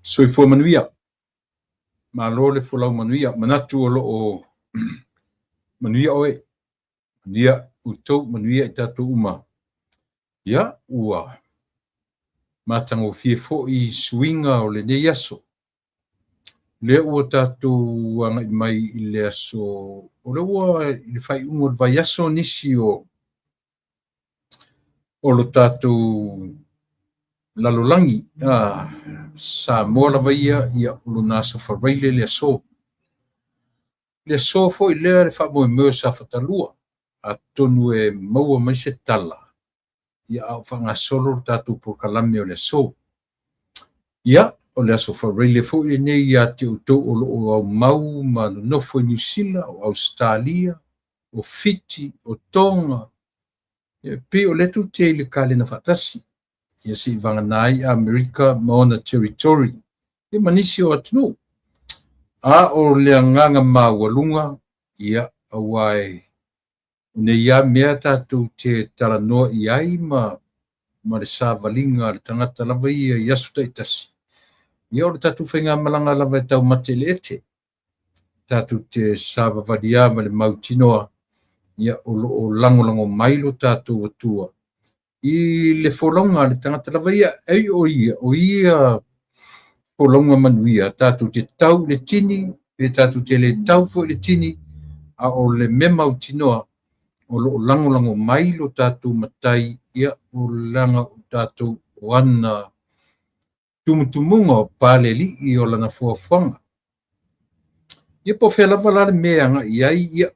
Soifua manuia. Malo le folau manuia. Manatu o lo o manuia oe. Manuia outou, manuia i tatou uma. Ia, ua matagofie foi suiga o lenei aso. Lea ua tatou agai mai i le aso, o lea ua i le faaiuga o le vaiaso nisi o lo tatou lalolagi, Samoa lava ia, ia o lona aso faraile le aso. Le aso foi lea le faamoemoe o Safatalua, atonu e maua mai se tala, ia a o faagasolo le tatou polokalame o le aso. Ia, o le aso faraile foi lenei ia te outou o lo o aumau ma nonofo i Niu Sila, o Ausetalia, o Fiti, o Tonga, e pei o lea tou te i le kalena faatasi, ia se i vagana ai Amerika ma ona territory, ia ma nisi o atunuu. A o le agaga maualuga, ia, aua e o nei lava mea tatou te talanoa i ai ma le savaliga a le tagata lava ia i aso taitasi, ia o le tatou faigamalaga lava e taumate i le ete. Tatou te savavali lava ma le mautinoa, ia o lo o lagolago mai lo tatou Atua i le folauga a le tagata lava ia. Ai o ia folauga manuia, tatou te tau i le tini, pe tatou te le tau foi i le tini, a o le mea mautinoa, o lo o lagolago mai lo tatou matai, ia o laga o tatou o ana tumutumuga o palelii o lana fuafuaga. Ia po o fea lava la le mea e agai i ai, ia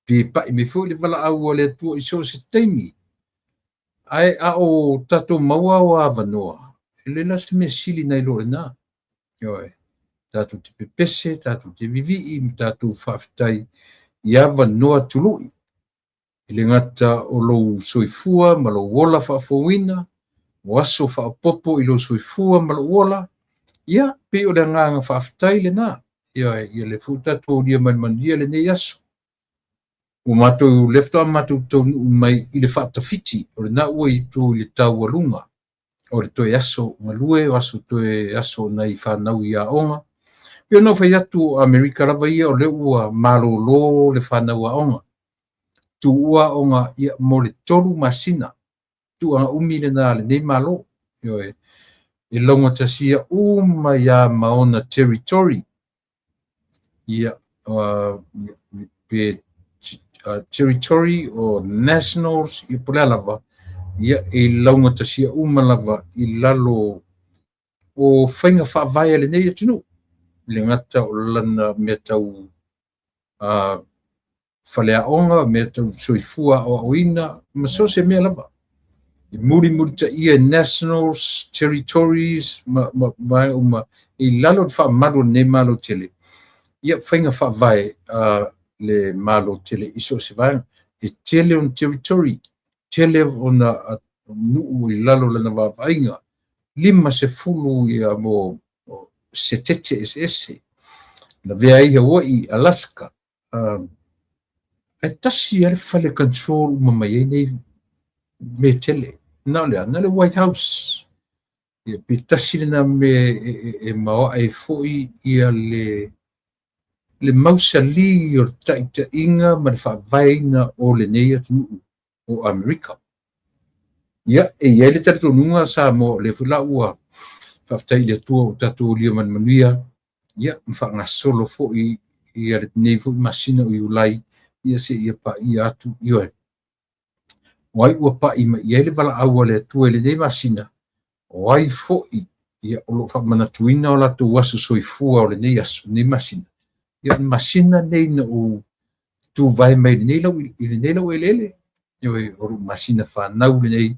pe pai mai foi le valaau a le Atua i so o se taimi. Ae a o tatou maua o avanoa, e le la se mea sili nai lo lena. Ioe, tatou te pepese, tatou te vivii, ma tatou faafetai i avanoa tului. E le gata o lou soifua ma lou ola faafouina, o aso faaopoopo i lou soifua ma lou ola, ia pei o le agaga faafetai lena. Ioe, ia le foi tatou aulia mai le manuia lenei aso. Ua matou lea faatoa matou taunuu mai i le faatafiti, o lena ua i tu i le taualuga o le toe aso galue, o aso toe aso nai fanau i aoga. Pei ona ou fai atu o Amerika lava ia, o lea ua malolo le fanau aoga. Tuua aoga ia mo le 3 masina. Tuaga umi lena a lenei malo. Ioe, e laugatasia uma ia ma ona territory. Ia, pe territory o nationals, ia po o le a lava, ia e laugatasia uma lava i lalo o faiga faavae a lenei atunuu. Le gata o lana mea tau faleaoga, mea tau soifua aoaoina, ma so o se mea lava. E mulimulitaia nationals, territories, ma uma i lalo o le faamalu o lenei malo tele. Ia faiga faavae a le malo tele i so o se vaega. E tele ona territory, tele ona nuu i lalo o lana vaavaaiga, 50 ia mo setete eseese. Lavea ai Hawaii, Alaska, e tasi lava le fale control uma mai ai nei mea tele. Na o le a? Na le White House. Ia pe tasi lena mea e maoae foi ia le mausali o le taitaiga ma le faavaeina o lenei atunuu o Amerika. Ia, e i ai le talitonuga Samoa, o lea foi la ua faafetai i le Atua ua tatou aulia mai le manuia, ia ma faagasolo foi ia lenei foi masina o Iulai, ia seia paia atu. Ioe, o ai ua pai mai i ai le valaau a le Atua i lenei masina, o ai foi ia o lo o faamanatuina o latou aso soifua o lenei aso, lenei masina. Ia o le masina nei na ou tuvae mai i lenei lau eleele. Ioe, o lou masina fanau lenei,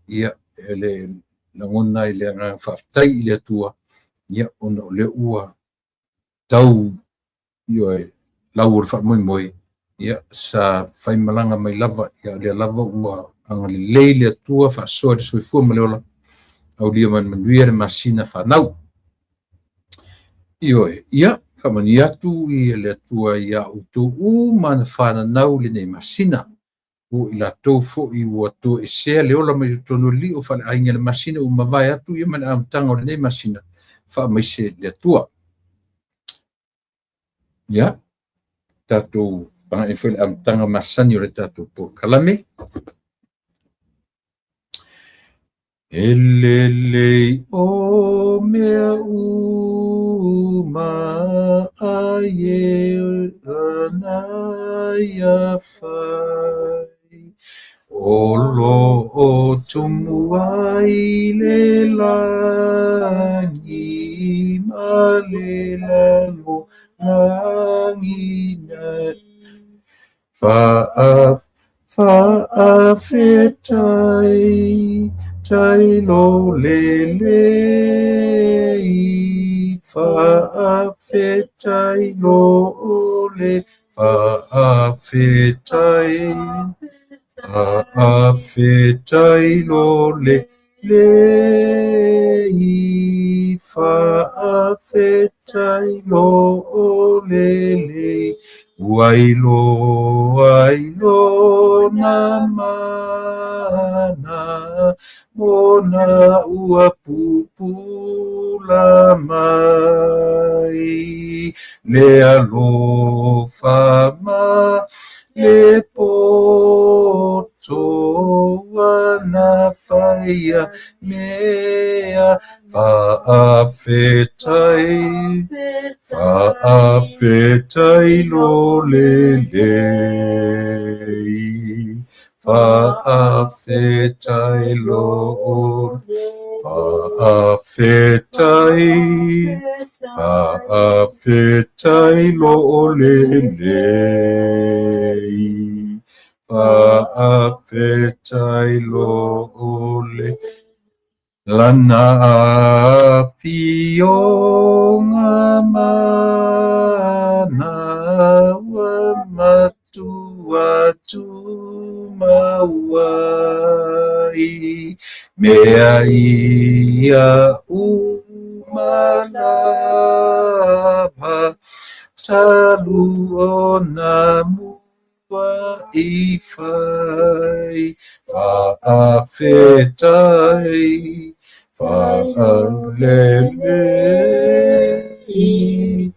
ia e le lagona ai le agaga faafetai i le Atua, ia ona o lea ua tau, ioe, lau o le faamoemoe, ia sa faimalaga mai lava, ia lea lava ua agalelei le Atua faasoa i le soifua ma le ola, aulia mai le manuia le masina fanau. Ioe, ia faamanuia atu i le Atua ia outou uma na fananau lenei masina. O i latou foi ua toesea le ola mai totonu o le lio faaleaiga i le masina ua mavae atu ia ma le amataga o lenei masina. faamaise le Atua. Ia, tatou agai foi i le amataga masani o le tatou polokalame. E lelei o mea uma a ia na ia fai, o lo o tumu ai le lagi ma le lalolagi na Faafetai tai lo le lei, faafetai lo le, faafetai, faafetai lo le lei, faafetai lo le lei, ua iloa ai lona mana, mona ua pupula mai, le alofa ma le poto ua na faia mea, faafetai, faafetai lo le lei, faafetai lo, faafetai, faafetai lo le lei, faafetai lo le, lana afioga mana ua matua tumau ai, mea ia uma lava, talu ona mua i fai, faafetai, faalelei,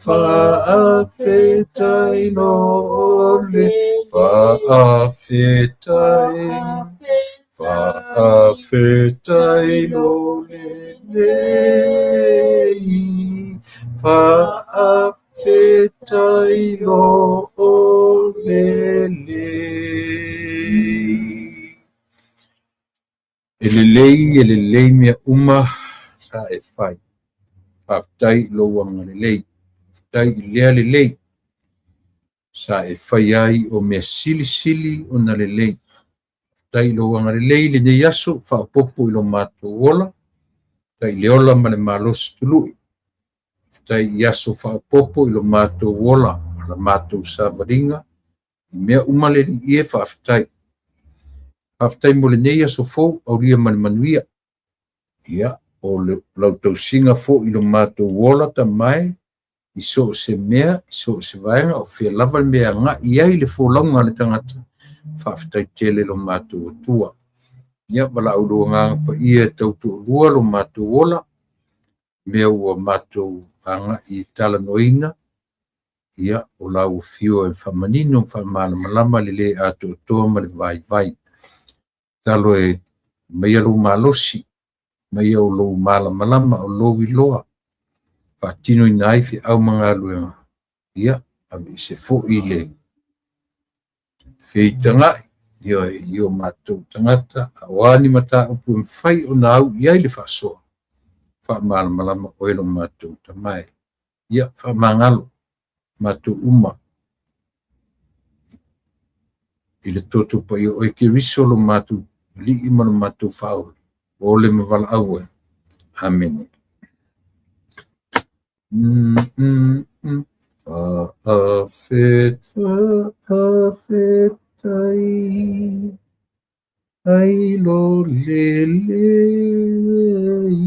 faafetai lo le, faafetai, faafetai lo le lei, faafetai lo le lei. E lelei mea uma sa e fai. Faafetai i lou agalelei. Faafetai i lea lelei. Sa e fai ai o mea silisili ona lelei. Faafetai i lou agalelei lenei aso, faaopoopo i lo matou ola. Faafetai i le ola ma le malosi tului. Faafetai i aso faaopoopo i lo matou ola, la matou savaliga. I mea uma le alii e faafetai. Faafetai mo lenei aso fou, aulia ma le manuia. Ia, o le lau tausiga foi i lo matou ola tamae, i so o se mea, i so o se vaega, o fea lava le mea agai ai le folauga a le tagata, faafetai tele lo matou Atua. Ia, valaau lou agaga paia e tautoalua lo matou ola, mea ua matou agai e talanoaina, ia, o lau afio e faamanino, faamalamalama le le atoatoa ma le vaivai. Talo e maia lou malosi, maia o lou malamalama, o lou iloa, faatinoina ai feau ma galuega, ia, aveese foi le feitagai, ia, i o matou tagata, a o a ni mataupu e mafai ona au i ai le faasoa, faamalamalama oe lo matou tamae. Ia, faamagalo matou uma i le toto paia o oe Keriso lo matou alii ma lo matou faaola, o le ma valaau ai. Amene. Faafetai, ai lo le lei,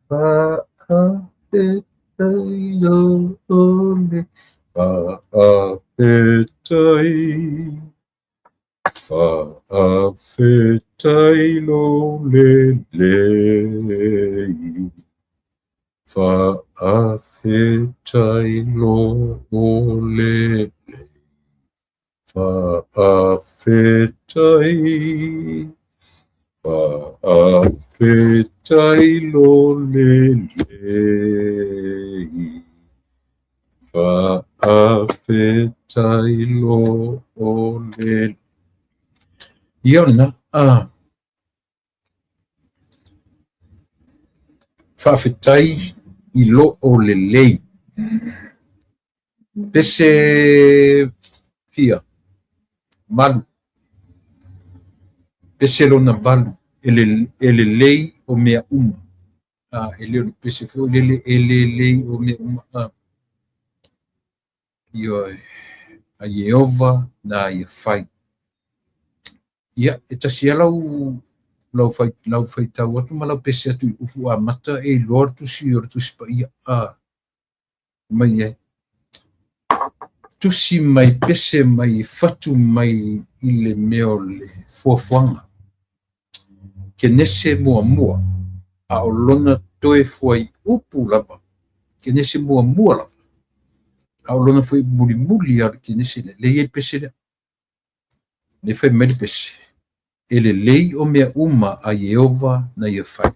faafetai lo le, faafetai, faafetai lo le lei. Faafetai lo o lelei, faafetai, faafetai lo lelei, faafetai lo o lelei. Ia o lena, faafetai i lo o lelei. Pese fia, malu. Pese lona valu, e lelei o mea uma. E le o le pese foi lele e lelei o mea uma. Ioe, a Ieova na ia fai. Ia, e tasi lava lau faitau atu ma lau pese atu i upu amata e iloa le tusi o le Tusi Paia. Mai ai. Tusi mai, pese mai, fatu mai i le mea o le fuafuaga. Kenese muamua, a o lona toe fuaiupu lava. Kenese muamua lava, a o lona fuaiupu mulimuli lava o le Kenese lea. Lea e i ai le pese lea. Lea e fai mai le pese, e lelei o mea uma a Ieova na ia fai.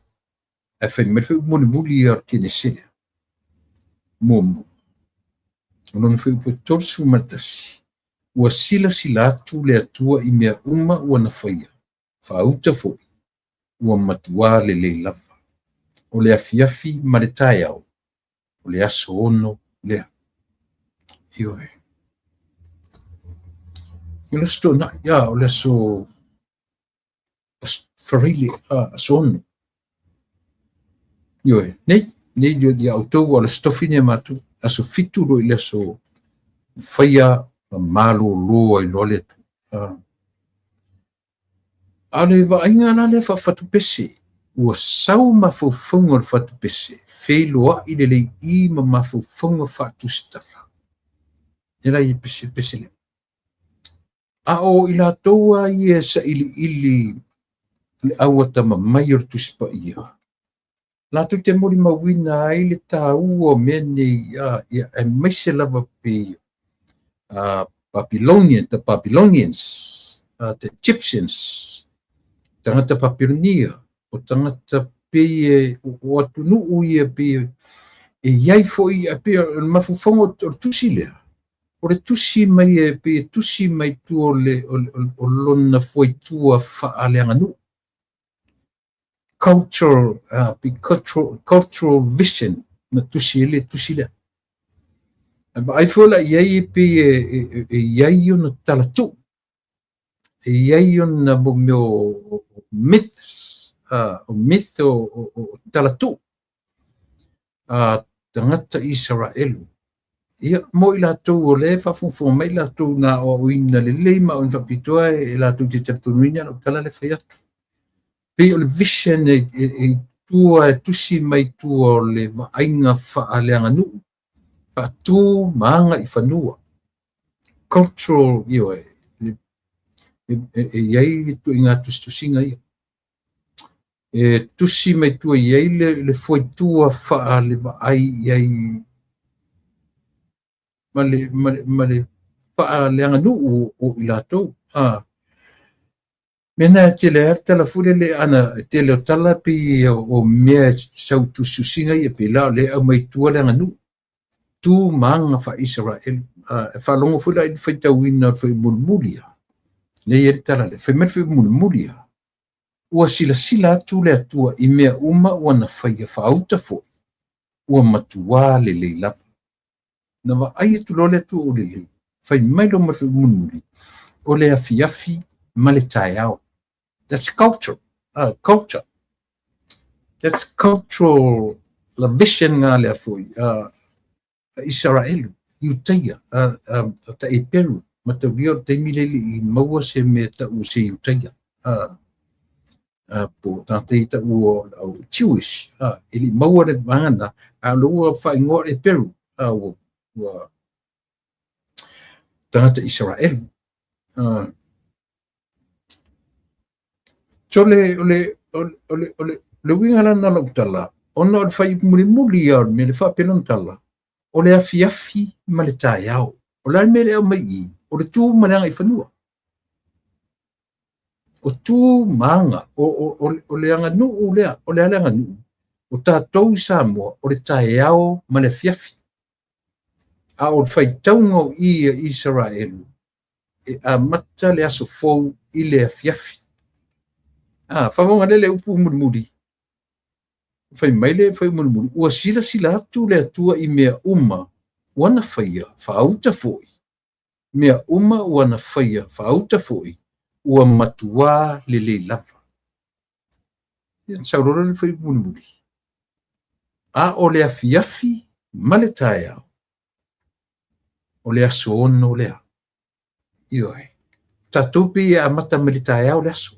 Ae fai mai le fuaiupu mulimuli ia o le Kenese lea. Muamua, o lona fuaiupu e 31, ua silasila atu le Atua i mea uma ua na faia, faauta foi, ua matuā lelei lava. O le afiafi ma le taeao, o le aso 6 lea. Ioe. O le Aso Toonai, o le aso Faraile, aso 6. Ioe, nei, nei ia outou, o le Aso Tofi nei a matou, aso 7 loa i le aso faia ma malōlō ai loa le Atua. A o le vaaiga la lea faafatupese, ua sau mafaufauga o le fatupese, feiloai lelei i ma mafaufauga faatusitala. E la i pese pese lea. A o i latou a ia e sailiili le auatamamai o le Tusi Paia, latou te molimauina ai le tāua o mea nei, ia, aemaise lava pe Babylonian, the Babylonians, the Egyptians, tagata Papilonia, o tagata pei e o atunuu ia pei e iai foi pei o le mafaufauga o le tusi lea. O le tusi mai e pei e tusi mai tua o lona fuaitua faaleaganuu. Cultural, cultural vision na tusi e le tusi lea. Ae vaai foi la i ai e pei e iai ona talatuu, e iai ona mo mea o myths, o myth o talatuu tagata Isaraelu. Ia, mo i latou o lea e faafogafoga mai latou na aoaoina lelei ma aoaoina faapitoa e latou te talitonuina lau tala lea fai atu. Pei o le vision e tua e tusi mai tua o le vaaiga faaleaganuu, faatu ma aga i fanua. Cultural, ioe, e iai le tuiga tusitusiga ia. E tusi mai tua i ai le fuaitua faalevaai i ai ma le faaleaganuu o i latou. Mea na e tele ai le tala foi lele ana, e tele o tala pei o mea e sau tusitusiga ia, pei la o lea e aumai tua le aganuu. Tu ma aga faa-Isaraelu. E faalogo foi la i le faitauina o le fuaiupu ia. Lea e i ai le tala lea. Fai mai le fuaiupu mulimuli ia. Ua silasila atu le Atua i mea uma ua na faia faauta foi, ua matuā lelei lava. Na vaai atu loa le Atua ua lelei. Fai mai loa ma le fuaiupu mulimuli, o le afiafi ma le taeao. That's culture. Culture. That's cultural la vision ngā lea foi. Isaraelu, Iutaia, ta Eperu, mataulia o le taimi le i maua se mea tau se Iutaia. Po tagata i tau o Jewish, e le i maua le vaega na, a o le ua faaigoa o le Eperu, ua tagata Isaraelu. So le uiga la na lau tala, Ona o le fuaiupu mulimuli ia o le mea lea e faapea lona tala, o le afiafi ma le taeao. O le a le mea lea e aumai i i? O le tu ma le agaifanua. O tu ma aga, o le aganuu lea, o le a le aganuu? O tatou i Samoa, o le taeao ma le afiafi. A o le faitauga o i a Isaraelu, e amata le aso fou i le afiafi. A, faafofoga lelei le upu mulimuli. Fai mai le fai mulimuli, ua silasila atu le Atua i mea uma ua na faia, faauta foi. Mea uma ua na faia, faauta foi, ua matuā lelei lava. Ia, sau loa le fai mulimuli. A o le afiafi ma le taeao, o le aso 6 lea. Ioe. Tatou pei e amata mai le taeao le aso.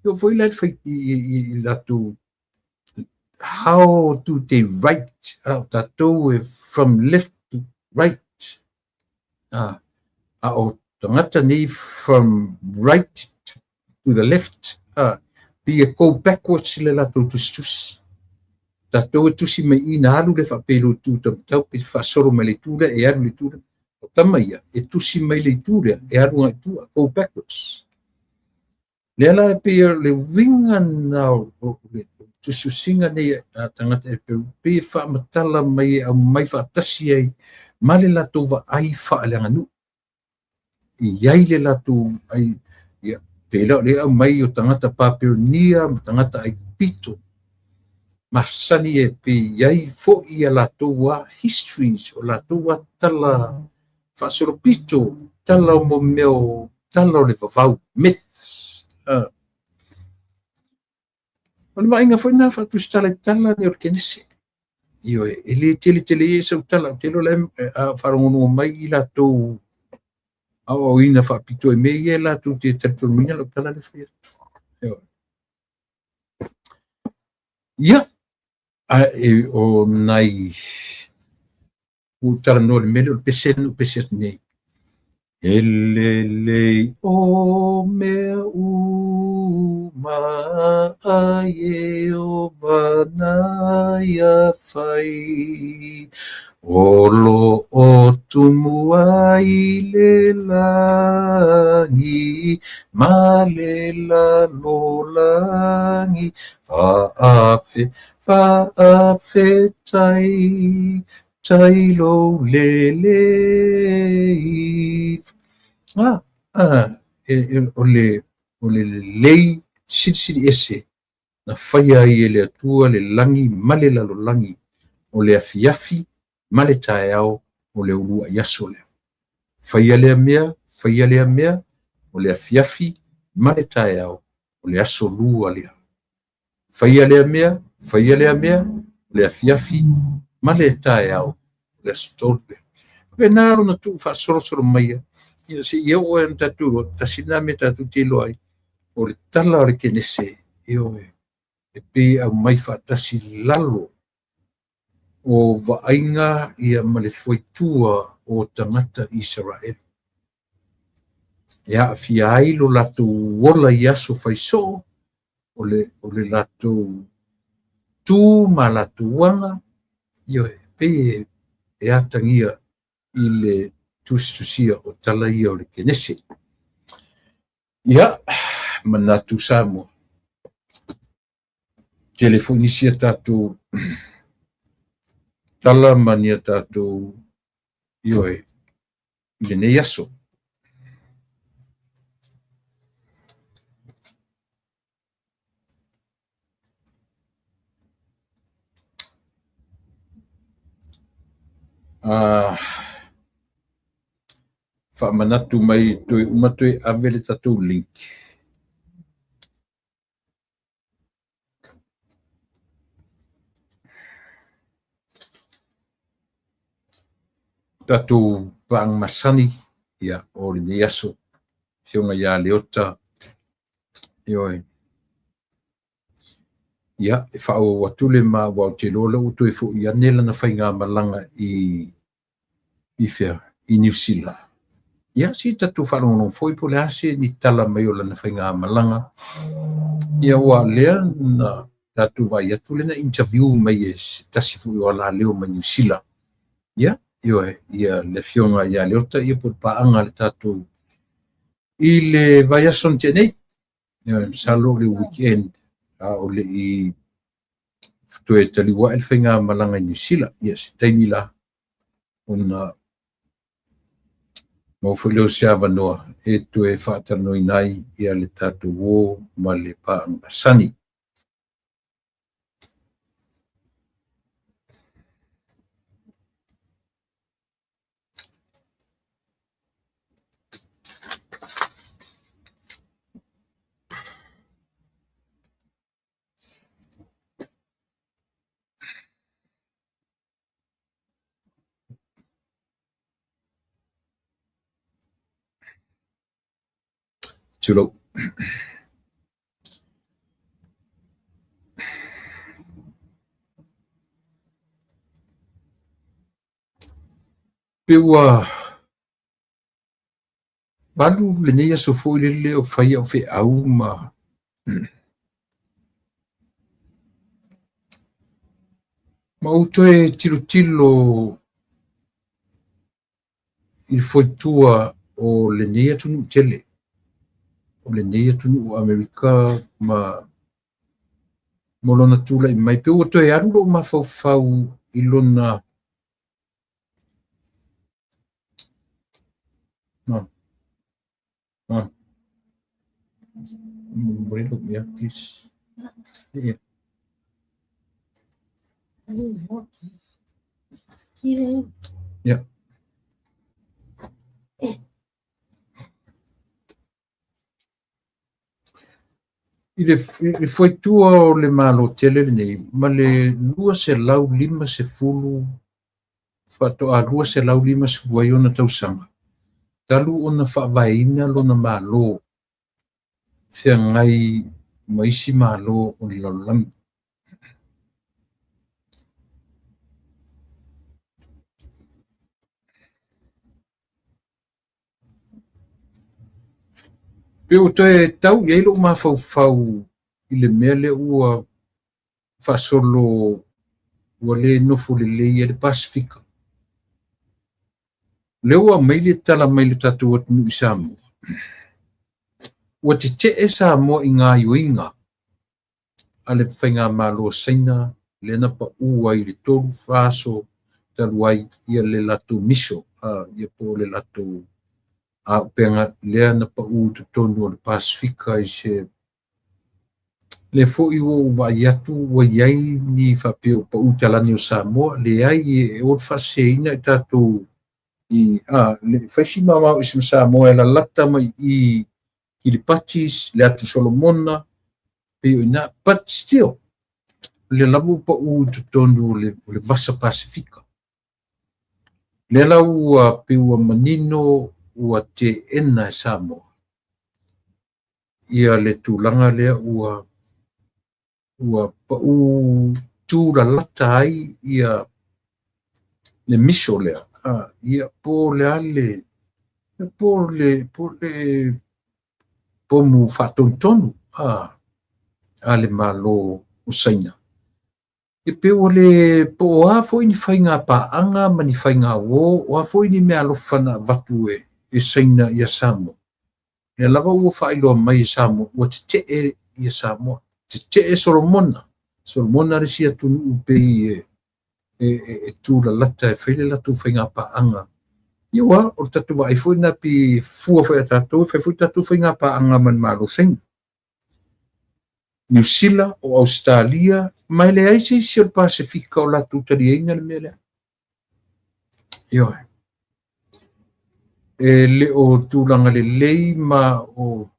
E oo foi la i le fai i latou how do they write? A o tatou e from left to right. A o tagata nei from right to the left. A pei e go backwards le latou tusitusi. Tatou e tusi mai i na alu le faapea i lou itu taumatau pe faasolo mai le itu lea e alu i le itu lea. O tama ia e tusi mai le itu lea e alu agai i tua, go backwards. Lea la e pei o le uiga lena o le tusitusiga nei a tagata e pei e faamatala mai e aumai faatasi ai ma le latou vaai faaleaganuu. E i ai le latou ai, ia, pei la o lea e aumai o tagata Papelonia ma tagata Aikupito masani e pei i ai foi ia latou a histories, o latou a tala faasolopito, tala o mea o tala o le vavau, myths. O le vaaiga foi lena faatusitala i tala nei o le Kenese. Ioe, e le tele tele ia sau tala, ou te iloa la e faalogologo mai i latou aoaoina faapitoa i mea ia latou te talitonuina lau tala lea fai atu. Ioe. Ia, a o nai ua talanoa i le mea lea o le pese na ou pese atu nei. E lelei o mea uma a Ieova na ia fai. O lo o tumu ai le lagi ma le lalolagi. Fa'afe, fa'afetai, tai lou lelei. O le lelei silisili ese na faia ai e le Atua le lagi ma le lalolagi, o le afiafi ma le taeao o le uluai aso lea. Faia lea mea, faia lea mea, o le afiafi ma le taeao o le aso lua lea. Faia lea mea, faia lea mea, o le afiafi ma le taeao o le aso tolu lea. Faapena lona tuu faasolosolo maia, ia seia oo ai ona tatou iloa, tasi lena mea tatou te iloa ai, o le tala o le Kenese, ioe, e pei e aumai faatasi lalo o vaaiga ia ma le fuaitua o tagata Isaraelu. E aafia ai lo latou ola i aso faisoo, o le latou tu ma latou aga, ioe, pei e atagia i le tusitusia o tala ia o le Kenese. Ia, manatu Samoa. Tele foi nisi a tatou tala ma ni a tatou, ioe, i lenei aso. Faamanatu mai toe uma toe ave le tatou link. Tatou paaga masani ia o lenei aso. Afioga ia Leota, ioe. Ia, e faaauau atu le ma aua ou te iloa lea ua toe foi ane lana faigamalaga i fea, i Niu Sila. Ia, se tatou faalogologo foi po o le a se ni tala mai o lana faigamalaga. Ia, aua o lea na tatou vaai atu lea na interview mai e se tasi foi o alaleo mai Niu Sila. Ia, ioe, ia le afioga ia Leota ia po o le paaga a le tatou i le vaiaso na tea nei. Ioe, masalo o le weekend a o le i toe taliu ae le faigamalaga i Niu Sila. Ia, se taimi la ona maua foi lea o se avanoa e toe faatalanoaina ai ia le tatou uo ma le paaga masani. Tulou. Pe ua 8 lenei aso foi lele o fai au feau ma ou toe tilotilo i le foitua o lenei atunuu tele, o lenei atunuu o Amerika ma lona tulai mai. Pe ua toe alu lou mafaufau i lona I le foitua o le Malo tele lenei ma le 250 faatoa 250 ai ona tausaga talu ona faavaeina lona Malo feagai ma isi Malo o le lalolagi. Pe ua toe tau i ai lou mafaufau i le mea lea ua faasolo ua le nofo lelei ai le Pasefika. Lea ua aumai le tala mai le tatou atunuu i Samoa. Ua tetee Samoa i gaoioiga a le faigamalo a Saina lea na pau ai i le 3 aso talu ai ia le latou miso, ia po o le latou auupega lea na pau i totonu o le Pasefika i se lea foi ua ou vaai atu ua i ai ni faapea ua pau i talane o Samoa, leai e o le faaseseina i tatou i le fai si mamao ese ma Samoa e lalata mai i Kiribati, le atu Solomona, pei o ina, but still, lea lava ua pau i totonu o le vasa Pasefika. Lea la ua pei ua manino ua teena e Samoa ia le tulaga lea ua pau tū lalata ai ia le miso lea. Ia po le a le po le pomu faatonutonu a le Malo o Saina. E pe ua le po o a foi ni faiga paaga ma ni faiga uo, o a foi ni mea alofa na avatu e Saina ia Samoa. Lea lava ua faailoa mai e Samoa, ua tetee ia Samoa. Tetee Solomona. Solomona le si atunuu pei e tū lalata e fai le latou faiga paaga. Ia ua, o le tatou vaai foi na pi fua foi a tatou, e fai foi tatou faiga paaga ma le Malo Saina. Niu Sila, o Australia, ma e leai se isi o le Pasefika o latou taliaina le mea lea. Ioe. E le o tulaga lelei ma o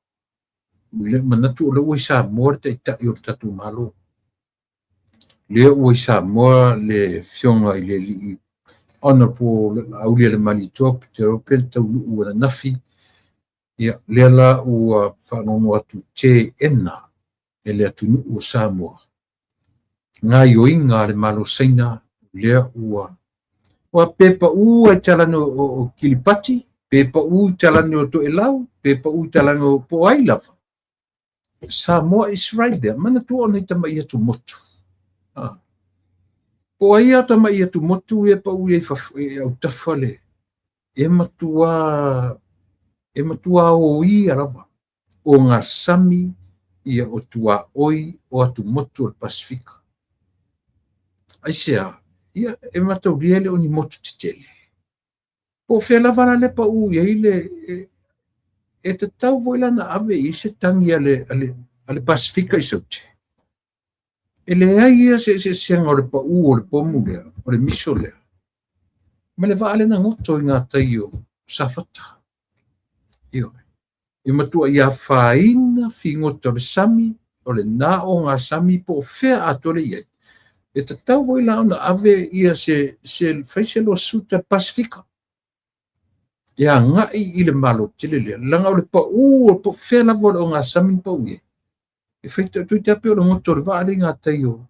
le manatu o le ua i Samoa le taitai o le tatou Malo. Lea ua i Samoa le afioga i le alii Honorable Laaulialemalietoa Peterope taunuu ananafi. Ia, lea la ua faalogo atu teena e le atunuu o Samoa. Gaoioiga a le Malo Saina lea ua pe pau ai talane o Kiribati, pe pau i talane o Toelau, pe pau i talane o po ai lava. Samoa is right there. Manatua o nei tama'i atumotu. Po o ai a tama'i atumotu ia pa'u i ai e autafa le e matua e matua oia lava o gasami ia o tuaoi o atumotu o le Pasefika. Aisea? Ia e mataulia e le o ni motu tetele. Po o fea lava la le pa'u i ai le e tatau foi la ona ave i ai se tagi a le Pasefika i Saute. E leai ia se eseesega o le pa'u o le pomu lea, o le miso lea, ma le vaa lea na goto i gatai o Safata. Ioe. E matuai afaina figota o le sami, o le na o gasami po o fea atoa le i ai. E tatau foi la ona ave ia se fai se losuta Pasefika e agai i le Malo tele lea. Leaga o le pa'u o po o fea lava o le ogasami na pa'u i ai. E fai toeitiiti lava pei o le goto o le vaa lea i gatai o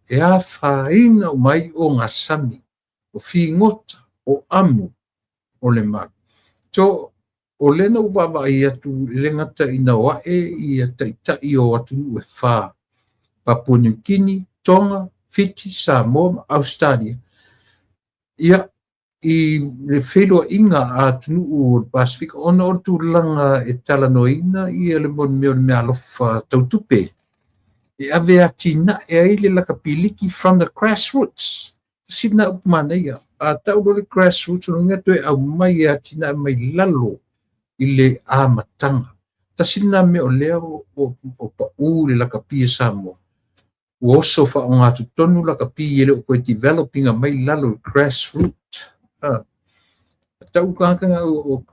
e afaina uma ai ogasami, o figota, o amu o le Malo. So, o lea na ou vaavaai atu e le gata ina o a'e ia ta'ita'i o atunuu e fā, Papua New Guinea, Tonga, Fiti, Samoa ma Ausetalia, ia i le feiloaiga a atunuu o le Pasefika ona o le tulaga e talanoaina ia le mea o le meaalofa tautupe e ave atinae ai le lakapiliki from the grassroots. Tasi lena upu manaia. A tau loa le grassroots, o lona uiga toe aumai e atinae mai lalo i le amataga. Tasi lena mea o lea o pa'u le lakapi a Samoa. Ua oso faaogatotonu lakapi e le o toe develop ina mai lalo i grassroot. Tau tagata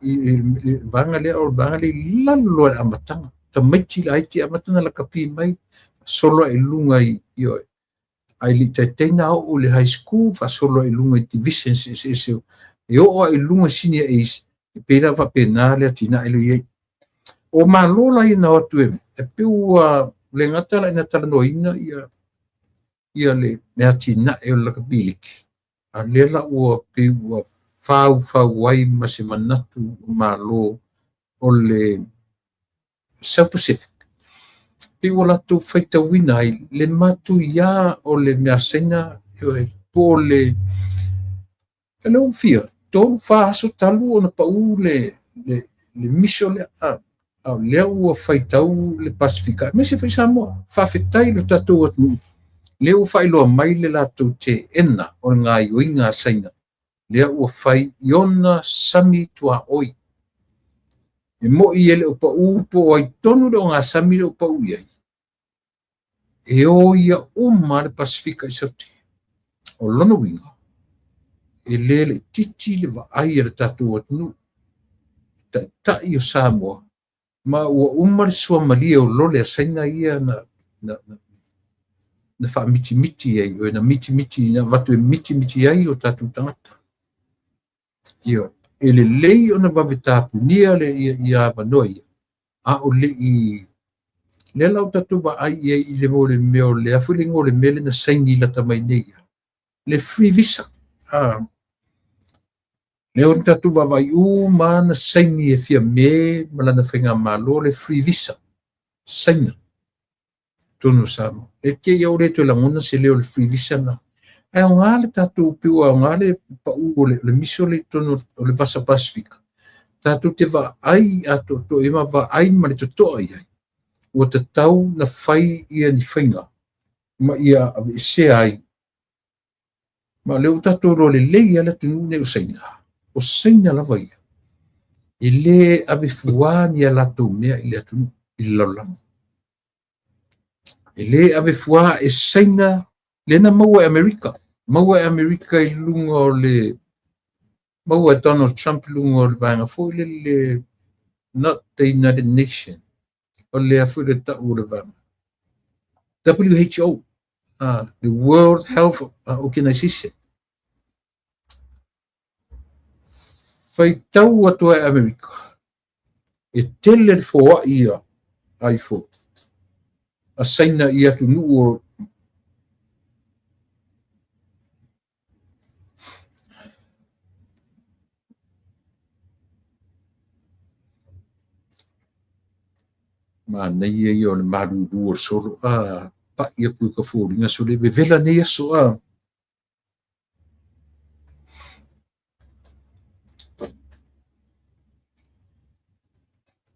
i le vaega lea o le vaega lea i lalo i le amataga. Tamaiti laiti amata ona lakapi mai, faasolo ae i luga i ioe. Ae le i taitai ona oo i le high school, faasolo ae i luga i divisions eseese e oo ae i luga i senior A's, e pei la faapena le atinae lea e i ai. O Malo la ia na o atu e pei ua le gata la ina talanoaina ia le atinae o le lakapiliki, a o lea la ua pei ua faufau ai ma se manatu o Malo o le South Pacific. Pei ua latou faitauina ai le matuia o le measaina po o le ua fia 3 4 aso talu ona pa'u le miso lea, a o lea ua faitau le Pasefika aemaise foi Samoa. Faafetai i lo tatou atunuu lea ua faailoa mai le latou teena o le gaioiga a Saina lea ua fai i ona sami tuaoi. E mo'i e le o pa'u po o ai tonu le ogasami le o pa'u i ai, e o ia uma le Pasefika i Saute. O lona uiga, e le laitiiti le vaai a le tatou atunuu, ta'ita'i o Samoa, ma ua uma le suamalie o lole a Saina ia na faamitimiti ai, na mitimiti, na avatu e mitimiti ai o tatou tagata. Ioe, e lelei ona vave tapunia le ia avanoa ia, a o le i lea la o tatou vaai i ai i le mea o le a foi le igoa o le mea lea na saini lata mai nei ia, le free visa. Lea o tatou vaavaai uma na saini e Fiame ma lana faigamalo le free visa, Saina, totonu o Samoa. E te ia o le toe lagona se leo o le free visa na. Ae aoga le tatou pei ua aoga le pa'u o le miso lea i totonu o le Vasa Pasefika. Tatou te vaai atoatoa i ai ma vaai ma le toto'a i ai. Ua tatau na fai ia ni faiga ma ia aveesea ai. Ma o lea ua tatou iloa lelei lava le atunuu nei o Saina. O Saina lava ia. E le ave fuā ni a latou mea i le atunuu, i le lalolagi. E le ave fuā e Saina lea na maua e Amerika. Maua e Amerika i luga o le maua e Donald Trump i luga o le vaega foi lele, not the United Nation, o lea foi le ta'u o le vaega WHO, the World Health Organization. Faitau atu ai Amerika, e tele le foa'i ia ai fo a Saina i atunuu o Manaia ia o le malulu o le solo, a pai aku i ka foliga sole, vevela nei aso, a.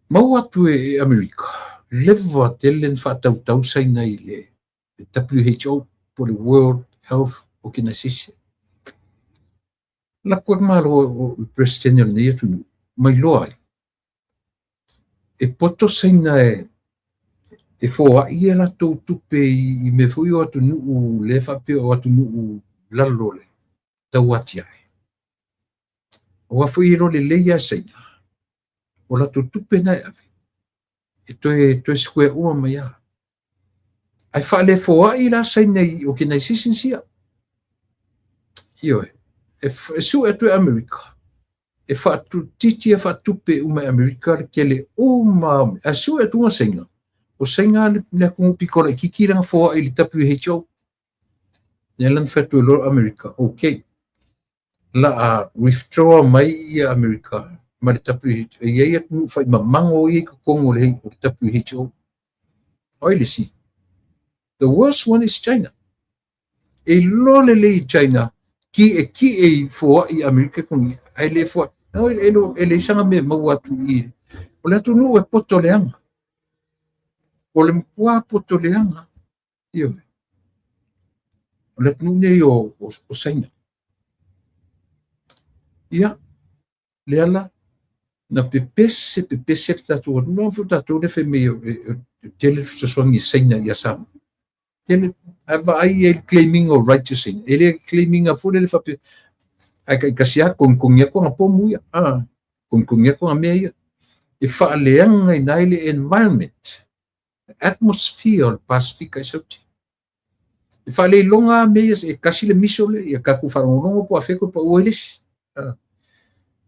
Maua atu e Amerika, leva tele na faatautau Saina i le WHO po o le World Health Organization. Lako e malo o le Peresetene o lenei atunuu, ma iloa ai, e poto Saina e foai a latou tupe i mea foi o atunuu lea faapea o atunuu lalo o le tauatiae. Aua foi e iloa lelei lava e Saina, o latou tupe na e ave, e toe square uma mai lava. Ae faalefoai la Saina i organizations ia. Ioe, e sue atu e Amerika, e faatitiiti e faatupe uma e Amerika le tele uma, ae sue atu Saina, o Saina le atunuu pito laitiiti lana foai i le WHO. Lea la na fai atu e loa Amerika, okay, la a withdraw mai ia Amerika ma le WHO. E i ai atunuu faimamago ia i totonu o le WHO. O ai le isi? The worst one is China. E iloa lelei i China ki'eki'e i foai i Amerika koni ae le foai. E leai sana mea e maua atu i o le atunuu e poto leaga. O le matua poto leaga. Ioe. O le atunuu nei o Saina. Ia, lea la, na pepese pepese le tatou atunuu. Foi tatou le fai mai e tele le fesoasoani i Saina ia Samoa. Tele, ae vaai i ai claiming of rights a Saina. E le claiming foi lele faapea, ae taitasi lava togitogi atu ana pomu ia. Togitogi atu ana mea ia. E faaleaga ina ai le environment, atmosphere o le Pasifika i Saute. E faaleiloga lava mea ia, e tasi le miso le, ia tatou faalogologo po o afea toe pau ai le isi.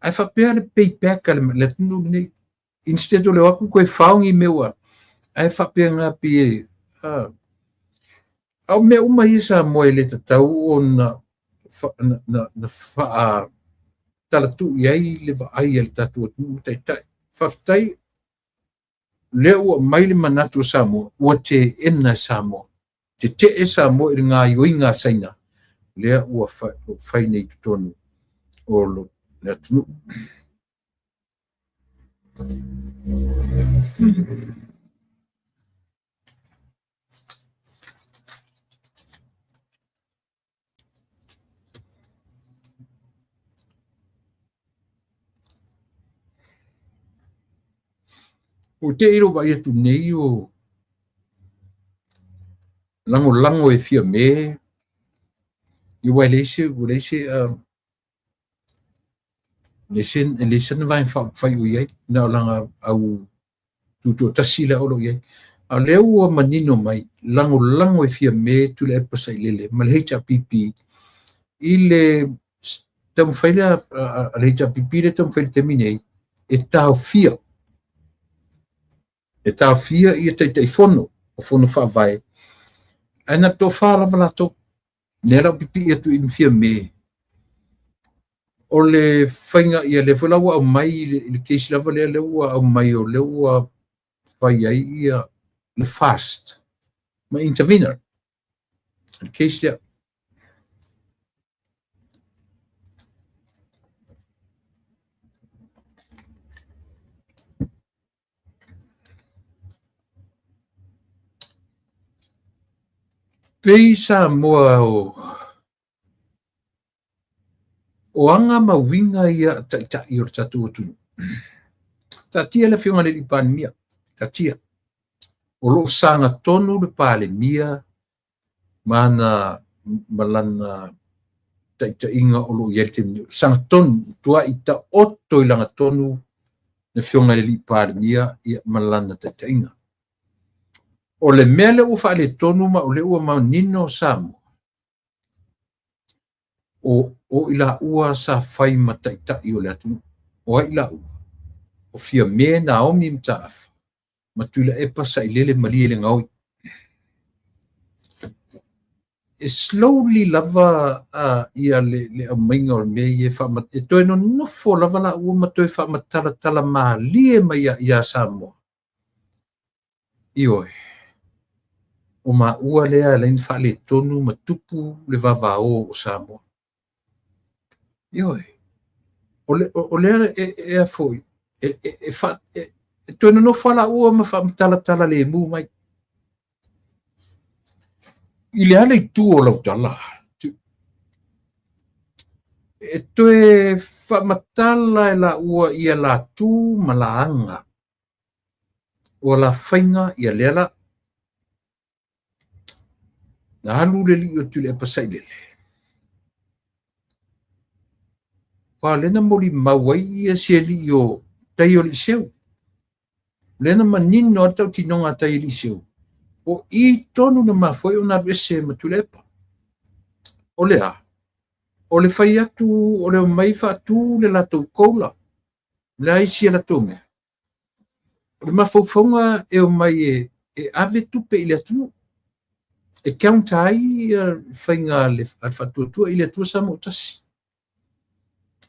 Ae faapea le payback a le atunuu lenei. Instead o le o atu toe fao ni mea ua, ae faapena pei a o mea uma ia Samoa e le tatau ona na faatalatu'i ai le vaai a le tatou atunuu ma taitai. Faafetai, lea ua aumai le manatu o Samoa, ua teena e Samoa. Tete'e Samoa i le gaoioiga a Saina, lea ua fai nei i totonu o le atunuu. Ua te i lou vaai atu nei o lagolago e Fiame, ia ua leai se, ua leai se, e leai sana vaega faaupufai o i ai, na o lana au tutoatasi la o lo o i ai. A o lea ua manino mai, lagolago e Fiame Tuilaepa Sailele ma le HRPP i le taumafai lea a le HRPP lea e taumafai i le taimi nei, e taofia. E taofia ia Taitaifono o Fono Faavae, ae na toafa lava latou. Lea la ua pipii atu i Fiame. O le faiga ia lea foi la ua aumai i le case lava lea, lea ua aumai o lea ua fai ai ia le FAST ma intervener. Le case lea. Pei Samoa o aga ma uiga ia a taitai o le tatou atunuu. Taatia le afioga i le alii Palemia, taatia. O lo o sagatonu le Palemia ma lana taitaiga o lo o i ai le taimi nei. Sagatonu, tuai taoto i lagatonu le afioga i le alii Palemia ma lana taitaiga. O le mea lea ua faaletonu ma o lea ua manino Samoa, o i laua sa fai ma taitai o le atunuu. O ai i laua? O Fiame Naomi Mataafa ma Tuilaepa Sailele Malielegaoi. E slowly lava ia le aumaiga o le mea ia e toe nonofo lava laua ma toe faamatalatala malie mai ia Samoa. Ioe, o maua lea e ala ai ona faaletonu ma tupu le vavao o Samoa. Ioe, o lea e a foi, e toe nonofo lava laua ma faamatalatala lemu mai. I le a le itu o lau tala? E toe faamatala e laua ia la tu ma la aga. Ua la faiga ia lea la. Na alu le alii o Tuilaepa Sailele. Aua o lea na molimau ai ia si alii o tai o alii seu. Lea na manino lava le tautinoga a tai alii seu. O i tonu na mafua ai ona alu ese ma Tuilaepa. O le a? O le fai atu o le omai faatu le latou COLA. Le a isi a latou mea. O le mafaufauga e omai e ave tupe i le atunuu. E counter ai faiga a le Faatuatua i le Atua Samoa Tasi.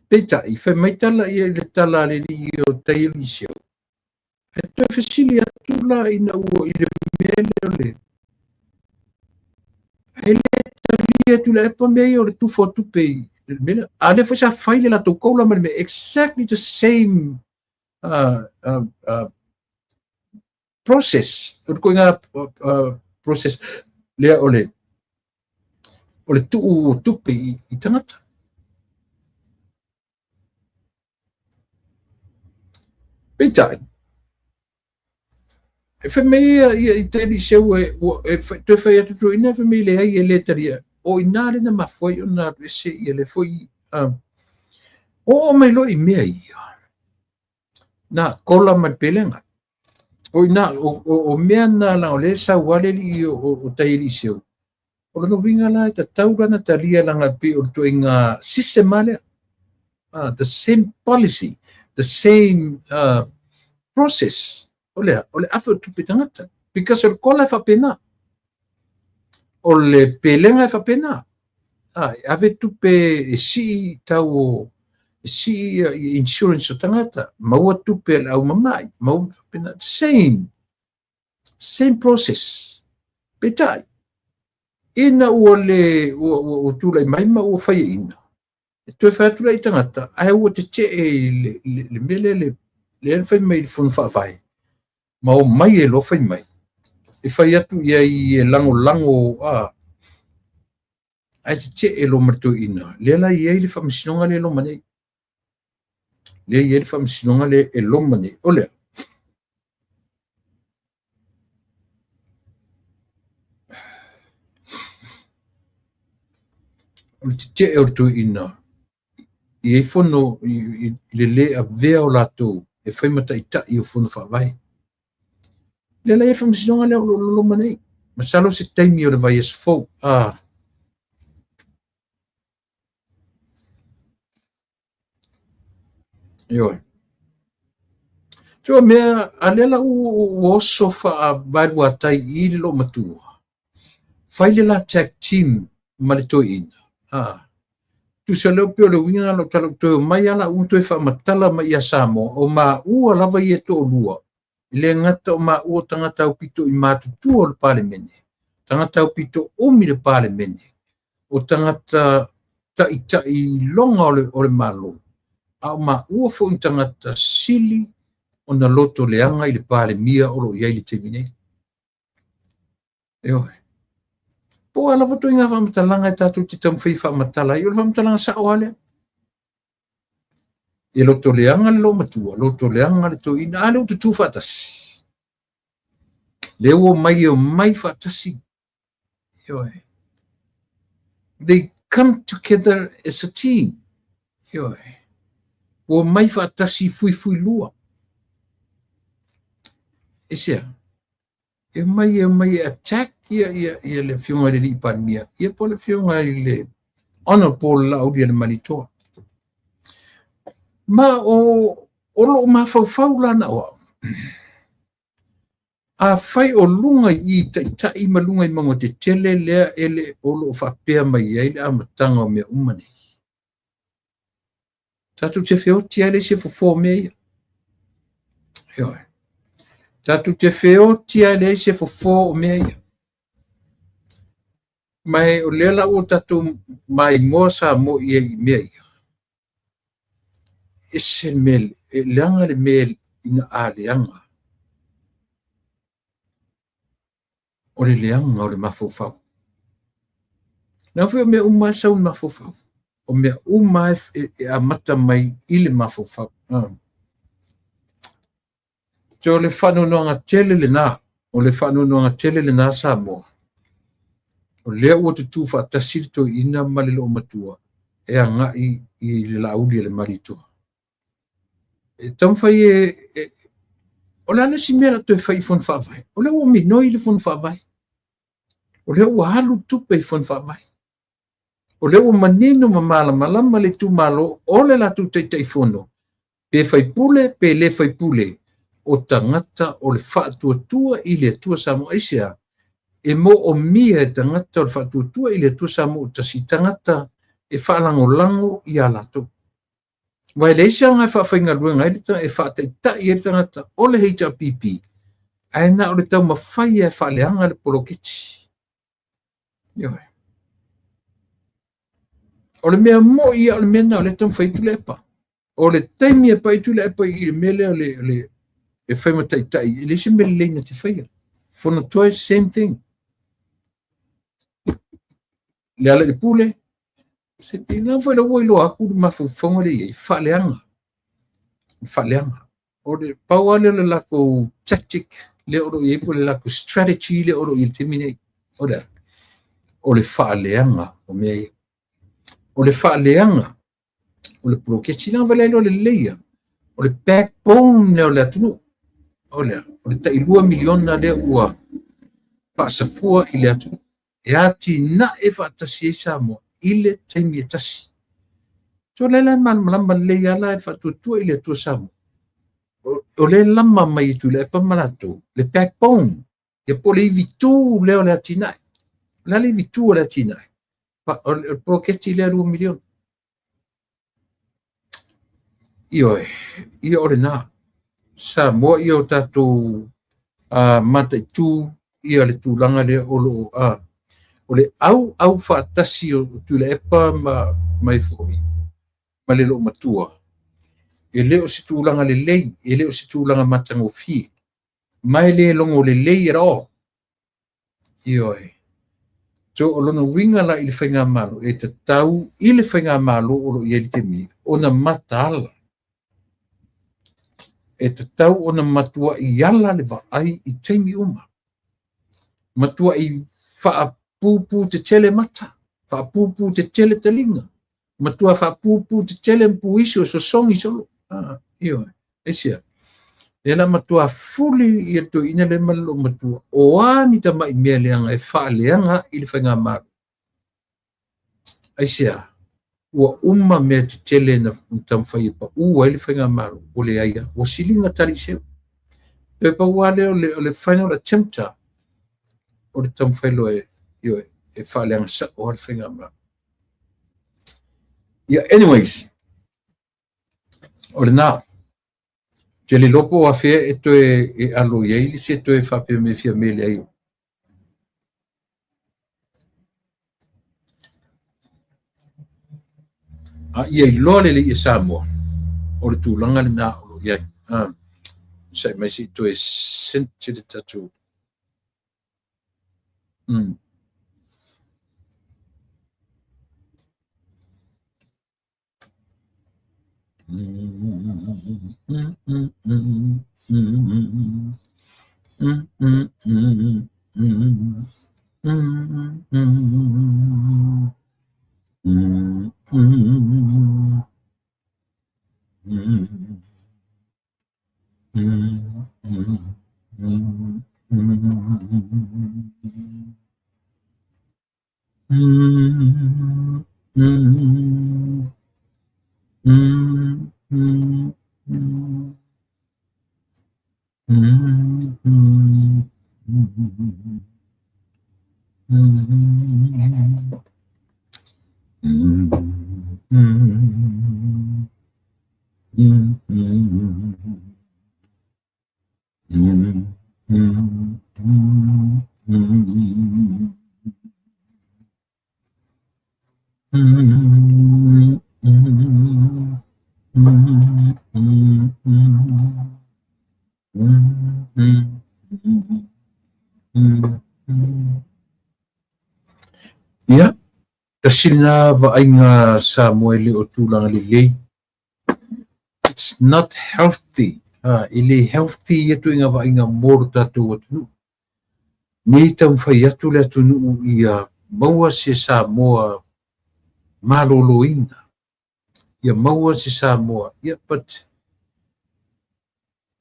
Peitai, fai mai tala ia i le tala a le alii o tai o Eliseo. E toe fesili atu la ina ua i le mea lea o le e le talia e Tuilaepa mea ia o le tufa o tupe i le mea lea. A lea foi sa fai le latou COLA ma le mea exactly the same process. O le ituaiga process lea o le tuu o tupe i tagata. Peitai, e fai mai ia i te Eliseu e toe fai atu toeaina, fai mai leai e le talia. O ina le na mafua ai ona alu ese ia le foi. Oo mai loa i mea ia. Na COLA ma le pelega. O ina, o mea na langa o le sau ale li o tai Eliseu. O lona uiga la e tatau la na talia langa pei o le ituaiga system lava lea. The same policy, the same process. O le ave o tupe tagata. Because o le COLA e faapena. O le pelega e faapena. E ave tupe e sii tau o e sii insurance o tagata. Maua tupe le au mamai. Maua faapena. Same process. Peitai, ina ua le ua tulai mai ma ua faiaina. E toe fai atu la i tagata, ae ua tetee i le mea lea le fai mai i le fono faavae. Ma o mai e loa fai mai. E fai atu ia i e lagolago ae tetee lo ma le toeaina. Lea la i ai le faamasinoga lea e loma nei. Lea i ai le faamasinoga lea e loma nei. O lea. O le tetee o le toeaina i ai fono i le le avea o latou e fai ma taitai o fono faavae. Lea la i ai faamasinoga lea o lo loma nei. Masalo se taimi o le vaiaso fou. Ioe. Tua mea, a lea la ua oso faavaeluatai i le loomatua. Fai le la tag team ma le toeaina. Tusa leo pe o le uiga na lau tala toe o mai ala ua toe faamatala mai ia Samoa. O maua lava ia toalua. I le gata o maua tagata au pito i matutua o le Palemene. Tagata au pito umi le Palemene. O tagata taitai loga o le malo. A o maua foi tagata sili o na loto leaga i le Palemia o lo iai le taimi nei. Ioe. Po a lava ituaiga faamatalaga e tatou te taumafai e faamatala ai, o le faamatalaga sao lava lea. E loto leaga le loomatua, loto leaga le toeaina, a lea ua tutu faatasi. Lea ua omai e omai faatasi. Ioe. They come together as a team. Ioe. Ua omai faatasi fuifui lua. E sea. E omai e attack ia le afioga i le alii Palemia, ia po le afioga i le Honorable Laaulialemalietoa. Ma o loo mafaufau la na o au. A fai o luga i taitai ma luga i mauga tetele lea e le o loo faapea mai ai le amataga o mea uma nei. Tatou te feoti ai le isi e fofo mea ia. Ioe. Tatou te feoti lava e leai se fofo o mea ia. Ma o lea la ua tatou maimoa Samoa i ai i mea ia. E ese le mea, e leaga le mea ina a leaga. O le leaga o le mafaufau. Leaga foi o mea uma lava e sau i le mafaufau. O mea uma lava e amata mai i le mafaufau. So o le faanoanoaga tele lena, o le faanoanoaga tele lena Samoa. O lea ua tutū faatasi le toeaina ma le loomatua e agai i le Laauli a le Malietoa. E taumafai e o le a le isi mea o le a toe fai i Fono Faavae? O lea ua minoi le Fono Faavae. O lea ua alu tupe i Fono Faavae. O lea ua manino ma malamalama le itumalo o le latou Taitaifono, pe faipule pe le faipule, o tagata o le Faatuatua i le Atua Samoa. Aisea? E moomia e tagata o le Faatuatua i le Atua Samoa ua tasi tagata e faalagolago ia latou. Aua e leai se aoga e faafaigaluega ai le e faataitai ai le tagata o le HRPP, ae na o le taumafai e faaleaga le poloketi. Ioe. O le mea moi ia o le mea lena o lea e taumafai ai Tuilaepa. O le taimi e pai Tuilaepa i le mea lea le e fai ma taitai, e leai se mea lelei na te faia. Fonotoe, same thing. Lealailepule, same thing. Leaga foi la ua iloa atu le mafaufauga lea e i ai, faaleaga. Faaleaga. O le pau lava lea o le latou tactic lea o lo o i ai po o le latou strategy lea o lo o i ai i le taimi nei. O le a? O le faaleaga o mea ia. O le faaleaga o le poloketi. Leaga foi la iloa lelei ia. O le backbone lea o le atunuu. O le a? O le tai 2 miliona lea ua faasafua i le atunuu. E atinae faatasi ai Samoa i le taimi e tasi. So lea la e malamalama lelei lava la e le Faatuatua i le Atua Samoa. O lea e lama mai e Tuilaepa ma latou le backbone, ia po o le ivitu lea o le atinae. O le a le ivitu o le atinae? O le poloketi lea 2 miliona. Ioe, ia o lena. Samoa ia o tatou mataitu ia le tulaga lea o lo o o le auau faatasi o Tuilaepa ma foi ma le loomatua. E le o se tulaga lelei, e le o se tulaga matagofie, ma e le logo lelei at all. Ioe. So o lona uiga la i le faigamalo, e tatau i le faigamalo o lo o i ai i le taimi nei ona mataala. E tatau ona matuai ala le vaai i taimi uma. Matuai faapupu tetele mata, faapupu tetele taliga, matua faapupu tetele puiso e sosogi solo. Ioe. Aisea? Lea la matua fuli ia toeaina lea ma le loomatua, o a ni tamai mea leaga e faaleaga i le faigamalo. Aisea? Ua uma mea tetele na taumafai e pau ai le faigamalo, ua leai lava, ua siliga tali i seu. Toe pau lava lea o le final attempt o le taumafai loa e, ioe, e faaleaga sao le faigamalo. Yeah, anyways, o lena. Te le iloa po o afea e toe e alo i ai le se toe faapea me fia mele ai. A ia iloa lelei e Samoa, o le tulaga lena o lo o i ai. Sai mai se i toe sente le tatou. Ia, tasi lena vaaiga Samoa e le o tulaga lelei. It's not healthy. E le healthy ia ituaiga vaaiga mo lo tatou atunuu. Nei taumafai atu le atunuu ia maua se Samoa maloloina, ia maua se Samoa. Ia, but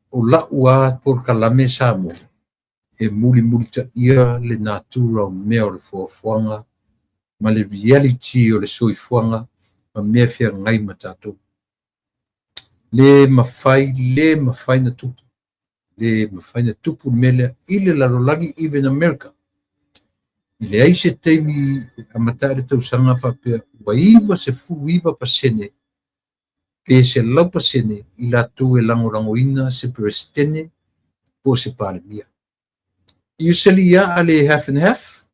o lau lava polokalame Samoa, e mulimulitaia le natura o mea o le foafoaga ma le reality o le soifuaga ma mea feagai ma tatou. Le mafai, le mafai na tupu. Le mafai na tupu le mea lea i le lalolagi, even America. E leai se taimi e amata ai le tausaga faapea ua 99% pe 100% i latou e lagolagoina se Peresetene po o se Palemia. Usually ia a le half and half,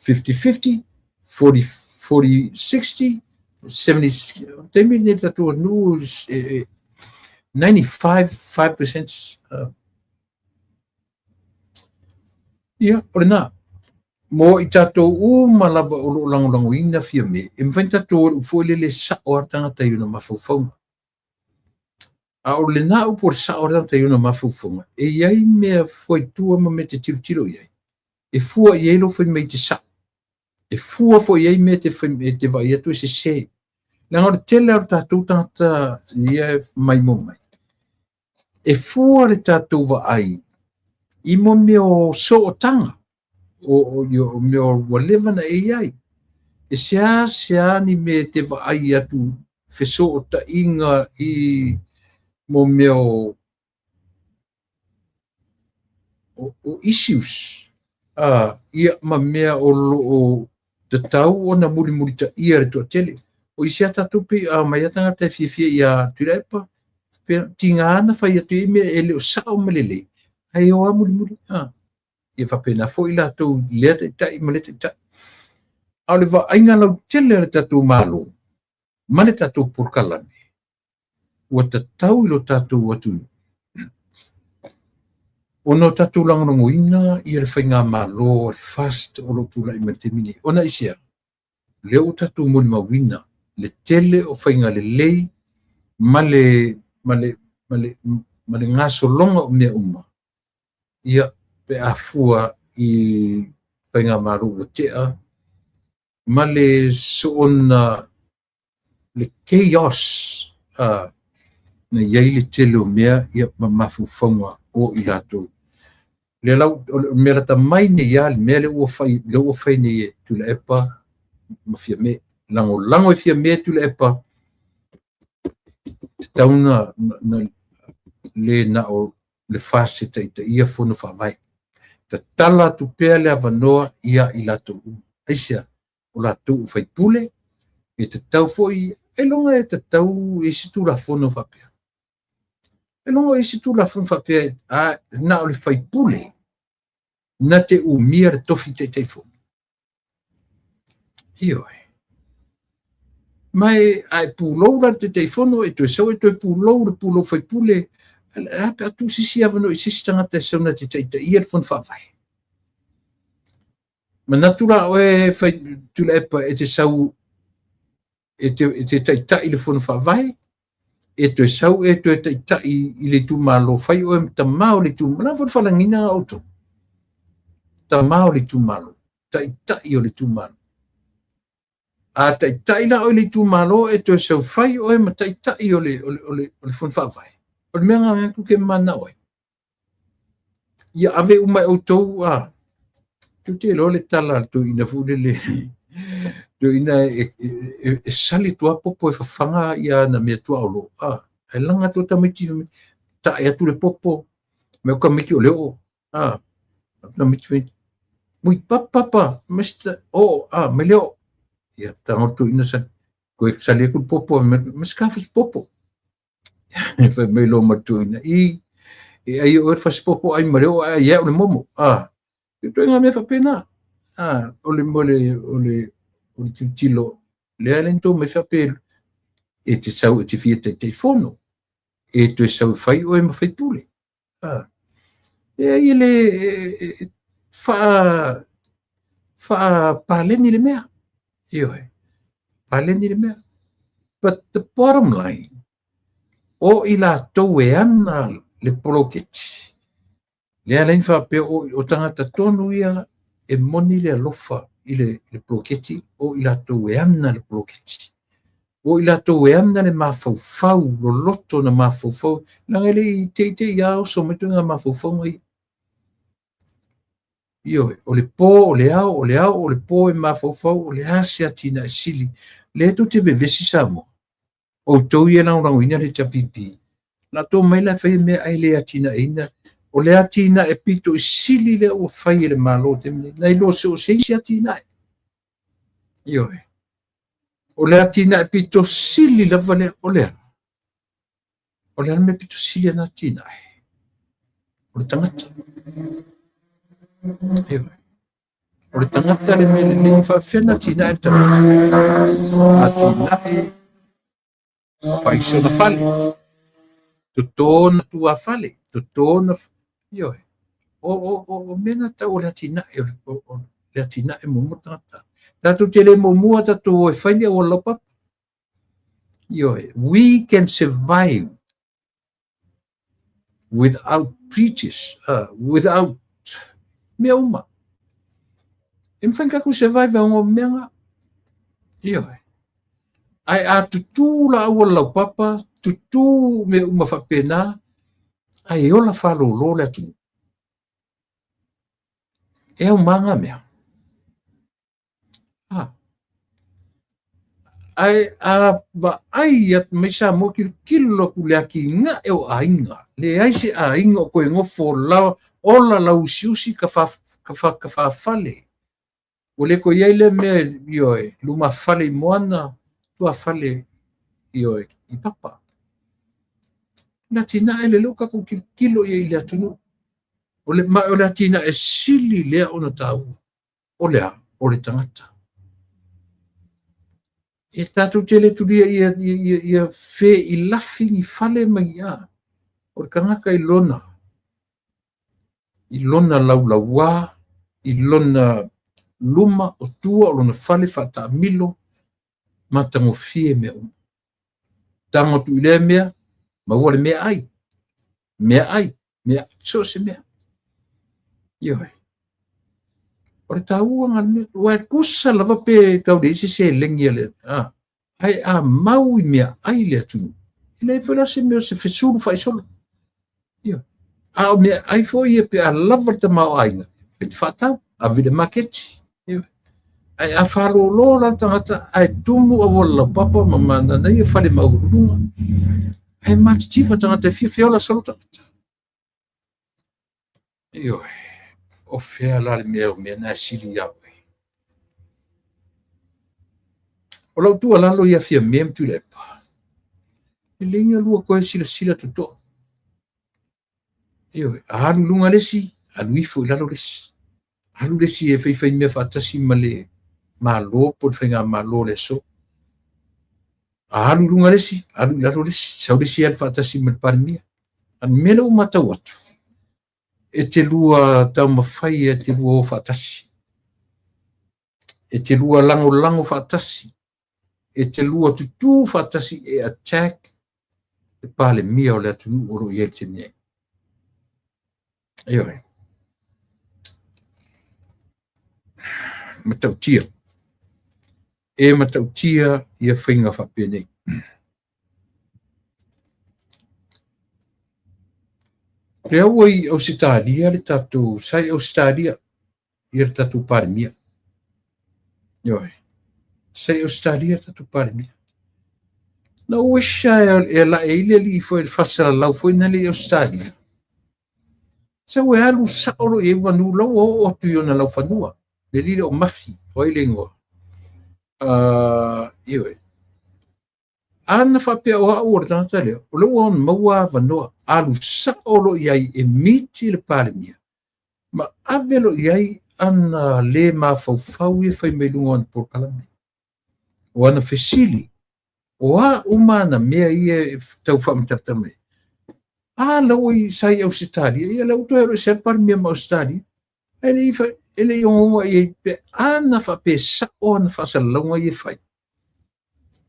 50-50, 40-60, 70, taimi lenei le tatou atunuu 95, 5%. Ia, o lena. Mo i tatou uma lava o lo o lagolagoina Fiame, e mafai ona tatou o foi lele sao a le tagata i ona mafaufauga. A o lena upu o le sao a le tagata i ona mafaufauga, e i ai mea fua i tua ma mea e te tilotilo i ai. E fua i ai lou fai mai i te sao. E fua foi i ai mea e te vaai atu e sese. Leaga o le tele o tatou tagata ia e maimoa mai, e fua le tatou vaai i mo mea o sootaga, o mea ua leva na e i ai. E seasea ni mea e te vaai atu fesootaiga i mo mea o issues, ia ma mea o lo o tatau ona mulimulitaia le toatele. O isi a tatou pei a mai a tagata e fiafia ia Tuilaepa, tiga na fai atu i mea e le o sao ma lelei, ae o a mulimuli. Ia faapena foi latou lea taitai ma lea taitai. A o le vaaiga lautele a le tatou Malo ma le tatou polokalame, ua tatau i lo tatou atunuu ona o tatou lagolagoina ia le faigamalo a le FAST o lo o tulai mai le taimi nei. Ona aisea? Lea ua tatou molimauina le tele o faiga lelei ma le gasologa o mea uma, ia pe a fua i faigamalo ua tea ma le soona le chaos na i ai le tele o mea ia ma mafaufauga o i latou. Le lau o le mea lata mai nei ia le mea le ua fai nei e Tuilaepa ma Fiame. Lagolago e Fiame Tuilaepa, tatau na le na o le FAST e taitaia fono faavae. Tatala atu pea le avanoa ia i latou uma. Aisea, o latou faipule, e tatau foi, e loga e tatau i se tulafono faapea. E loga i se tulafono faapea, a na o le faipule, na te umia le tofi taitaifono. Ioe. Mai ai pulou la le taitaifono, e toe sau e toe pulou le pulou faipule, a pe atu sisi avanoa i sisi tagata e sau na te taitaia le fono faavae. Manatu la oe fai Tuilaepa e te sau e te taitai le fono faavae, e toe sau e toe taitai i le itumalo, fai oe ma tamā o le itumalo. La foi faalagina a outou. Tamā o le itumalo, taitai o le itumalo. A taitai la oe le itumalo e toe sau fai oe ma taitai o le fono faavae. O le mea ngā atu ke mana oe. Ia ave uma e outou a tu te loa le tala le tuuina fulele. Tuuina e sali tua popo e fafaga ia na mea tua o lo. A e langa tua tamaiti ta e atu le popo me o tamaiti o leo. A tamaiti mui papa mesta o a me leo. Ia tango tuuina sa koe sali aku popo me skafus popo. E fai mai lo ma tuuina i e ai o fasi popo ai ma leo ai e o le momo. A Ituaiga mea faapena. O le, o le, o le, o le tilotilo, lea le tou mai faapea e te sau e te fia Taitaifono, e toe sau e fai oe ma faipule. E ai e le faapaleni le mea. Ioe, paleni le mea. But the bottom line, o i latou e ana le poloketi, lea la faapea o tagata tonu ia e moni le alofa i le poloketi, o i latou e ana le poloketi. O i latou e ana le mafaufau, loloto na mafaufau, leaga e le i te i a oso mai ituaiga mafaufauga ia. Ioe, o le po, o le ao, o le ao, o le po e mafaufau, o le a se atinae sili. Lea tou te vevesi Samoa. Outou ia e lagolagoina le HRPP. Latou mai la e fai mea ae le atinaeina. O le atinae pito i sili lea ua fai e le Malo i le taimi nei, nai lo so o se isi atinae. Ioe. O le atinae pito sili lava lea, o le a? O le a le mea pito sili ana atinae? O le tagata. Ioe. O le tagata le mea lelei, faapefea ona atinae le tagata? Atinae fai sona fale, toto ona tuafale, toto ona, ioe. O mea na tau o le atinae, o le atinae muamua le tagata. Tatou te le muamua tatou o e fai ni auala laupapa. Ioe, we can survive without preachers, without mea uma. E mafai ona tatou survive ai o mea na. Ioe. Ae a tutū la auala laupapa, tutū mea uma faapena, ae ola fālōlō le atunuu. E aumā ngā mea. Ae a vaai atu mai Samoa tilotilo atu le atinae o aiga, leai se aiga o toe nofo la, ola lauusiusi ka fafale. Ua le toe i ai lea mea, ioe, lumafale i moana, tuafale, ioe, i papa. O le atinae lea ua tatou tilotilo i ai i le atunuu. O le, ma o le atinae sili lea ona taua. O le a? O le tagata. E tatou te le tulia ia fe i lafi ni fale ma ni a. O le tagata i lona laulauā, i lona luma o tua o lona fale faataamilo, matagofie mea uma. Tago atu i lea mea, maua le mea ai. Mea ai, mea, so o se mea. Ioe. O le taua ngā le mea, ua e tusa lava pe tau leai se seleni a le, ae a mau i mea ai le atunuu. E leai foi la se mea o se fesulu faaisolo. Ioe. A o mea ai foi ia pe a lava le tamaoaiga, fai faatau, ave i le maketi. Ioe. Ae a fālōlō la le tagata, ae tumu auala laupapa ma mananaia fale maualuluga. Ae matitiva tagata e fia feola solo tagata. Ioe. O fea la le mea o mea na e sili iā oe. O lau tuualalo ia Fiame ma Tuilaepa, lelei ona lua toe silasila totoa. Ioe, a alu i luga le isi, alu ifo i lalo le isi. Alu le isi e faifai mea faatasi ma le Malo po o le faigamalo o le aso. A alu i luga le isi, alu i lalo le isi. Sau le isi alu faatasi ma le Palemia. A o le mea lea ua matau atu, e te lua taumafai e te lua o faatasi. E te lua lagolago faatasi. E te lua tutū faatasi e attack le Palemia o le atunuu o lo o i ai i le taimi nei. Ioe. Matautia. E matautia ia faiga faapenei. Lea ua i Ausetalia le tatou, sa i Ausetalia ia le tatou Palemia. Ioe. Sa i Ausetalia le tatou Palemia. Na ou ese e lae ai le alii foi le faasalalau foi na le i Ausetalia. Sau e alu sao lo i ai manu lau ua oo atu i ona laufanua. Le alii lea o Mafi, o ai le igoa. Ioe. Ana faapea o au o le tagata lea, o lea ua ona maua avanoa, alu sao lo i ai e miti le Palemia. Ma ave loa i ai ana le mafaufau ia fai mai luga o ana polokalame. O ana fesili, o a uma ana mea ia e tau faamatalatala mai. A la ua i sa i Ausetalia, ia la ua toe alu ese lava le Palemia ma Ausetalia. Ae le i e le i ogaoga i ai pe a na faapea sao ana faasalalauga ia e fai.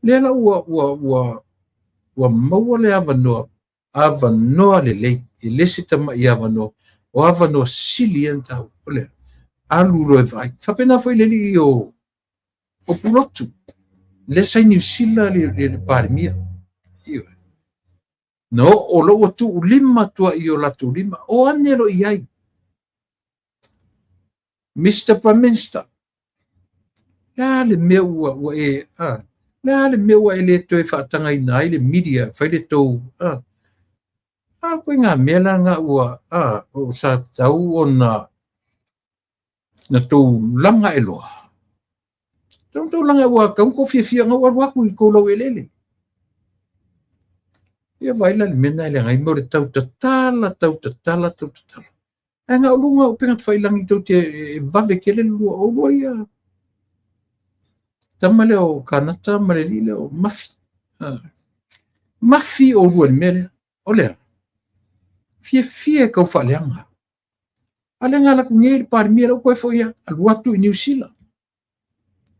Lea la ua maua le avanoa, avanoa lelei, e le se tamai avanoa, o avanoa sili ia ona taua. O le alu loa e vaai. Faapena foi le alii o Pulotu, lea sa i Niu Sila le Palemia. Ioe. Na oo loa ua tuulima atu ai i o latou lima. O ane loa i ai. Mr. Prime Minister, le a le mea ua e, le a le mea ua e le toe faatagaina ai le media, fai le tou, a koe ngā mea la ngā ua, o sa tau ona na tou laga e loa. Tau tou laga ua kau kou fiafia ngau alu aku i kou lau elele. Ia vai la le mea na le ngai mo le tau tatala, tau tatala, tau tatala. Ae ngā ulunga o penga tawhailangi tau te vave kele lua o lua ia. Tama lea o Kanata ma le alii lea o Mafi. Mafi o lua le mea lea. O lea. Fiafia e kau faaleaga. A lea ngā laku nei le Palemia lau koe foi ia, alu atu i Niu Sila.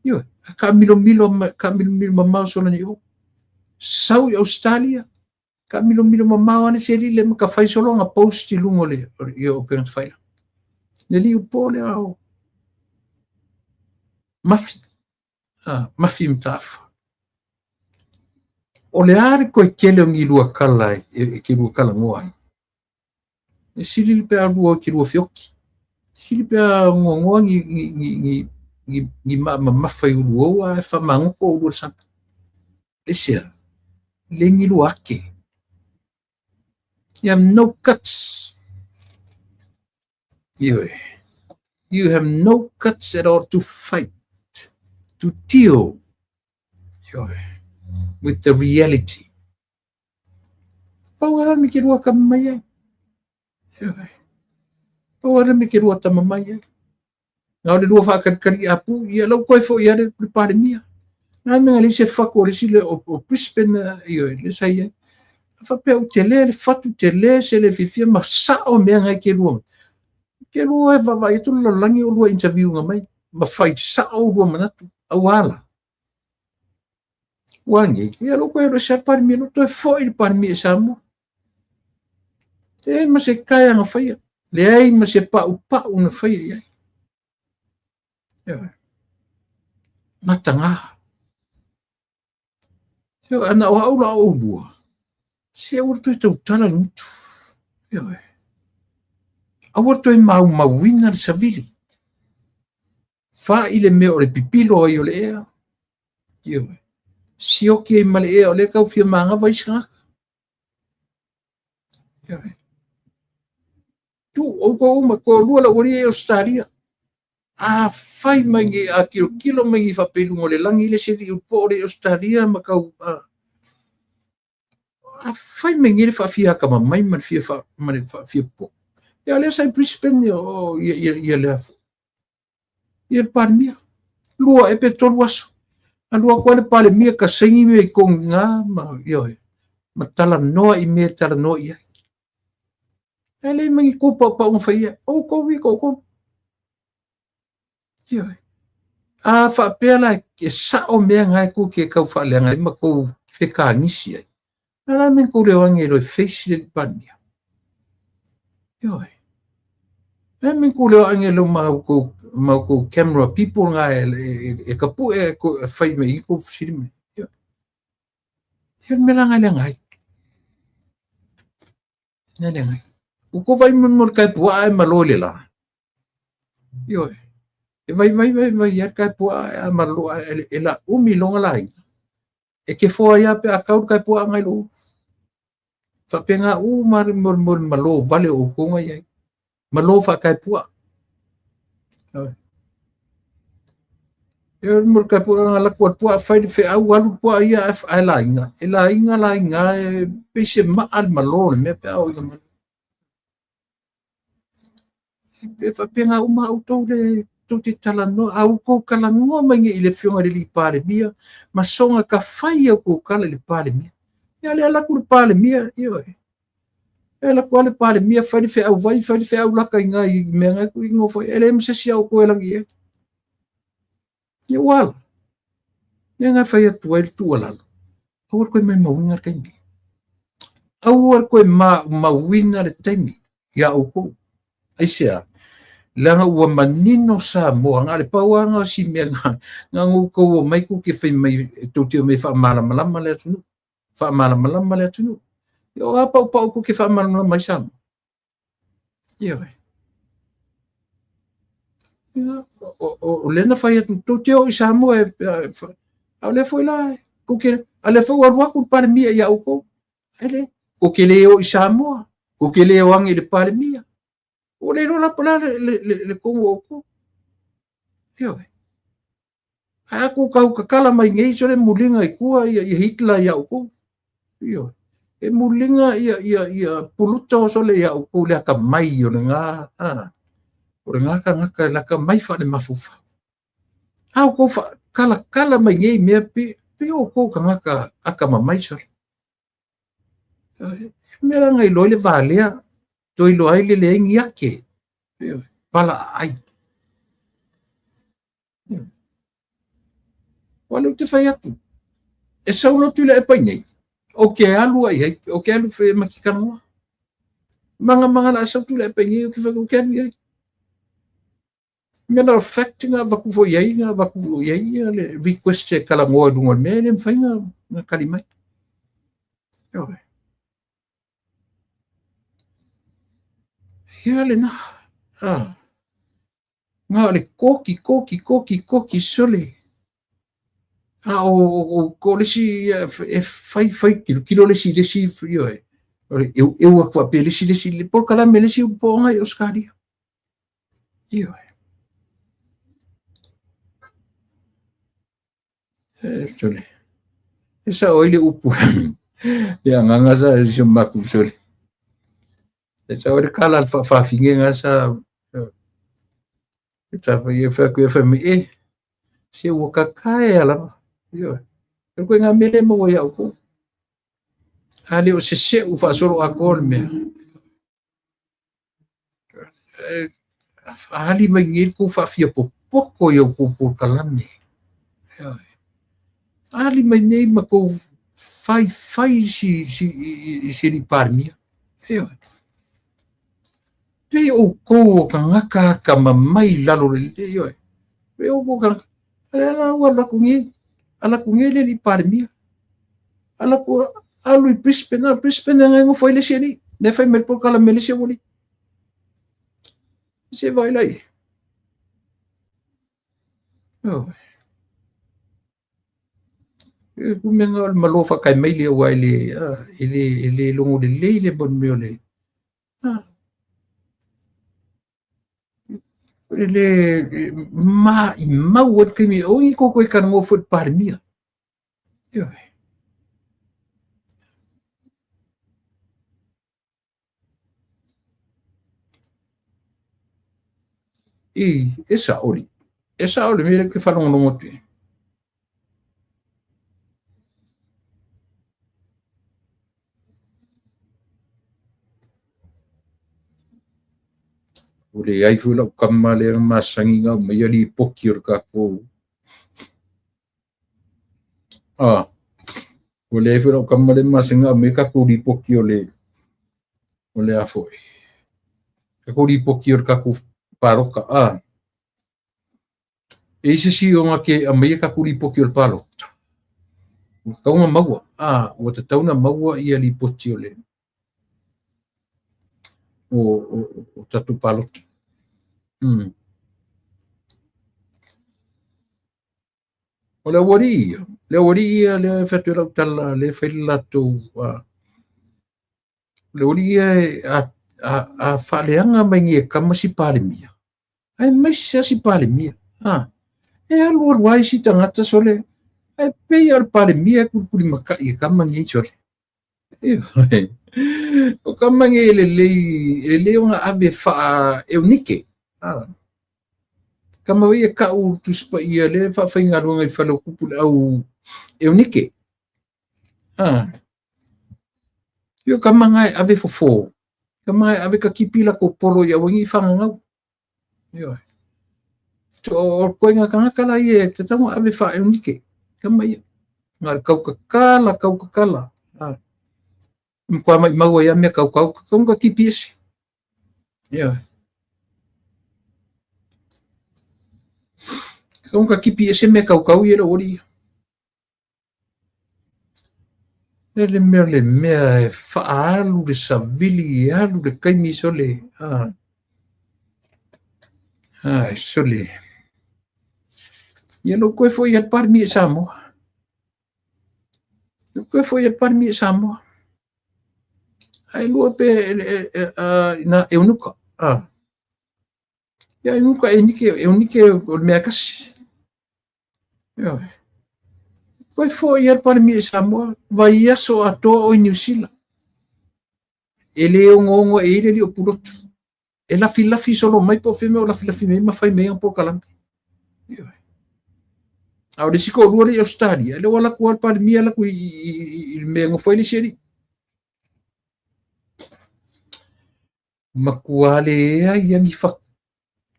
Ioe, ka milomilo mamao sola ni o. Sau i Australia, ka milomilo mamao ale se lile ma ka fai solo nga post i lunga le i o penga tawhaila. Le li upo le ao Mafi. Mafi mtafa. O le are koe kele o ni lua kala e ke lua kala ngoa ai. E sili le pea lua o ke lua fioki. Sili pea ngoa ngoa ni ma mamafa i ulu oua e wha mangoko o lua sami. Le sea, le ni lua ake. You have no guts. You have no guts at all to fight, to deal with the reality. Pau ara me ke rua kama mai ai. Pau ara me ke rua tama mai ai. Ngā o le lua whākarikari a pū, ia lau koe fo ia le Palemia. Ngā mea le se whaku o le sile o Brisbane, ioe, le sa ia. Whapea u te le, le whatu te le, se le fiafia, ma sao mea ngai ke lua. Ke lua e vava i tu la langi o lua interview nga mai, ma whai sao lua manatu, au ala. Ua ngi, ia lau koe ro se Palemia, lau toe foi le Palemia e Samoa. Te ma se kai anga whaia. Le ai ma se pau pau na whaia iai. Ioe. Matanga. Ioe, ana o au la o lua. Se aua toe tautala le gutu. Ioe. Aua toe maumauina le savili. Wha i le mea o le pipilo ai o le ea. Ioe. Sioki ai ma le ea o le kau fia manga vaisangaka. Ioe. Tu o ko uma ko lua la uri e Australia. A fai mai ngi a kilo kilo mai ngi whapelunga o le langi le seli upo o le Australia ma kau a fai mai ngi le whaafia ka mamai ma le fia wha ma le whaafia po. Ia le sai Brisbane o ia ia ia le afo. Ia le Palemia. Lua e pe tolu aso. A lua koa le Palemia ka sengi me i kongi ngā ma ioe. Ma tala noa i me tala noa i ai. E le mangi ko pau pau nga whaia. O ko wi ko ko. Ioe. A whaapea la e sao mea ngai ku ke kau whaaleanga i ma kou wheka ngisi ai. Na la men kou leo ange loi face le Palemia. Ioe. Na men kou leo ange lo mau kou camera people nga e kapu e whai me i kou siri me. Ioe. He mea ngai le ngai. Ngai le ngai. U ko vai mo le kai pua e malo le la. Ioe. E vai vai vai vai ia kai pua e malo e la umi longa lai. E ke foa ia pe a kau kai pua ngai lo. Whapenga u mari mo mo malo vale o ko ngai ai. Malo wha kai pua. Ioe. E mo kai pua nga la kua pua whai le wheau alu pua ia e la inga. E la inga la inga e peise ma al malo le mea pe au inga malo. E faapena uma outou le tou te talanoa, a outou talanoa mai nei i le Afioga i le alii Palemia ma soona tafai outou tala i le Palemia. Ia lea alu atu le Palemia, ioe. E alu atu lava le Palemia fai le feau vai, fai le feau lata i ina i mea na e nofo ai, e leai ma se isi a outou e lagi i ai. Ia ua ala. Lea na fai atu ai le tuualalo, aua le toe maumauina le taimi. Aua le toe maumauina le taimi iā outou. Aisea? Leaga ua manino Samoa, na o le pau lava lena o si mea na ona outou omai tou te fai mai, tou te omai e faamalamalama le atunuu, faamalamalama le atunuu. Ia o a paupau tou te faamalamalama ai Samoa? Ioe. O lea na fai atu, tou te o i Samoa, a o lea foi la, tou te, a lea foi ua alu atu le Palemia ia outou. Ae le, tou te le o i Samoa, tou te le o ane i le Palemia. Ua le iloa la po o le a le tonu o outou. Ioe. Ae a tou tau tatala mai nei, sole muliga i tua ia Hitler ia outou. Ioe. E muliga ia Puluto sole ia outou le atamai o lena, o lena tagata e lata mai faale-mafaufau. A outou talatala mai nei mea, pe outou tagata atamamai sole. Mea la na iloa ai le valea, toe iloa ai le leai ni ake, pala aai. Ua lea ou te fai atu, e sau loa Tuilaepa i nei, ou te alu ai ai, ou te alu ma te talanoa. Maga maga la sau Tuilaepa i nei, ou te fai atu, ou te alu i ai. Matter of fact, na avatu foi i ai, na avatu i ai le request e talanoa i luga o le mea, e le mafai na tali mai. Ioe. Ia lena. Ah. Na o le koki, koki, koki, koki, sole. A o le isi e fai, fai, tilotilo le isi i le isi, ioe. O le eueu atu faapea le isi, le isi, le polokalame le isi po o i Ausetalia. Ioe. E, sole. E sao ai le upu. Le agaga sa e si o maku sole. E sao ai le kala le faafafine nga sa e sa fai e fai e fai mai e se ua kakae a lava. Ioe. E koe ngā mele maua ia outou. A le o se seu faasolo atoa le mea. Faaali mai nei le tou faafiapopoto i outou polokalame. Faaali mai nei ma tou faifai i se alii Palemia. Ioe. Pei outou o tagata atamamai i lalo o le, ioe. Pei outou o tagata, lea la ua alu atu nei, alu atu nei le alii Palemia. Alu atu, alu i Brisbane, a Brisbane e nofo ai le isi alii. Lea fai mai le polokalame le isi aualii. Se vaai la i ai. Oh. E ku mea o le malo whakai mai le aua e le longo lelei le mo mea o le le maimau ai le taimi o i ko koe talanoa foi i le Palemia. Ioe. I, e sao li. E sao le mea lea ou te faalogologo atu i ai. Ua leai foi lau tama lea na masani na aumaia lipoti o le tatou ua leai foi lau tama lea na masani na aumaia tatou lipoti o le a foi tatou lipoti o le tatou palota. E i ai se isi o na te aumaia tatou lipoti o le palota, ua tatau ona maua, ua tatau ona maua ia lipoti o le o tatou palota. O le aualii ia, le aualii ia lea e fai atu ai lau tala lea e fai le latou le aualii ia a faaleaga mai nei e kama si Palemia, aemaise lava si Palemia, e alu alu lava isi tagata sole, ae pei lava o le Palemia e kulikulimatai e kama nei sole. O kama nei e lelei, e lelei ona ave faa-eunike. Kama ia kau Tusi Paia le faafaigaluega i fale o kupu le au eunike. Io kama ngai ave fofo. Kama ngai ave ka kipi la ko polo i awangi whangangau. Io. O koinga kangaka la ie te tango ave wha eunike. Kama ia. Ngā kaukakala, kaukakala. Mkwa mai maua ia mea kaukau, kaunga kipi esi. Io. Kaunga kipi ese mea kaukau ia la ori. E le mea e whaalu le savili e alu le kaimi sole. Sole. Ia lau koe foi al parmi e Samoa. Lau koe foi al parmi e Samoa. Ai lua pe na eunuka. Ia eunuka e nike, eunike o le mea kasi. Ia. Koe foi al parmi e Samoa. Vai aso atoa o i New Zealand. E le ongo ongo e ile li o pulotu. E lafi lafi solo mai po feme o lafi lafi mai ma fai mai ang po kalame. Ia. A o le siko lua le Australia, le wala ku al parmi ala ku i me ngo foi le seri. Makua le ai angi fa.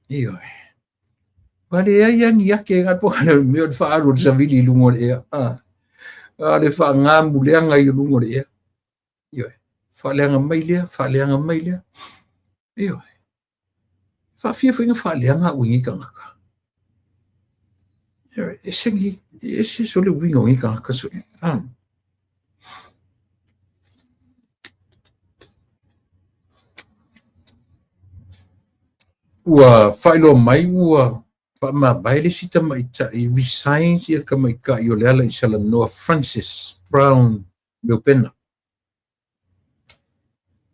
Io. Wale ai angi ake nga po le me o fa alu sa vili lungo le a. A le fa ngamu le anga i lungo le. Io. Fa le anga mai le, fa le anga mai le. Io. Fa fia foi nga fa le anga wingi kangaka. Io, ese ngi ese sole wingo ngi kangaka so. Ua whailo mai ua wha le sita mai tai resign ia ka mai ka i o le ala i salanoa Francis Brown Leopena.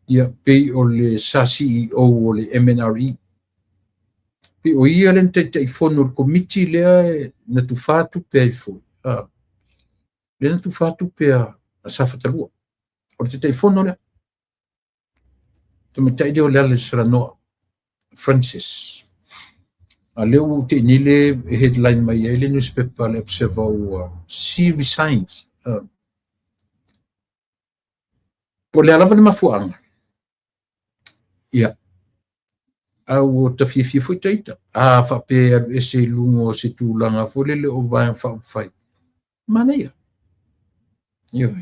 Ia pei o le sa CEO o le MNRE. Pe o ia le taitai fono le komiti lea na tuwhātu pea i foi. Le na tuwhātu pea a Safatalua. O le taitai fono lea. Te matai leo le ala i salanoa Francis. A leo te nile headline mai ai le newspaper le Observer ua she resigns. Po le alava le mafuanga. Ia. Au o ta fiafia foi taita. A whape alu ese i lungo o se tūlanga fo lele o vaenga whaupawhai. Mana ia. Io.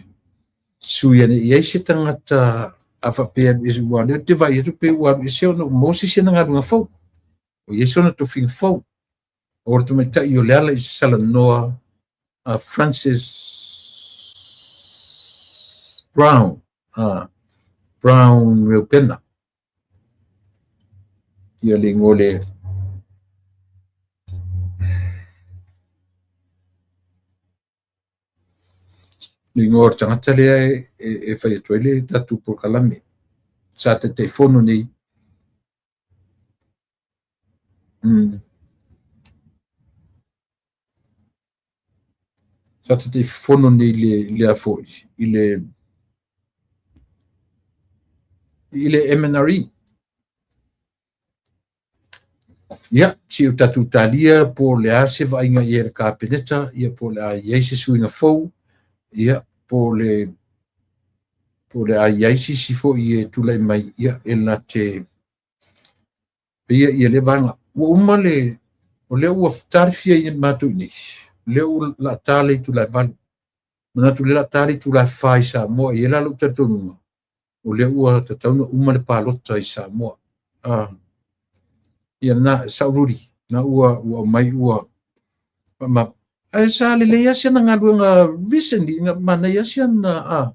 Sui ane i ai se tangata a whape alu ese ua leo te vai atu pe ua alu ese ono Moses na ngalunga fau. O Yesu na tofinga fau. O roto mai tai o le ala i salanoa a Francis Brown. Brown Reupena. Ia le ngole le ngoa tangata lea e whai atu ai le tatu polokalame. Sa te te fono nei. Sa te te fono nei le a foi i le MNRE. Ia, si o tatu talia po le a se vainga i le kapeneta, ia po le a iai se suinga fou, ia po le a iai sisi fo i e tulai mai, ia e la te ia ia le vanga. Ua uma le o le ua tarifia i mātou nei. Le u la tale i tulai valu. Manatu le la tale i tulai whai Samoa i e la lau taritonunga. O le ua tatauna uma le palota i Samoa. Ia na saururi, na ua ua mai ua ma ai sa le le asia na ngaluenga recently nga mana asia na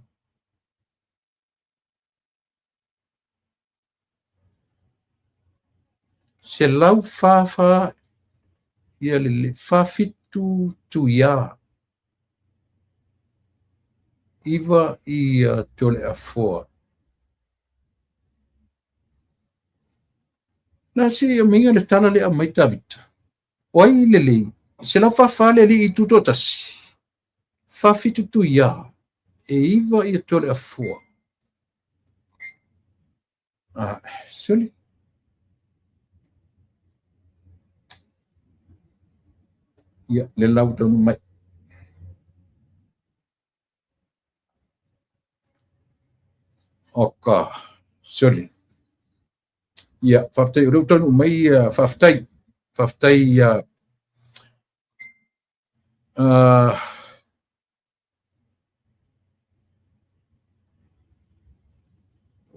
se lau fa fa ia le fa fitu tuia iwa i tole afoa. Na si o minga le tala le a mai Tavita. O ai le lei, se lau fa le li i tutotasi. Fa fitu tuia e iwa i tole afoa. Soli. Ia, le la ua taunuu mai. Oka, sorry. Ia, faafetai o lea ua taunuu mai, faafetai. Faafetai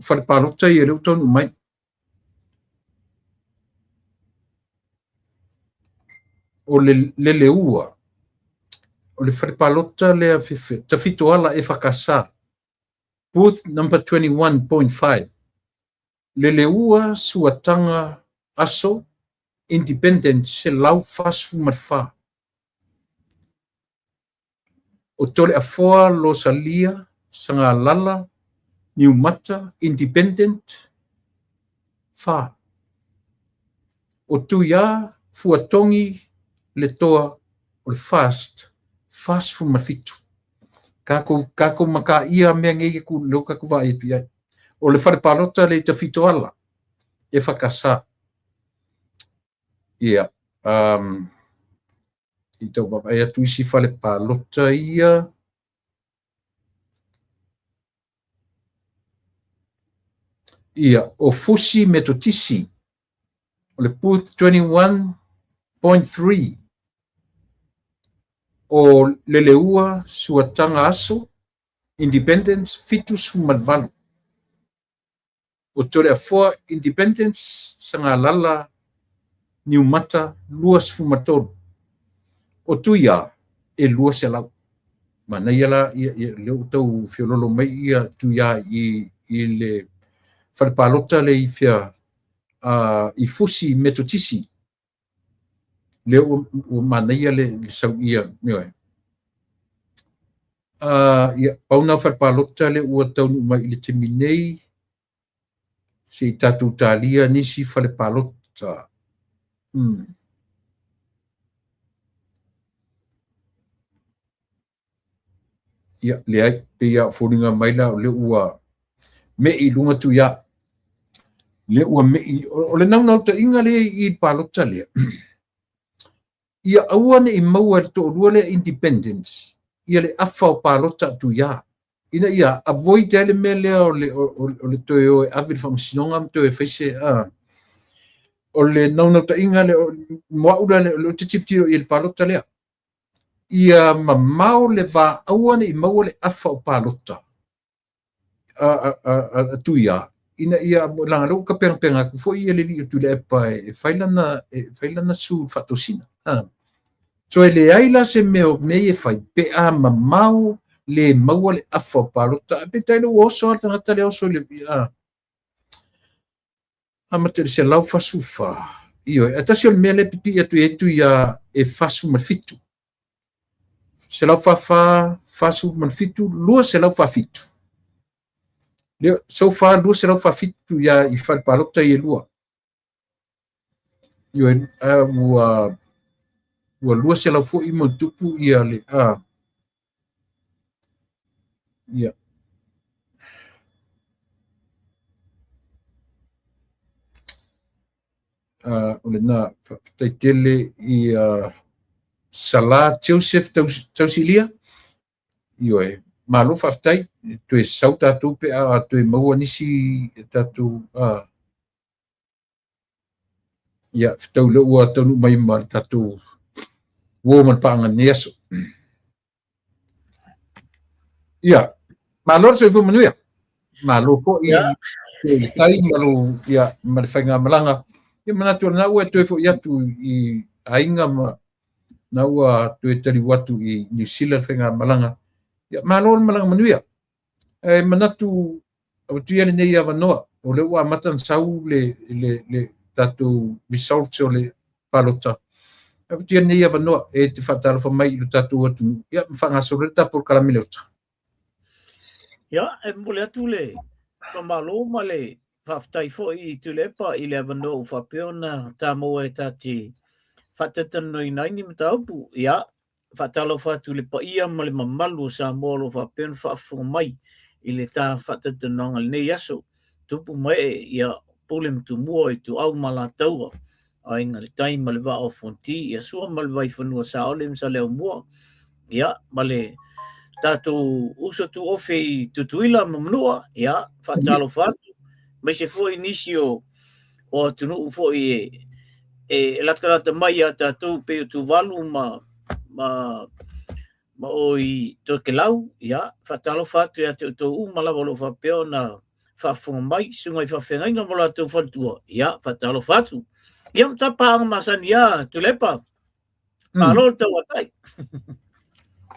fale palota ia lea ua taunuu mai. O le Leleua, o le fale palota lea Tafitoala EFKS, booth number 21.5. Leleua Suataga Aso Independent 144. O Toleafoa Losalia Sagalala Niumata Independent 4. O Tuiā Fuatogi Letoa o le Fast 47. Kākou makaia mea nei e ku leo kākou vaai atu i ai. O le fale palota le i Tafitoala EFKS. Ia, i tau vaavaai atu isi fale palota ia. Ia, o Fusi Metotisi, o le booth 21.3. O Leleua Suataga Aso, Independence 78. O Toleafoa Independence Sagalala Niumata 23. O Tuiā e 200. Manaia la ia, ia lea ua tau feololo mai ia Tuiā i le fale palota le i fea i Fusi Metotisi. Lea ua manaia le sau ia, ioe. Ia, pau na fale palota lea ua taunuu mai i le taimi nei, se i tatou talia nisi fale palota. Ia, leai, pei lava o foliga mai la o lea ua me'i i luga Tuiā. Lea ua me'i, o le naunautaiga lea i le palota lea, ia aua ne i maua e le toalua lea Independence ia le afa o palota a Tuiā, ina ia avoid ai le mea lea o le toe o e ave i le faamasinoga ma toe fai se o le naunautaiga lea mo au la lea ou te tilotilo i le palota lea, ia mamao le va, aua ne i maua le afa o palota a Tuiā, ina ia leaga lea ua tapegapegaina atu foi ia le alii o Tuilaepa e fai lana sue i le faatosina. So e leai la se mea o mea ia e fai pe a mamao le maua le afa o palota, ae peitai lea ua oso lava le tagata lea oso i le amata i le 144. Ioe, ae tasi o le mea lea e pipii atu i ai Tuiā e 47. 144, 47, 247. Lea, so far 247 Tuiā i fale palota i e lua. Ioe, ua 200 foi ma tupu ia le ia. O lena, faafetai tele i Sala Joseph Tausilia. Ioe, malo faafetai, toe sau tatou pe a toe maua nisi tatou ia, fetau lea ua taunuu mai ma le tatou uo ma le paaga i lenei aso. Ia, malo le soifua manuia. Malo foi i le tai ma lou, ia, ma le faigamalaga. Ia manatu o lena ua e toe foi atu i aiga ma na ua toe taliu atu i Niu Sila le faigamalaga. Ia, malo le malaga manuia. E manatu avatu ia lenei avanoa, o lea ua amata ona sau le tatou results o le palota. Avatu ia lenei avanoa e te faatalofa mai i lo tatou atunuu, ia ma faagasolo le tatou polokalame le ota. Ia, e momoli atu le faamalo ma le faafetai foi i Tuilaepa i le avanoa ua faapea ona ta maua e ta te faatatalanoaina ai ni mataupu. Ia, faatalofa atu i le paia ma le mamalu o Samoa o lo o faapea ona faafofoga mai i le ta faatatalanoaga i lenei aso. Tupu ma ee, ia, Pule ma Tumua, Ituau ma Alataua. Aiga i le Tai ma le Vaa o Fonti, ia Sua ma le Vaifanua Saole ma Saleaaumua, ia ma le tatou uso tuofe i Tutuila ma Manua, ia faatalofa atu, aemaise foi nisi o o atunuu foi e e latalata mai ia tatou pei o Tuvalu ma ma ma o i Tokelau, ia faatalofa atu ia te outou uma lava o lo o faapea ona faafofoga mai, susuga i faafeagaiga ma latou faletua, ia faatalofa atu. Ia ma tapaaga masani a Tuilaepa, malo le tauatai.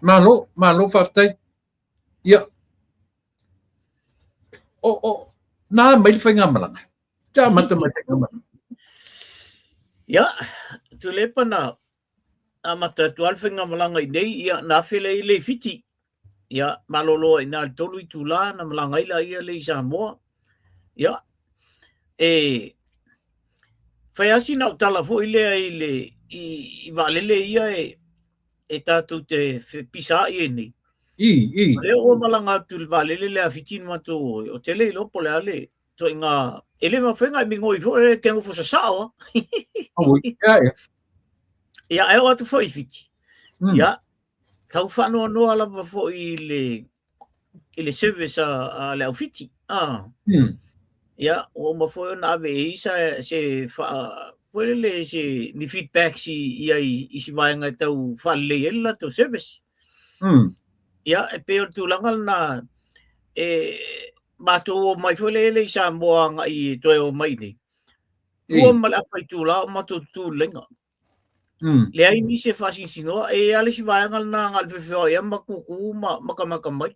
Malo, malo faafetai. Ia, o, o, na mai le faigamalaga. Te amata mai le faigamalaga. Ia, Tuilaepa na amata atu lava le faigamalaga i nei, ia na afe lea i le i Fiti. Ia, malolo ai i ina i le 3 itula na malaga ai laia lea i Samoa. Ia, e fai lava sina au tala foi lea i le i, i vaalele ia e e tatou te fepisaai ai nei. I, i. O lea ua malaga atu i le vaalele lea a Fiti na matou o ai, ou te le iloa po o le a le ituaiga, e le mafai ona e migoi foi e te nofo sasao a. Auoi, ia, ia. Ia, ae oo atu foi i Fiti. Ia, tau faanoanoa lava foi i le i le service a, a le au Fiti. Ah. Ia, ua uma foi ona ave i ai sa, se faa, foi lele se ni feedbacks i, i ai i si vaega e tau faalelei ai le latou service. Ia, e pei o le tulaga lena e matou o mai foi lele i Samoa agai e toe o mai nei. Lua ma le afa itula o matou tutū i le laina. Leai nisi e faasinosinoa, e i ai lava le isi vaega lena na o le feofeoai lava ma tutu ma matamata mai.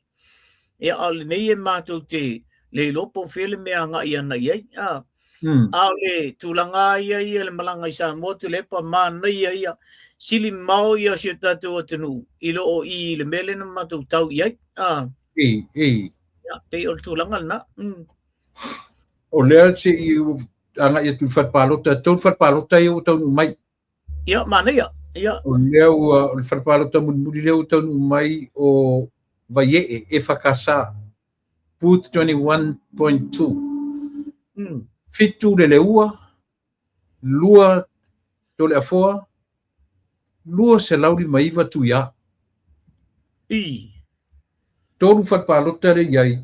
Ia, a o lenei e matou te le iloa po o fea le mea agai ana i ai. A, a o le tulaga lava ia ia le malaga i Samoa Tuilaepa, manaia ia, sili mamao ia o si o tatou atunuu i lo o i le mea lea na matou tau i ai. A, I, i. Ia, pei o le tulaga lena. O lea se i agai atu i fale palota, e 3 fale palota ia ua taunuu mai. Ia, manaia. Ia. O lea ua, o le fale palota mulimuli lea ua taunuu mai o Vaiee, EFKS, booth 21.2. 7 Leleua, 2 Toleafoa, 259 Tuia. I. 3 fale palota lea i ai,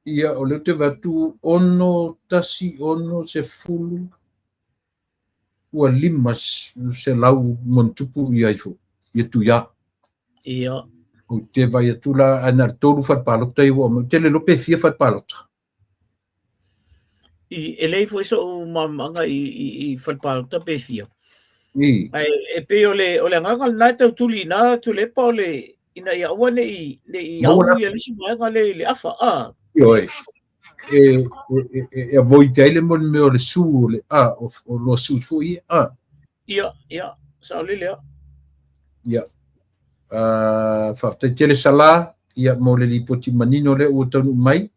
ia o lea ou te vaai atu 6, 1, 6, 10, ua 500 ma ona tupu ia ifo, ia Tuia. Ia. Ou te vaai atu la, ae na o le 3 fale palota ia ua aumai. Ou te le iloa pe fia fale palota. I, e leai foi so'u malamalamaaga i, i, i fale palota pe fia. I. Ae e pei o le, o le agaga lena e tau tuli i ina Tuilaepa o le, ina ia aua ne i, ne i au ia le isi vaega lea i le afa. A. Ioe. E, e, e, e, e avoid ai le mo le mea o le su o le a, o, o loa su foi ia. A. Ia, ia, saolele a. Ia. Uh, faafetai tele Sala, ia mo le lipoti manino lea ua taunuu mai.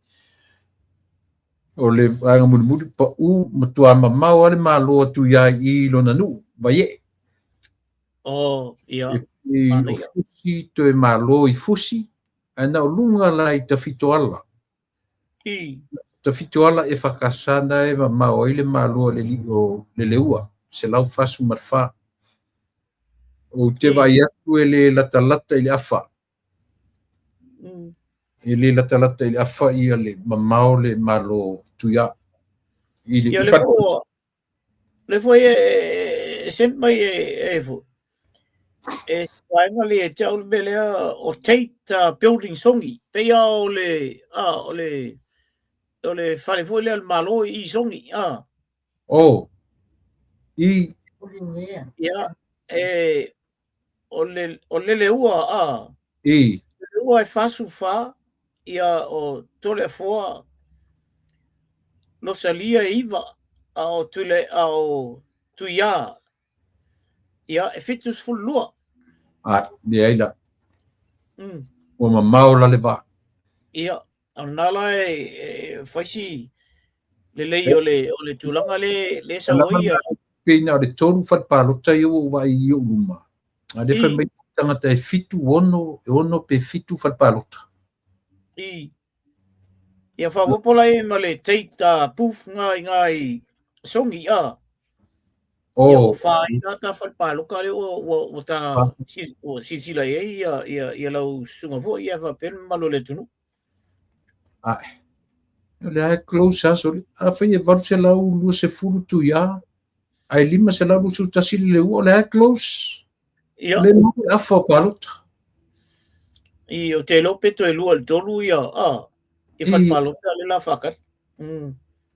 O le vaega mulimuli, pau matua mamao lava le Malo atu ia i lona nuu, Vaiee. Oh, ia. E, o Fusi, toe Malo i Fusi, ae na o luga la i Tafitoala. I. Tafitoala EFKS na e mamao ai le Malo a le alii o Leleua, 144. Ou te vaai atu e le latalata i le afa. E le latalata i le afa ia le mamao le Malo Tuia. I le, Ia, le foi, le foi e, e send mai e, e foi. E vaega le e te au le mea lea o Tate Building Songi. Pei a o le, a, o le, o le fale foi lea le Malo i Songi. A. Oh. I. Ia, e, o le, o Leleua, a. I. Leleua e 44, ia o Toleafoa, Losalia e 9, a o Tuile, a o Tuiā, ia e 72. A, leai la. Ua mamao la le va. Ia, o lena la e, e fai si lelei o le, o le tulaga le, le sau ai ia. Pei na o le 3 fale palota ia ua ou vaai i ou luma. A lea fai mai tagata e 7, 6, e 6 pe 7 fale palota. I. Ia faaopoopo la i ma le Tate booth ngā i ngā i Songi, a. Ia, ua fā ai la ta fale palota lea ua ta ua silasila i ai ia lau susuga foi ia faapea le mamalu o le atunuu. Ae. O lea e close lava sole. Afai e 820 Tuia, ae 521 Leleua, o lea e close. Ia. Le maua le afa o palota. I, ou te iloa pe toe lua i le tolu ia, ia fale palota lea la faatali.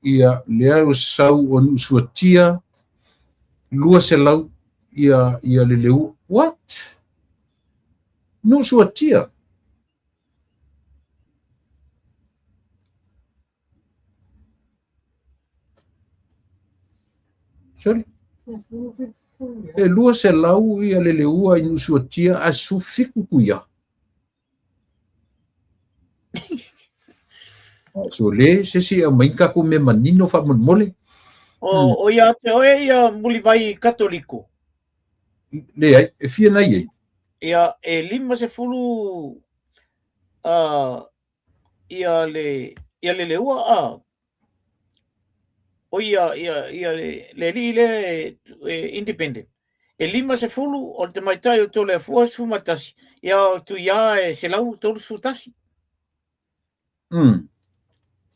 Ia, lea ua sau o Nuusuatia 200 ia Leleua. What? Nuusuatia? Sorry. E 200 ia Leleua i Nuusuatia ae 17 Tuia. So le se isi e aumai ni tatou mea manino faamolemole. O ia te oe ia Mulivai Katoliko. Leai, e fia nai ai? Ia, e 50 ia le ia Leleua a o ia ia ia le le alii lea e independent. E 50 o le tamaitai o Toleafua 11, ia o Tuia e 131.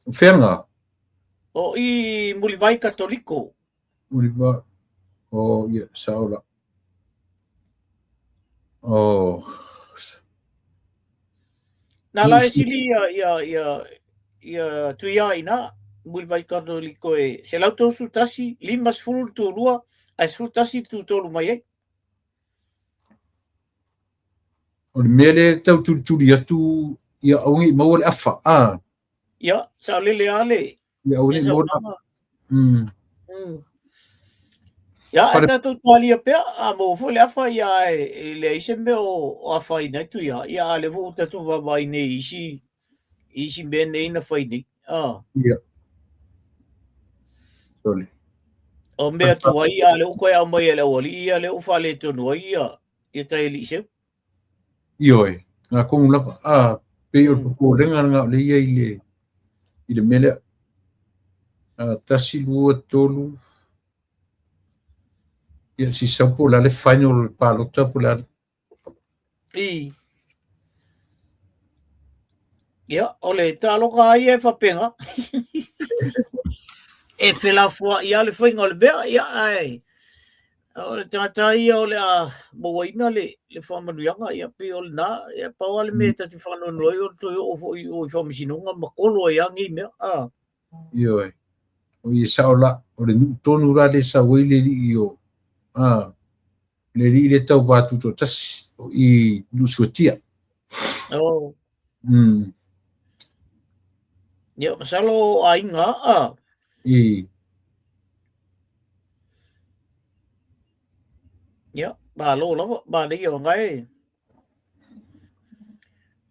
O fea lena? O i Mulivai Katoliko. Mulivai. O, ia, sao la. O. Nā la e sili ia, ia, ia, ia Tuia ina, Mulivai Katoliko e 131, 50 le tulua, ae 11 le tutolu mai ai. O le mea lea e tau tulituli atu, ia aua ne i maua le afa, a? Ia, saolele lava le Ia aua ne i maua le afa. Ia, ae tatou talia pea, a maua foi le afa, ia ae e leai se mea o afaina ai Tuia, ia a o lea foi ua tatou vaavaai nei i isi, i isi mea nei na fai nei. Ia. Sorry. O mea tuai, a o lea ua toe aumai e le aualii ia, lea ua faaletonu ai ia, ia Taialii Seu. Ioe, ngā kongu lava. A, pei o le popolega lena o lea i ai i le, i le mea lea. A, tasi, lua, tolu, ia, si sau po o le a le final o le palota po o le a le. I. Ia, o le taloka lava ia e faapena. E felafoai lava le faiga o le mea, ia, ae o le tagata ia o le a mauaina le, le faamanuiaga, ia, pei o lena, ia, pau lava le mea e ta te faanoanoa ai, o le toe oo foi i o i faamasinoga ma kolo ai lava nei mea. Ioe. O ia sao la, o le nuu tonu la lea e sau ai le alii o, a, le alii lea tauva tutoatasi, o i Nuusuatia. Oh. Ia, masalo o aiga, a. I. Ia, malo lava, manaia o lena e.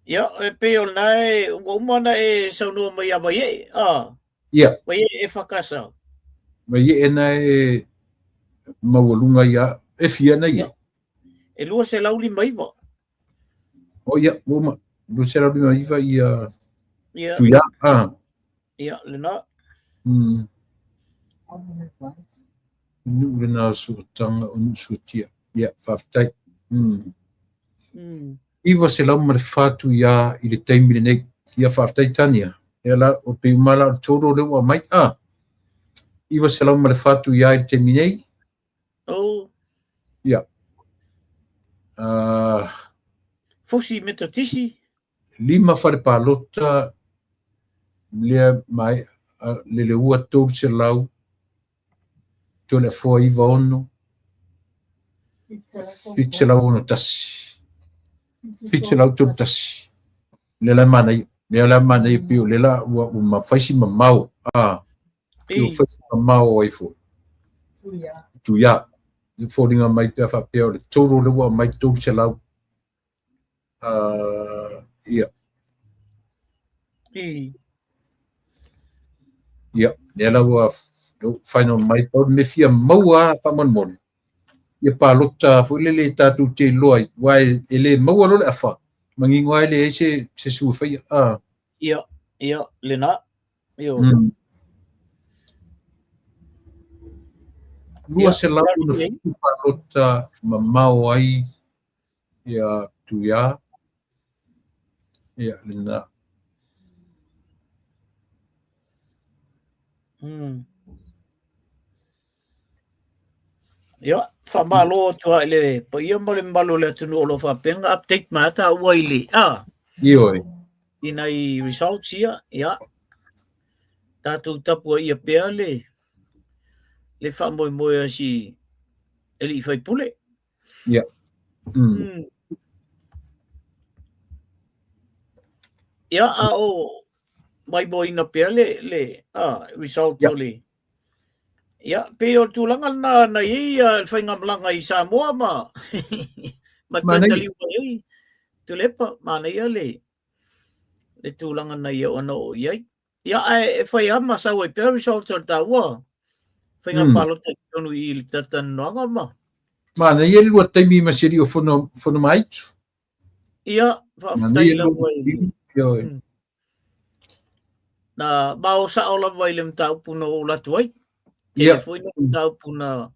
Ia, e pei o lena e, ua uma ona e saunoa mai ia Vaiee, a. Ia. Vaiee e whakasa. Vaiee na e maualuga ia, e fia na ia. E 259. O ia, ua uma, 259 ia. Ia. Tuia, a. Ia, lena. Nuu lena o Suataga o Nuusuatia. Ia, faafetai. 904 Tuia i le taimi lenei. Ia, faafetai Tania. Ia la, o pei uma la o le total lea ua aumai. A, 904 Tuia i le taimi nei. Oh. Ia. Fusi Metotisi. Lima fale palota lea mai Leleua 300 Toleafoa 96 761 731. Lea la e manaia. Lea la e manaia pei o lea la ua mafai si mamao. A, ua fai si mamao ai foi. Tuia. E foliga mai pe a faapea o le total lea ua aumai 300. Ia. Ia, lea la ua final mai, pau le mea fia maua lava faamolemole, ia palota foi lele e tatou te iloa ai, aua e le maua loa le afa, manino lava e leai se sue e faia. Ia, ia, lena. Ioe. 207 palota mamao ai ia Tuia, ia lena. Ia, faamalo atu lava i le paia ma le mamalu o le atunuu o lo o faapea ona update mai lava taua i le a Ioe. I nai results ia, ia tatou tapuaia pea le le faamoemoe a si alii faipule. Ia. Ia, a o maimoaina pea le le a result o le. Ia, pei o le tulaga lena na i ai le faigamalaga i Samoa ma ma toe taliu mai ai Tuilaepa, manaia le le tulaga na ia ona oo i ai. Ia, ae e fai lava ma sau ai pea results o le taua faiga palota i totonu i le talatalanoaga ma. Manaia le lua taimi ma si alii o Fono Fonomaitu. Ia, faafetai lava i le. Na mao sao lava i le mataupu na ou alu atu ai. Tele foi nai mataupu na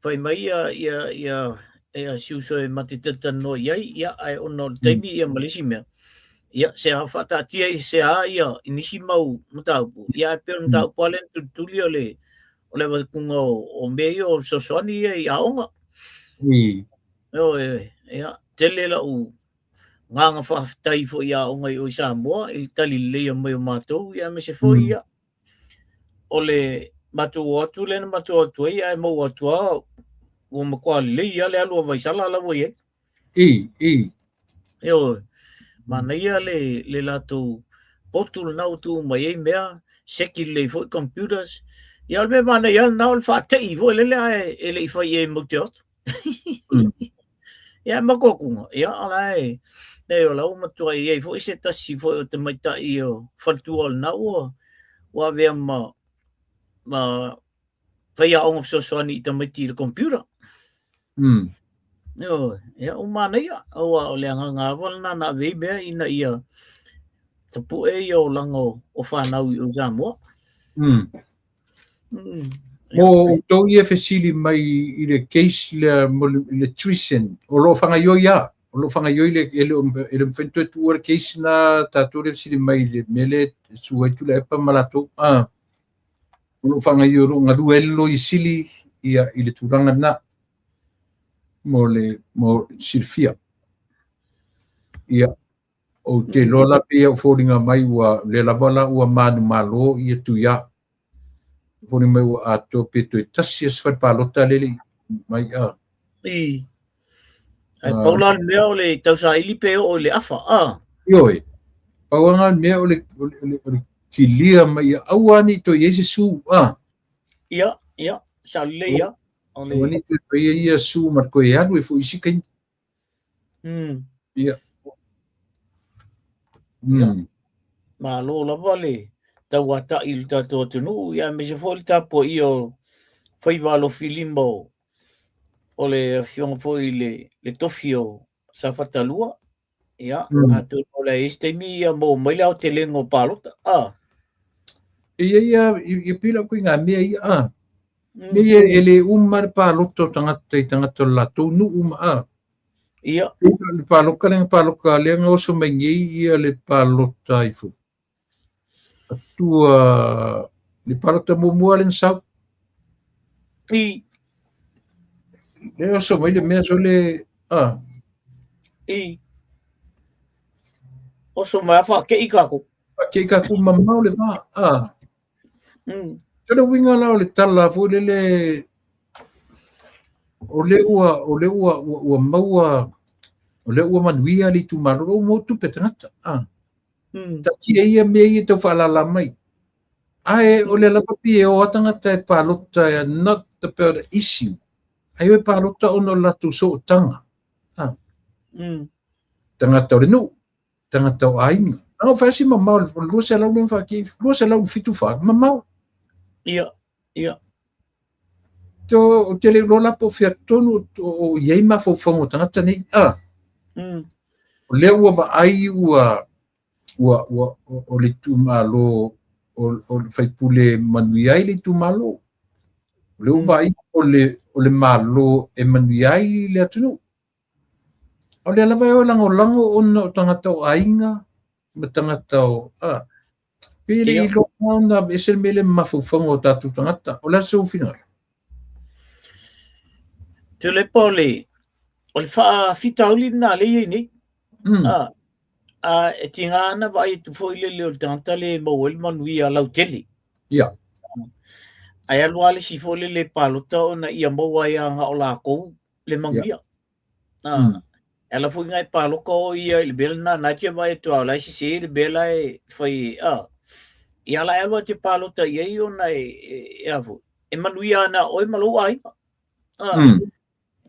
fai mai ia ia ia ia si uso e ma te talatalanoa i ai, ia ae ona o le taimi ia ma le isi mea, ia se a faataatia i se a ia i nisi mau mataupu, ia ae pei o le mataupu lava lea na tulituli o le o le avatuga o mea ia o fesoasoani ia i aoga. Ioe, ia tele lau agaga faafetai foi i aoga i o i Samoa i le tali lelei mai o matou, ia aemaise foi ia o le matou o atu lea na matou o atu ai ae maua atu lava ua matua lelei lava le alu a Vaisala la ua i ai. Ioe, manaia le le latou potu lena ua tuu mai ai mea, seki lelei foi computers. Ia o le mea manaia lena o le faatei foi lele ae e le i fai i ai matou te o atu. Ia ma toatuga, ia o la e, leai o la ua matua i ai foi se tasi foi o tamaitai o faletua o lena ua ua avea ma ma faiaoga fesoasoani i tamaiti i le computer. Ioe, ia ua manaia, aua o le agaga lava lena na ave ai mea ina ia tapue ia olaga o fanau i o i Samoa. Mo outou ia fesili mai i le case lea mo le treason, o lo o faagaoioi lava, o lo o faagaoioi le, e le o e le mafai ona toe tuua le case na tatou lea fesili mai i le mea lea e susu ai Tuilaepa ma latou, o lo o faagaoioi, o lo o galue ai le Loia Sili ia i le tulaga lena mo le mo le silafia. Ia, ou te iloa la pei ua foliga mai ua lea lava la ua manumalo ia Tuia. Foliga mai ua atoa pe toe tasi lava se fale palota lea e le i mai a. I. Ae pau la le mea o le tausaili pe oo i le afa, a? Ioe. Pau lava le mea o le, o le, o le kilia mai ia aua ne i toe i ai se su, a? Ia, ia, sao lelei lava. O le... Aua ne i toe faia ia su ma toe alu ai foi i isi taimi. Ia. Ia. Malo lava le tauata'i i le tatou atunuu, ia aemaise foi le tapuaia o faiva alofilima o, o le afioga foi i le, le tofi o Safata 2. Ia, atonu o le a i ai se taimi ia maua mai le aotelega o palota. Ah. E ia ia, ia pila koe i ngā mea ia, ah. Mea ia e le uma le palota o tagata i tagata o le latou nuu ma, ah. Ia. Le paloka lea na paloka lea na oso mai nei ia le palota ifo. Atua le palota muamua lea na sau. I. Le oso mai le mea sole, ah. I. Oso mai a whakei kākou. Whakei kākou mamao le vā, ah. O le uiga la o le tala foi lele o lea ua o lea ua ua, ua maua o lea ua manuia le itumalo ua maua tupe tagata. Ah. Taatia ia mea ia tau faalala mai. Ae o lea lava pei e o lava tagata e palota not about the issue. Ae o e palota ona o le latou sootaga. Ah. Tagata o le nuu. Tagata o aiga. A o fai si mamao le 200 le whaki, 274 mamao. Ia, ia. To o te le lola po fea tonu o i ai mafaufauga o tagata nei. Ah. O lea ua vaai ua ua ua o le itumalo o le faipule manuia ai le itumalo. O lea ua vaai o le Malo e manuia ai le atunuu. A o lea lava e o e lagolago ona o tagata o aiga ma tagata o a pe le iloa ona aveese le mea lea ma mafaufauga o tatou tagata. O le a sou finagalo? Tuilaepa o le faafitauli lena lea e i ai nei. A e tiga ana vaai atu foi lele o le tagata le maua ai le manuia lautele. Ae alu lava le isi foi lele palota ona ia maua ai lava na o lakou le manuia. E ala foi na e paloka o ia i le mea lena, na e te vaai atu lava o la e sese le mea la e fai e, ia la e alu lava e te palota i ai ona e a foi, e manuia ana oe ma lou aiga.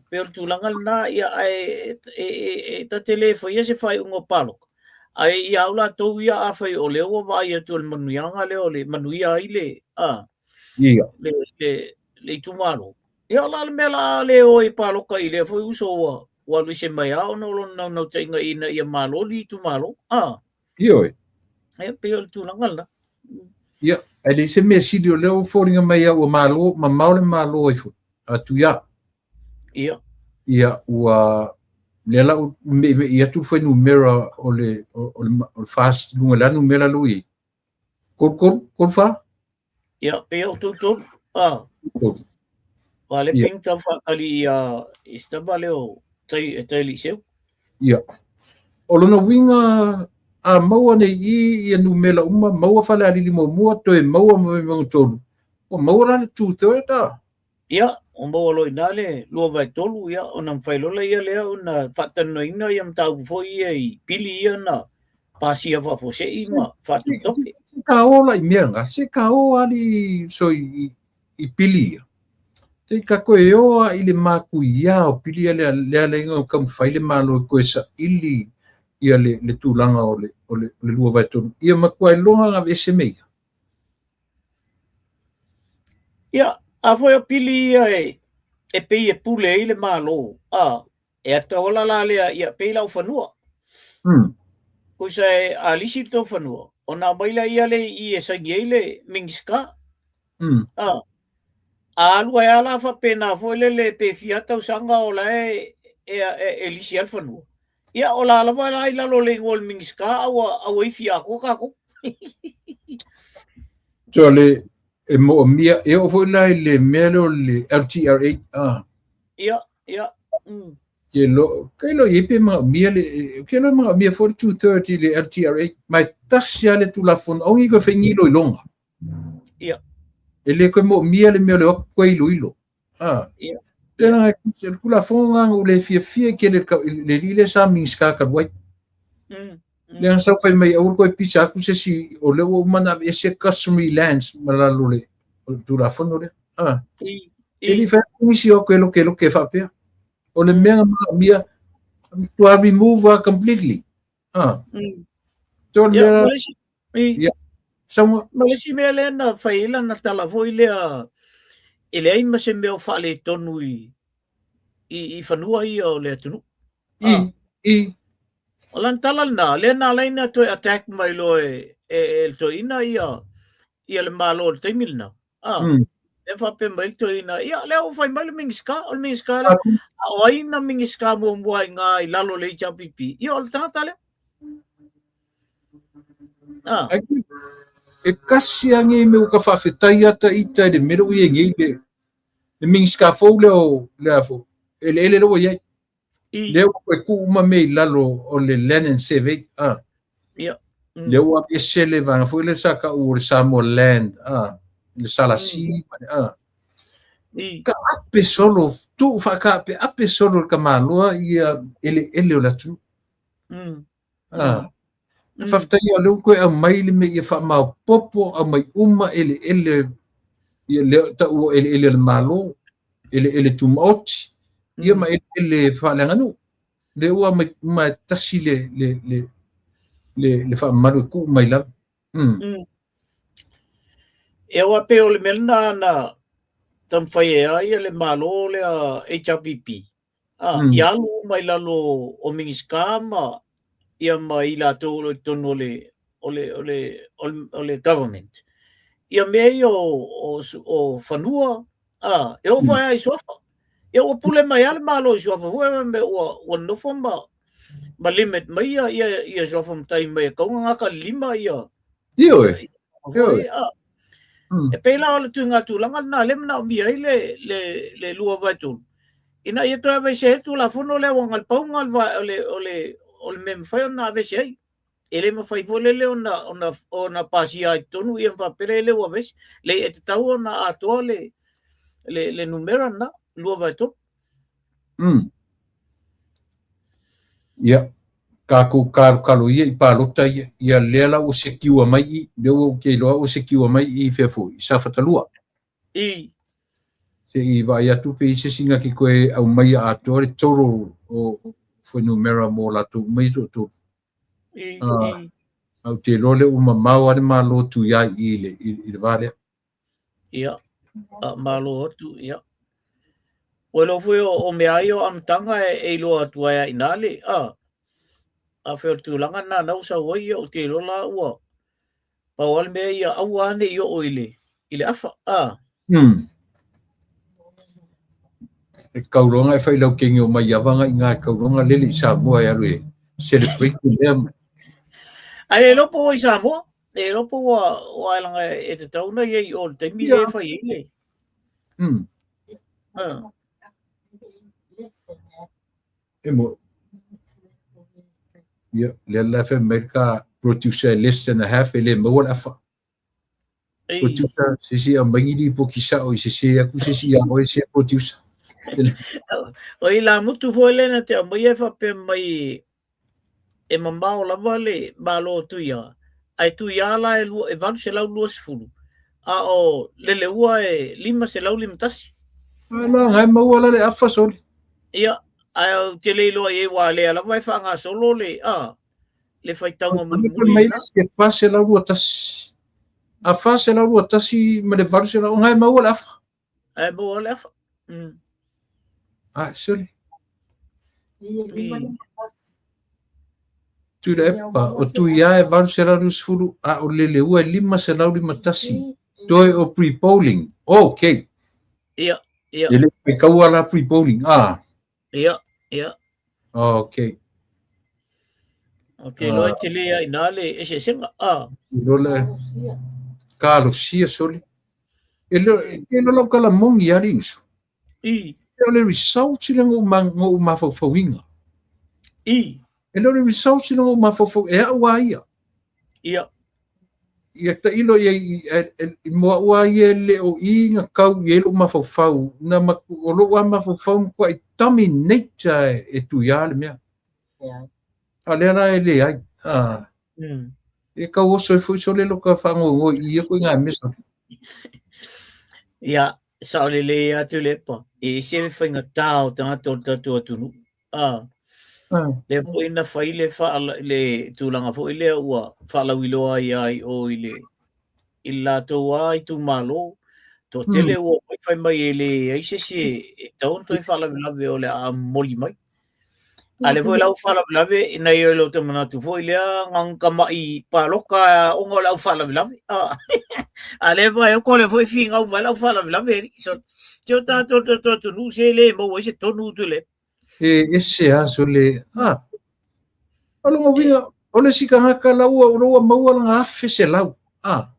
Pei o le tulaga lena, ia, ae e ta te le faia se faaiuga o palota, ae ia au latou ia afai o lea ua vaai atu o le manuiaga lea o le manuia ai le, le itumalo. Ia o la le mea la le o e paloka i lea foi uso ua alu ese mai lava ona o lona naunautaiga ina ia malo le itumalo. Ioe. Ia, pei o le tulaga lena. Ia, ae leai se mea sili o lea ua foliga mai au ua malo, mamao le malo ai foi, atu ia. Ia, ua lea la ua meimei atu le fuainumera o le o le o le FAST luga le a numera lea ua i ai. Tolu tolu, tolu fa? Ia, pei o tolu tolu. Tolu. Wa le ping tau whaakali i a i staba leo tai e tai li seu. Ia. O lona uiga a maua nei i ia numera uma, maua Falealili muamua, toe maua ma Vaimauga 3, ua maua la le two third a? Ia, ua maua loa i ina le 2/3, ia, ona mafai loa lea lea ona faatalanoaina ia mataupu foi ia i pili ia na pasia faafuasei ma faatopetope. Se ka o la i mea nga, se ka o ali so i pili ia. Te ka koe o a i le makuia o pili ia lea lea le inga ka mawhai le malo i koe sa ili ia le tulaga o le 2/3. Ia matua e loga ngā ese me ia. Ia, a foi o pili ia e pei e pule ai le malo, a, e atawala la lea ia pei lau fanua. Kusa e a lisi tō fanua, o nā mai la ia le i e saini ai le Minista. A, a alu ai ala whapena foi le le pe fia tausaga o la e lisi al fanua. Ia, o la lava la i lalo le ingoa o le Minista aua aua i fia atoa kākou. So le e moomia e o foi la i le mea lea o le LTRA. Ia, ia. Ke lo ke lo i pe manaomia le ke lo manaomia foi le 230 le LTRA mai tasi a le tulafono au ni ko fai ni iloiloga. E le koe moomia le mea o le o atu koe iloilo. Le na le tulafono na o le fiafia ke le le li le sa Minista talu ai. Le na sau fai mai aua koe pisa atu se si o le ua uma na aveese customary lands ma lalo le o le tulafono lea. E le fai atu nisi o ke loke loke faapea. O le mea na manaomia to remove completely. To le Ia, mea ma le isi, Ia. Samoa. Ma le isi mea lea na fai ai lana tala foi lea, e leai ma se mea o faaletonu i fanua ia o le atunuu. I. O lana tala lena, lea na ala ai na toe attack mai loa e le toeaina ia le Malo i le taimi lena. Lea faapea mai le toeaina, ia lea ua fai mai le Minista, o le Minista lea. A o ai na Minista muamua i ngā i lalo le HRPP? Ia o le tagata lea. E kasi a nei mea ua ka faafetai ata ita i le mea lea ua i ai nei le Minista fou lea o le a fo, eleele lea ua i ai. Lea ua toe tuu uma mea i lalo o le Land and Survey. Lea ua aveese le vaega foi lea sa tau o le Samoa Land, le SLC, Ka ape solo, tuu faakaapeape solo le tamaloa ia eleele o le atunuu. Faafetai o lea ua toe aumai le mea ia faamaopoopo, aumai uma eleele, ia lea tau o eleele a le Malo, eleele tumaoti, ia ma eleele faaleaganuu. Lea ua aumai uma e tasi le faamamalu e tuu mai lalo. Ia aua pei o le mea lena na taumafai ai lava ia le Malo lea HRPP, ia alu uma i lalo o Minista ma ia ma i latou o lo o i totonu o le government. Ia mea ia o fanua, A, e oo foi lava i suafa. Ia ua pule mai lava le Malo i suafa foi ma mea ua nofo ma limit mai ia suafa matai mai e tatau ona gata i le 5 ia. Ioe. Ioe. E pei la o le tuiga tulaga lena lea e manaomia ai le 2/3 ina ia toe aveese ai le Tulafono lea aua na o le pau lena o le mea e mafai ona aveese ai. E le mafai foi lele ona pasia ai i totonu ia ma faapea lea ua aveese. Leai, e tatau ona atoa le numera lena, 2/3. Ia, tatou kalokalo ia i palota ia, ia lea la ua sekiua mai i, lea ua ou te iloa ua sekiua mai i fea foi, i Safata 2. I. Se i vaai atu pe i se isi na te toe aumaia atoa le total o fuainumera mo latou uma ia toatolu. I, i. Ae ou te iloa lea ua mamao lava le Malo Tuiai i le va lea. Ia, a malo atu, ia. Ua iloa foi o mea ia o amataga e iloa atu ai lava i ina le, a, afai o le tulaga lena na ua sau ai, ia ou te iloa la ua pau lava le mea ia aua lava ne i oo i le afa, a. E kauloga e fai laukenge o Maiava nga inga e kauloga lele i Samoa e alu e celebrate lea. Ae le iloa po ua i Samoa, le iloa po ua ua laga e tatau ona i ai i o i le taimi lea e fai ai le. E mo. Ia, lea la fai mai ka producer less than a half e le maua le afa. Producer, se isi aumai ni lipoti sao i sese atu se isi ia oe se producer. O i la mutu foi lea na te aumaia e faapea mai e mamao lava le Malo o Tuia, ae Tuia la e 820, a o Leleua e 551. Ai la, ngai maua la le afa sole. Ia, ae ou te le iloa i ai aua lea lava e faagasolo le, a, le faitauga mulimuli mai le se 421. A 421 ma le 800, o ngai maua le afa. Ae maua le afa. A, sole. Tuilaepa, o Tuia e 820, a o Leleua e 551. Toe o pre-polling. Okay. Ia, ia. E le faitaua la pre-polling. Ah. Ia, ia. Okay. Ok, loa e tele ai nā le eseesega. Ah. Lola. Kalosia sole. E lo e lo lau kala mongi ali usu. I. E o le results i le ngou mafaufauinga. I. E le o le results i le ngou mafaufau e au a ia. Ia. Ia tailo ia i mo au a ia le o i nga kau i e lou mafaufau na matu o lou a mafaufau matuai dominate e Tuia le mea. A lea la e leai. A. E kau oso e foi sole lo ka whangongo i ia koe ngā mesa. Ia, sao lelei lava Tuilaepa. E ese le faigata o tagata o le tatou atunuu. A. Lea foi na fai le, le tulaga foi lea ua faalauiloa ai lava i o i le i le latou lava itumalo. Toatele ua omai fai mai e leai se isi e tatau ona toe faalavelave o le a momoli mai. A lea foi la ua faalavelave ina ia le te manatu foi lea gaga mai paloka ona o le au faalavelave. A lea vai o le foi finau mai le au faalavelave alii. So, se o tatou tatou atunuu se le maua ai se tonu Tuilaepa. E ese lava sole. Ah. O lona uiga, o le isi tagata la ua ua maua lana 1,100. Ah.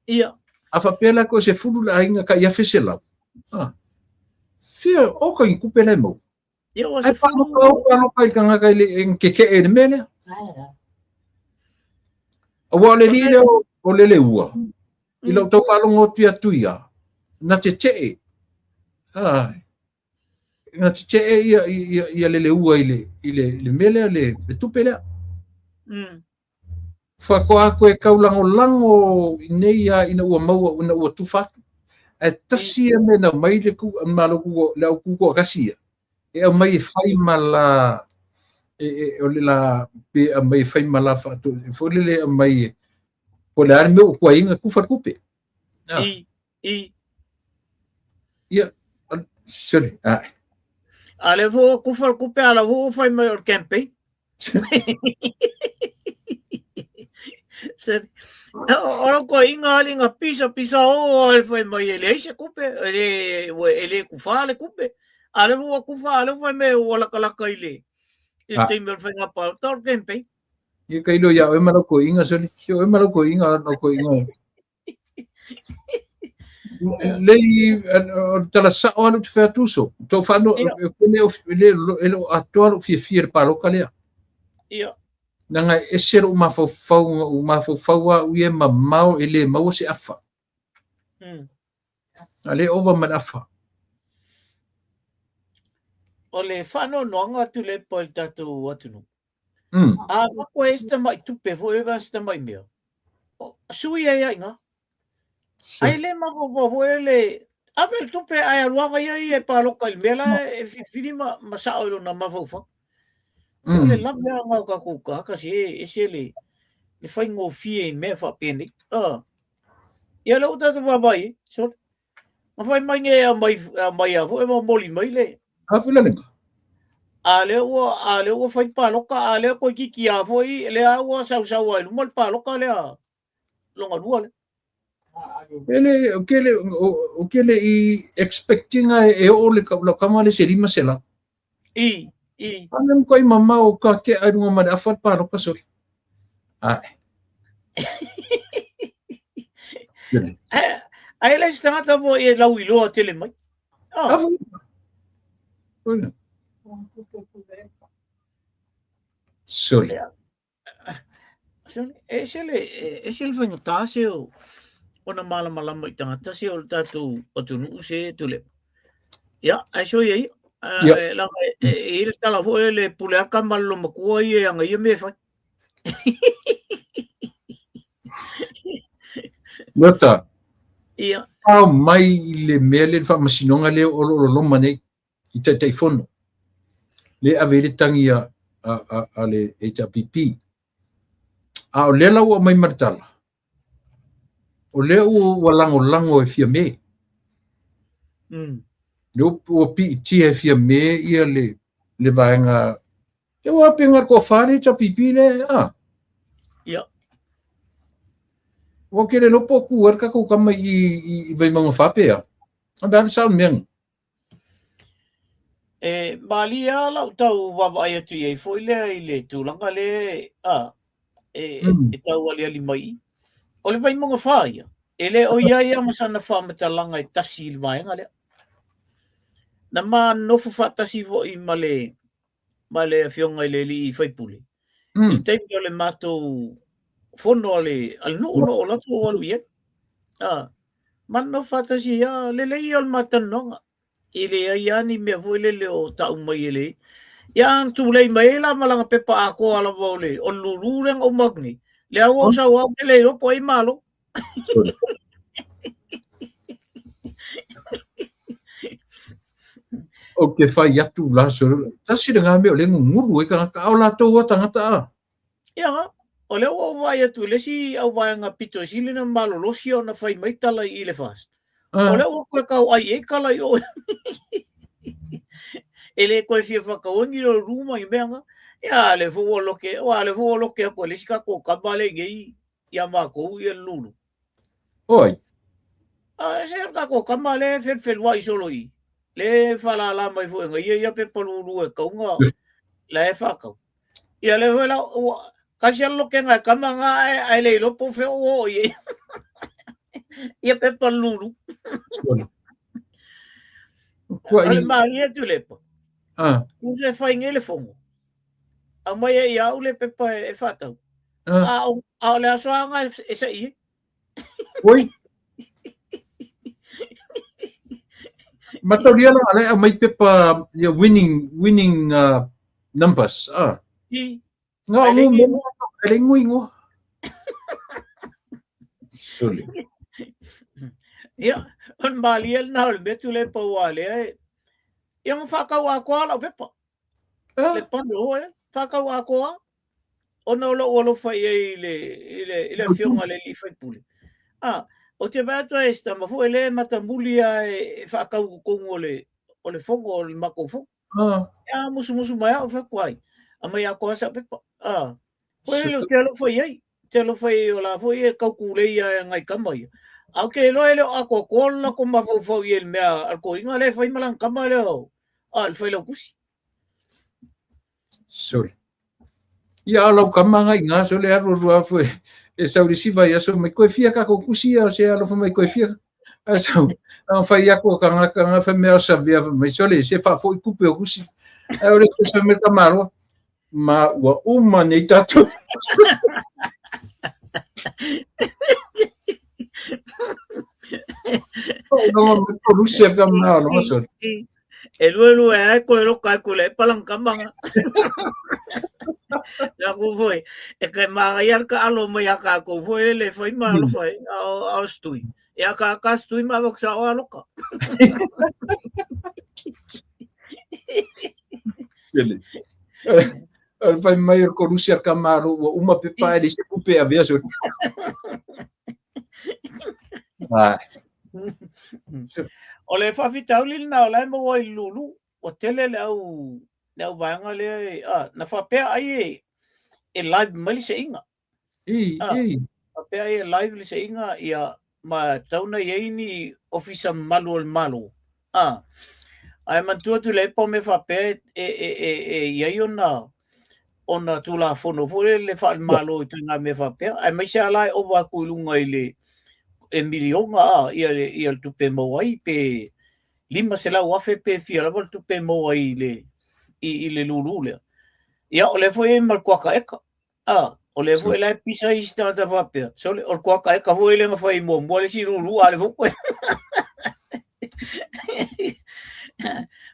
Ia. A faapea la ko se fulu le aiga ka i 1,100. Ah. Fia o ka ni tupe la e maua. Ia ua Ai se fulu. paloka au paloka i tagata i le e keke'e i le mea lea. Aua o le alii lea o Leleua, i lau tau faalogo atu ia Tuia, na tete'e. Ah. Na tete'e ia, ia, ia Leleua i le, i le, i le mea lea, le tupe lea. Faatoa toe taulagolago i nei lava ina ua maua, ina ua tufa atu. Ae tasi ia mea na aumai le tu, malo tu, le au tutoatasi ia, e aumai e fai ma la, e, e, o le la, pe aumai e fai ma la faato, foi lele e aumai e, po o le a le mea ua tuai ai ona tufa le tupe. Ah. I, i. Ia, sorry, ah. A lea foi ua tufa le tupe, a la foi ua fai mai o le campaign. Se, o lau koiga ali nga pisa pisa o e fai mai e leai se kupe, e le, e le kufa le kupe. A le ua kufa, a le fai mai ua lakalaka i le, i le taimi o le faiga palota o le campaign. Ia ka ilo ia oe ma lau koiga, soli. Si oe ma lau koiga, lau koiga. Lei, o le tala sao alu te whea tuso. Tau whano, e le, e le o atoa lou fiafia le paloka lea. Ia. Leaga e ese lou mafaufauga, ua mafaufau lava au ia e mamao e le maua se afa. A le ova ma le afa. O le faanoanoaga Tuilaepa i le tatou atunuu. A avatu ai se tamai tupe foi ma se tamai mea, sui ai lava i ina. Ai le mafaufau foi le ave le tupe ae alu lava ia ia e paloka i le mea la e filifili ma, ma sao i lona mafaufau. Se o le lave lava o tatou tagata se ese le, le faigofie i mea faapenei. Ah. Ia lea ua tatou vaavaai ai, sole. Ma fai mai nei e aumai, aumai lava foi ma momoli mai le. A foi lalega. A lea ua, a lea ua fai le paloka, a lea toeitiiti lava foi, lea ua sausau lava i luma le paloka lea. Longa lua lea. Ele, o ke le, o ke le i expecting a e o le lau kama le se 500. I, i. A le mkoi mama o ka ke ai runga ma le afa le paloka soli. Ai. Ai le se tagata foi e lau iloa tele mai. Oh. Soli. E ese le, e ese le faigata se o ona malamalama i tagata se o le tatou atunuu se Tuilaepa. Ia, ae soia ia. Ia. E, leaga e, e, e i ai le tala foi le pule aka ma le lomatua ia e aga ia mea e fai. Leota, Ia, ao mai i le mea lea le faamasinoga lea o lo o loloma nei i Taitaifono, lea e ave ai le tagi a, a, a, a le HRPP. A o lea la ua aumai ma le tala, o lea ua, ua lagolago e Fiame. Lea ua, ua piitia e Fiame ia le, le vaega Te ua pe ngā toa le HRPP le, a? Ia. Ua ke le lopo ku ar ka kama i, i, i Vaimauga whapea. A mea sa mea. E malie lava lau tau vaavaai atu i ai foi lea i le tulaga lea a, e, e tau aliali mai i. O le Vaimauga 4 ia, e le o i ai lava ma sana faamatalaga e tasi i le vaega lea. Na ma nofo faatasi foi ma le, ma le afioga i le alii faipule, i le taimi o le matou fono a le, a le nuu na o latou alu i ai. A, ma nofo faatasi ai, a, lelei ia o le matalanoaga. E leai lava ni mea foi lele o tau mai e le. Ia a tulei mai ai la ma lana pepa atoa lava o le, o le lulu lea na uma atu nei. Lea ua ou sau au ke le iloa po o ai malo. O ke whai atu la, so, tasi le ngā mea o le ngunguru e tagata, a o latou a tagata a. Ia, o lea ua ou vaai atu i le isi auvaega pito sili ona malolosi ona fai mai tala i le FAST. O lea ua toe tau ai ai tala i o. E le toe fia whakaua ni lo ruma i mea nga. Ia, le fo ua loke, ua le fo ua loke aku e le isi kākou kama le nei ia mākou ia lulu. Oi. A, se o tākou kama le whelwhelua i solo i. Le whalala mai fo e nga ia ia pepa lulu e kaunga la e whakau. Ia le foi la ua kasi a lokenga e kama nga ae ae le iloa po o fea ua oo i ai. Ia pepa lulu. Kua O le i... malie Tuilaepa. Ah, Tusa e fai nei le fono. Aumai ai ia au le pepa e, e whātau. ah. A o, a o le aso anga e, e sa'i ai. Oi. Mataulia la le aumai pepa ia winning winning numbers. Ah. I. Nga Ai le ngu ingoa. mo ai le ingoa ingoa. Sole. Ia, o le malie lena o le mea Tuilaepa ua lea e. Ia ma whakau atoa lau pepa. Ah. Le pando hoe, whakau atoa. Ona o lou alofa i ai i le, i le, i le afioga a le alii faipule. A, ou te vaai atu ai i si tama foi lea e matamuli lava e, e faatau i totonu o le, o le fono, o le matou fono. Ah. Ia, musumusu mai au, fai atu ai, aumai atoa sau pepa. A, foi le ou te alofa i ai. te alofa i o la foi e kaukulei ia e ngai kama ia. A ou te iloa e le o atoatoa le latou mafaufau i le mea a le toeaina lea e fai ma lana tama lea o a le Failautusi. Sorry. Ia a lau kama ngai ngā so le alu alu afu e, e sau le siva ia so mai koe fia ka ko kusi ia se alofa mai koe fia. A sau a fai aku ka ngā ka ngā fai mea o sa via mai so le se fa foi kupe o kusi. A o le se sa me ka maro ma ua uma nei tatou. E lua lua e ai koe roka e kule e palang kamanga. Na ku foi, e kai magai ar ka alo mai a ka kou foi le fai ma alo fai a o stui. E a ka ka stui ma vok sa o aloka. Tele. O le fai mai o korusi a ka malo ua uma pepa e le se kupe a vea so. Ah. O le faafitauli lena o la e maua ai i le lulu, ua tele le au le au vaega lea e, ah, na faapea ai e, e live mai le seiga. I, ah, i. Faapea ai e live le seiga, ia, ma tau na i ai ni ofisa mamalu o le Malo. Ah, ae manatua Tuilaepa o mea faapea e, e, e, e, e i ai ona, ona Tulafono foi lele faale-Malo i ituaiga mea faapea, aemaise lava la e ova atu i luga i le e miliona a ia le ia le tupe e maua ai pe 500,000 pe fia lava le tupe e maua ai i le i, i le lulu lea. Ia o lea foi e i ai ma le kuata eka. A, o lea foi la e pisa isi tagata faapea, sole, o le kuata eka foi lea na fai muamua le isi lulu a le foi koe.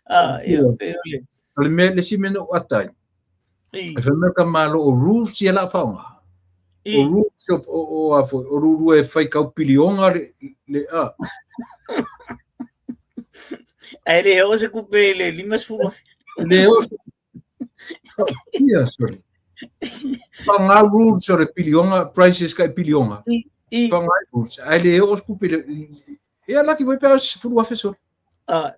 A, ia, pe o le... O le mea, le isi mea na ou ata ai, e fai mai ka Malo o rules ia la faaaoga. O rules o, o, o, a foi, o ruru e fai kau pilionga le, le a. Ae le oo se kupe i le 50. Le oo se Ia, sorry. Fa ngā rules o le pilionga, prices kai pilionga. I. Fa ngā rules. Ae le oo se kupe le... Ia, laki voi pea o se 10,000 sorry. Ah.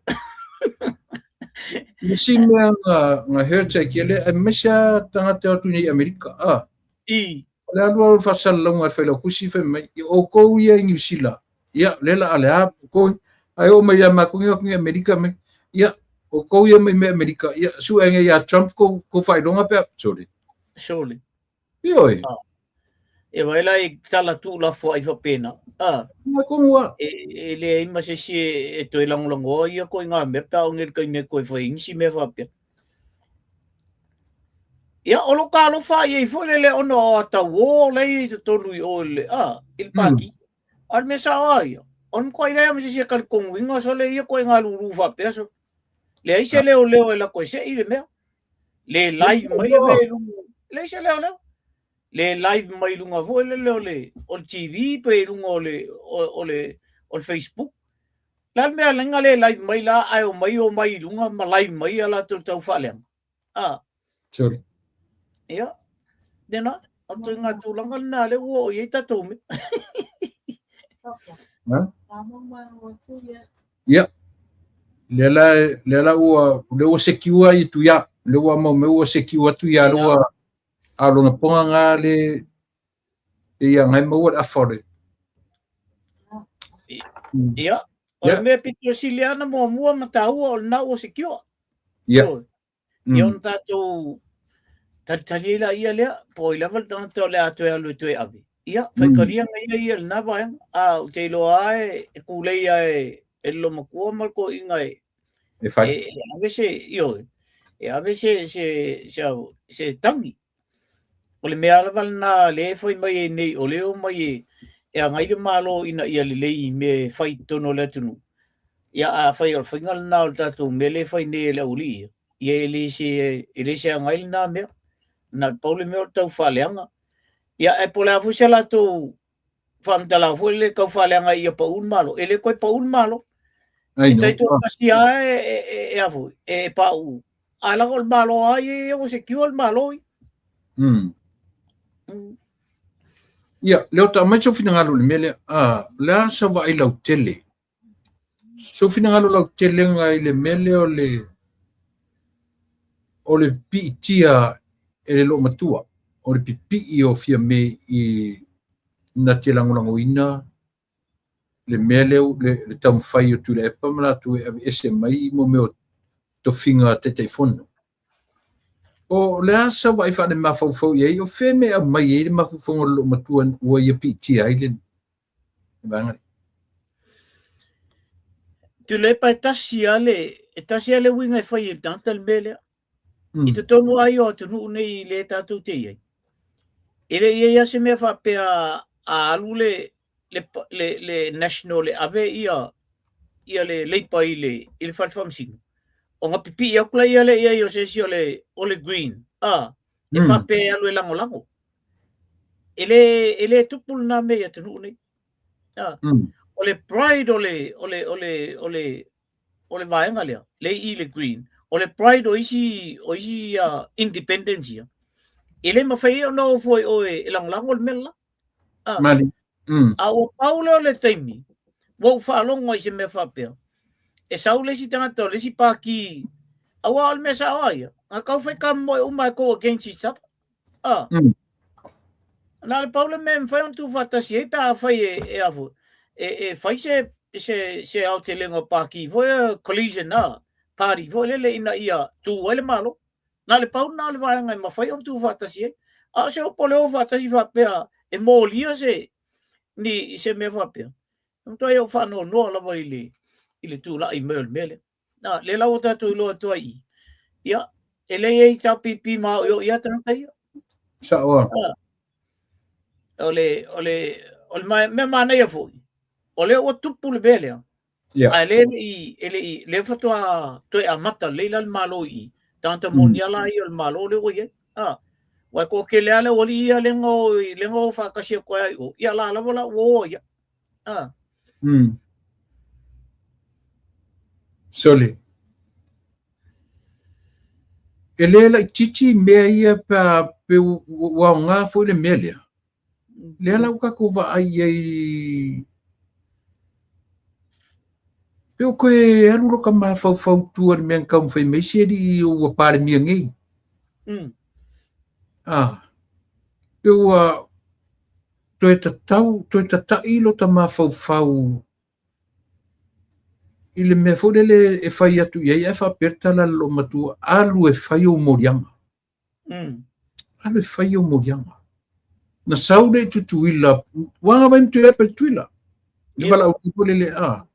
Le si mea nga, nga hertz ai kia le, ai mesa tangata atu nei Amerika. Ah. I. O le alu alu whasalalauga e Failautusi fai mai, i oukou ia i Niu Sila, ia, le la a le a, oukou, ai o mai ia mākou ngi atu i Amerika mai, ia, oukou ia mai me Amerika, ia, sue ngai ia Trump kou, kou whailonga pea, sorry. Surely. Ioi. Ah. E vai la i tala tu la fo ai whapena. Ah. Ia kongua. E, e le ai ma se si e, e toe langolangoa ia ko i ngā mea pea o ngel kai me koe whai ngisi mea whapea. Ia, o lo ka alofa i ei foi lele ona o a tauō lei i totonu i o i le, a, i le pāki. A le mea sao a ia. O le matua i lea ma se si e kalikonguinga so le ia koe ngā lūlū whapea so. Leai se leo leo e lako e sei le mea. Le live mai le mea i lunga. Leai se leo leo. Le live mai lunga foi le leo le, o le TV pe i lunga o le, o, o le, o le Facebook. La le mea lenga le live mai la ae o mai o mai i lunga ma live mai a latou tau faaleaga. A. Sorry. Ia. Tēnā, o te ngā tūlanga lena le ua o i ai tātou me. Ha? Ia. Le la, le la ua, le ua secure i tu ia. Le ua mau me ua secure atu ia le ua a lona ponga ngā le ia ngai maua le afa o le. Ia. O le mea pito sili ana muamua ma tāua o le nā ua secure. Ia. Ia ona tātou talitali ai la ia lea, po ai lava le tagata o le a toe alu e toe ave. Ia, faitalia ngai ia ia lena vaega. A, ou te iloa lava e, e kūlei a e, e le lomatua ma le toeaina e, E whai. e, e ave se, ioe, e ave se, se, se, se tangi. O le mea lava lena lea e fai mai ai nei, o lea e omai e, e agai le Malo ina ia lelei i mea e fai i totonu o le atunuu. Ia, afai o le faiga lena o le tatou mea lea e fai nei e le aualii ia, ia e le se, e le se agai lena mea. Na o le pau le mea o le tau faaleaga. Ia, ae po o le a foi se latou faamatalaga foi lele tau faaleaga ia pau le Malo. E le toe pau le Malo. Ai E no. taitoatasi lava e, e, e, e a foi, e pauu. A leaga o le Malo lava ia ia ua secure le Malo ia. Ia, Leota, aumai sou finagalo i le mea lea. Ah, o le a sau vaai lautele? Sou finagalo lautelega i le mea lea o le o le piitia e le loomatua. o le pipii o Fiame i na te lagolagoina le mea lea, le taumafai o Tuilaepa ma latou e aveese mai mo mea o tofiga Taitaifono. O le a sau vaai faale-mafaufau i ai, o fea mea e aumai ai le mafaufauga o le loomatua ua ia piitia ai le vaega lea? Tuilaepa, e tasi lava le, e tasi lava le uiga e fai e le tagata le mea lea. I totonu lava ia o atunuu nei lea tatou te i ai, e le i ai lava se mea faapea a alu le, le, le, le national e ave ia, ia le Labour i le, i le fale faamasino, ona pipii atu la lea i ai o se isi o le, o le Green, a, e faapea e alu e lagolago. E le, e le tupu lena mea i atunuu nei. A, o le pride o le, o le, o le, o le, o le vaega lea, le i le Green, o le pride o isi, o isi uh, independence ia, e le mawhai e ona ofo e oe e lagolago le mea la. Ah. Mali. A ua pau lea o le taimi, ua ou faalogo ai i se mea faapea, e sau le isi tagata o le isi pākī, aua o le mea sao a ia, na tau fai kamomoe uma e go against each other. Ah. Na le pau le mea e mafai ona tuufaatasi ai pe afai e, e a foi, e, e fai se, se, se aotelega o pākī foi, collision a, party foi lele ina ia tū ai le Malo. Na le pau lena o le vaega e mafai ona tuufaatasi ai. A o se upu o le o faatasi faapea e molia se, ni, se mea faapea, e matuai ou faanoanoa lava i le, i le tulai mai o le mea lea. Na, lea la ua tatou iloa atu ai i i, ia, e le i ai HRPP ma oioi lava tagata ia. Sao lava. O le, o le, o le mea manaia foi, o lea ua tupu le mea lea, Yeah. Ae le i, e le i, lea faatoa toe amata lelei la le Malo i i. Tagata moni lava la ia o le Malo lea ua i ai. A, aua e toatele lava le aualii ia lea na o, lea na o faatasi atu ai i o, ia la lava la ua o ai lava. A. Sole. E le laitiiti mea ia pe a, pe ua aoga foi le mea lea. Lea la ua tatou vaai i ai pe ua toe alu lota mafaufau i tua i le mea na taumafai mai si alii ua Palemia nei. Ah, pe ua toe tatau, toe tata'i lota mafaufau i le mea foi lele e fai atu i ai ae faapea le tala a le loomatua, alu e fai ou moliaga. Alu e fai ou moliaga. Na sau lea i Tutuila, ua agavai ma Tuilaepa i Tutuila. Le valaaulia foi lele, a.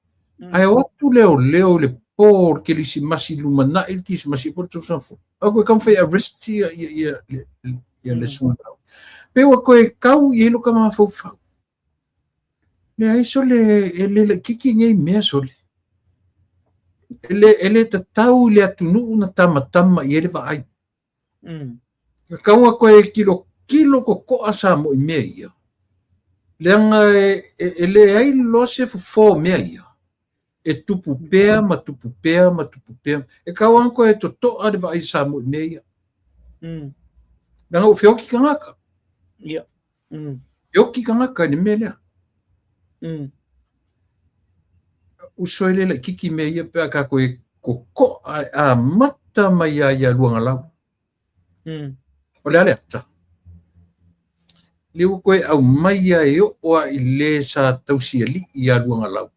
Ae o atu leoleo i le po o le Kerisimasi lumanai le Kerisimasi po o le tausaga fou. A koe taumafai e arrest ia, ia, ia, ia, ia le susuga Lau. Pe ua toe tau i ai lota mafaufau. Leai sole, e le laitiiti nei mea sole. E le, e le tatau i le atunuu na tamatama i ai le vaai. Tatau ona toe tilotilo totoa Samoa i mea ia. Leaga e, e, e leai loa se fofo o mea ia. E tupu pea ma tupu pea ma tupu pea. E tatau ona toe totoa le vaai a Samoa i mea ia. Leaga ua feoti tagata. Yeah. E oti tagata i le mea lea. Uso e le laitiiti mea ia pe a tatou e totoa e amata mai lava ia Luagalau. O le a le ata? Lea ua toe aumai lava e oo lava i le sa tausialii ia Luagalau.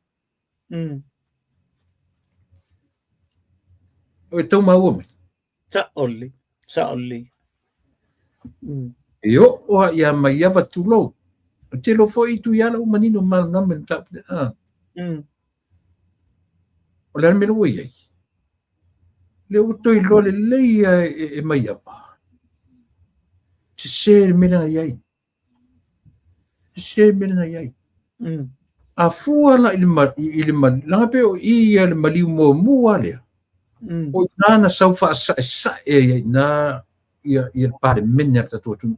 O e tau maua mai? Sao lelei, sao lelei. E oo lava ia Maiava tulou. Ou te iloa foi i Tuiala ua manino ma malamalama i le mataupu lea. Ah. O le a le mea lea ua i ai? Lea ua toe iloa lelei lava e Maiava. Sese le mea lea na i ai. Sese le mea lea na i ai. A fua la i le, i le leaga pei o i ia le maliu muamua lea. O i ina na sau faasaesae ai i ina ia, ia le Palemene a le tatou atunuu.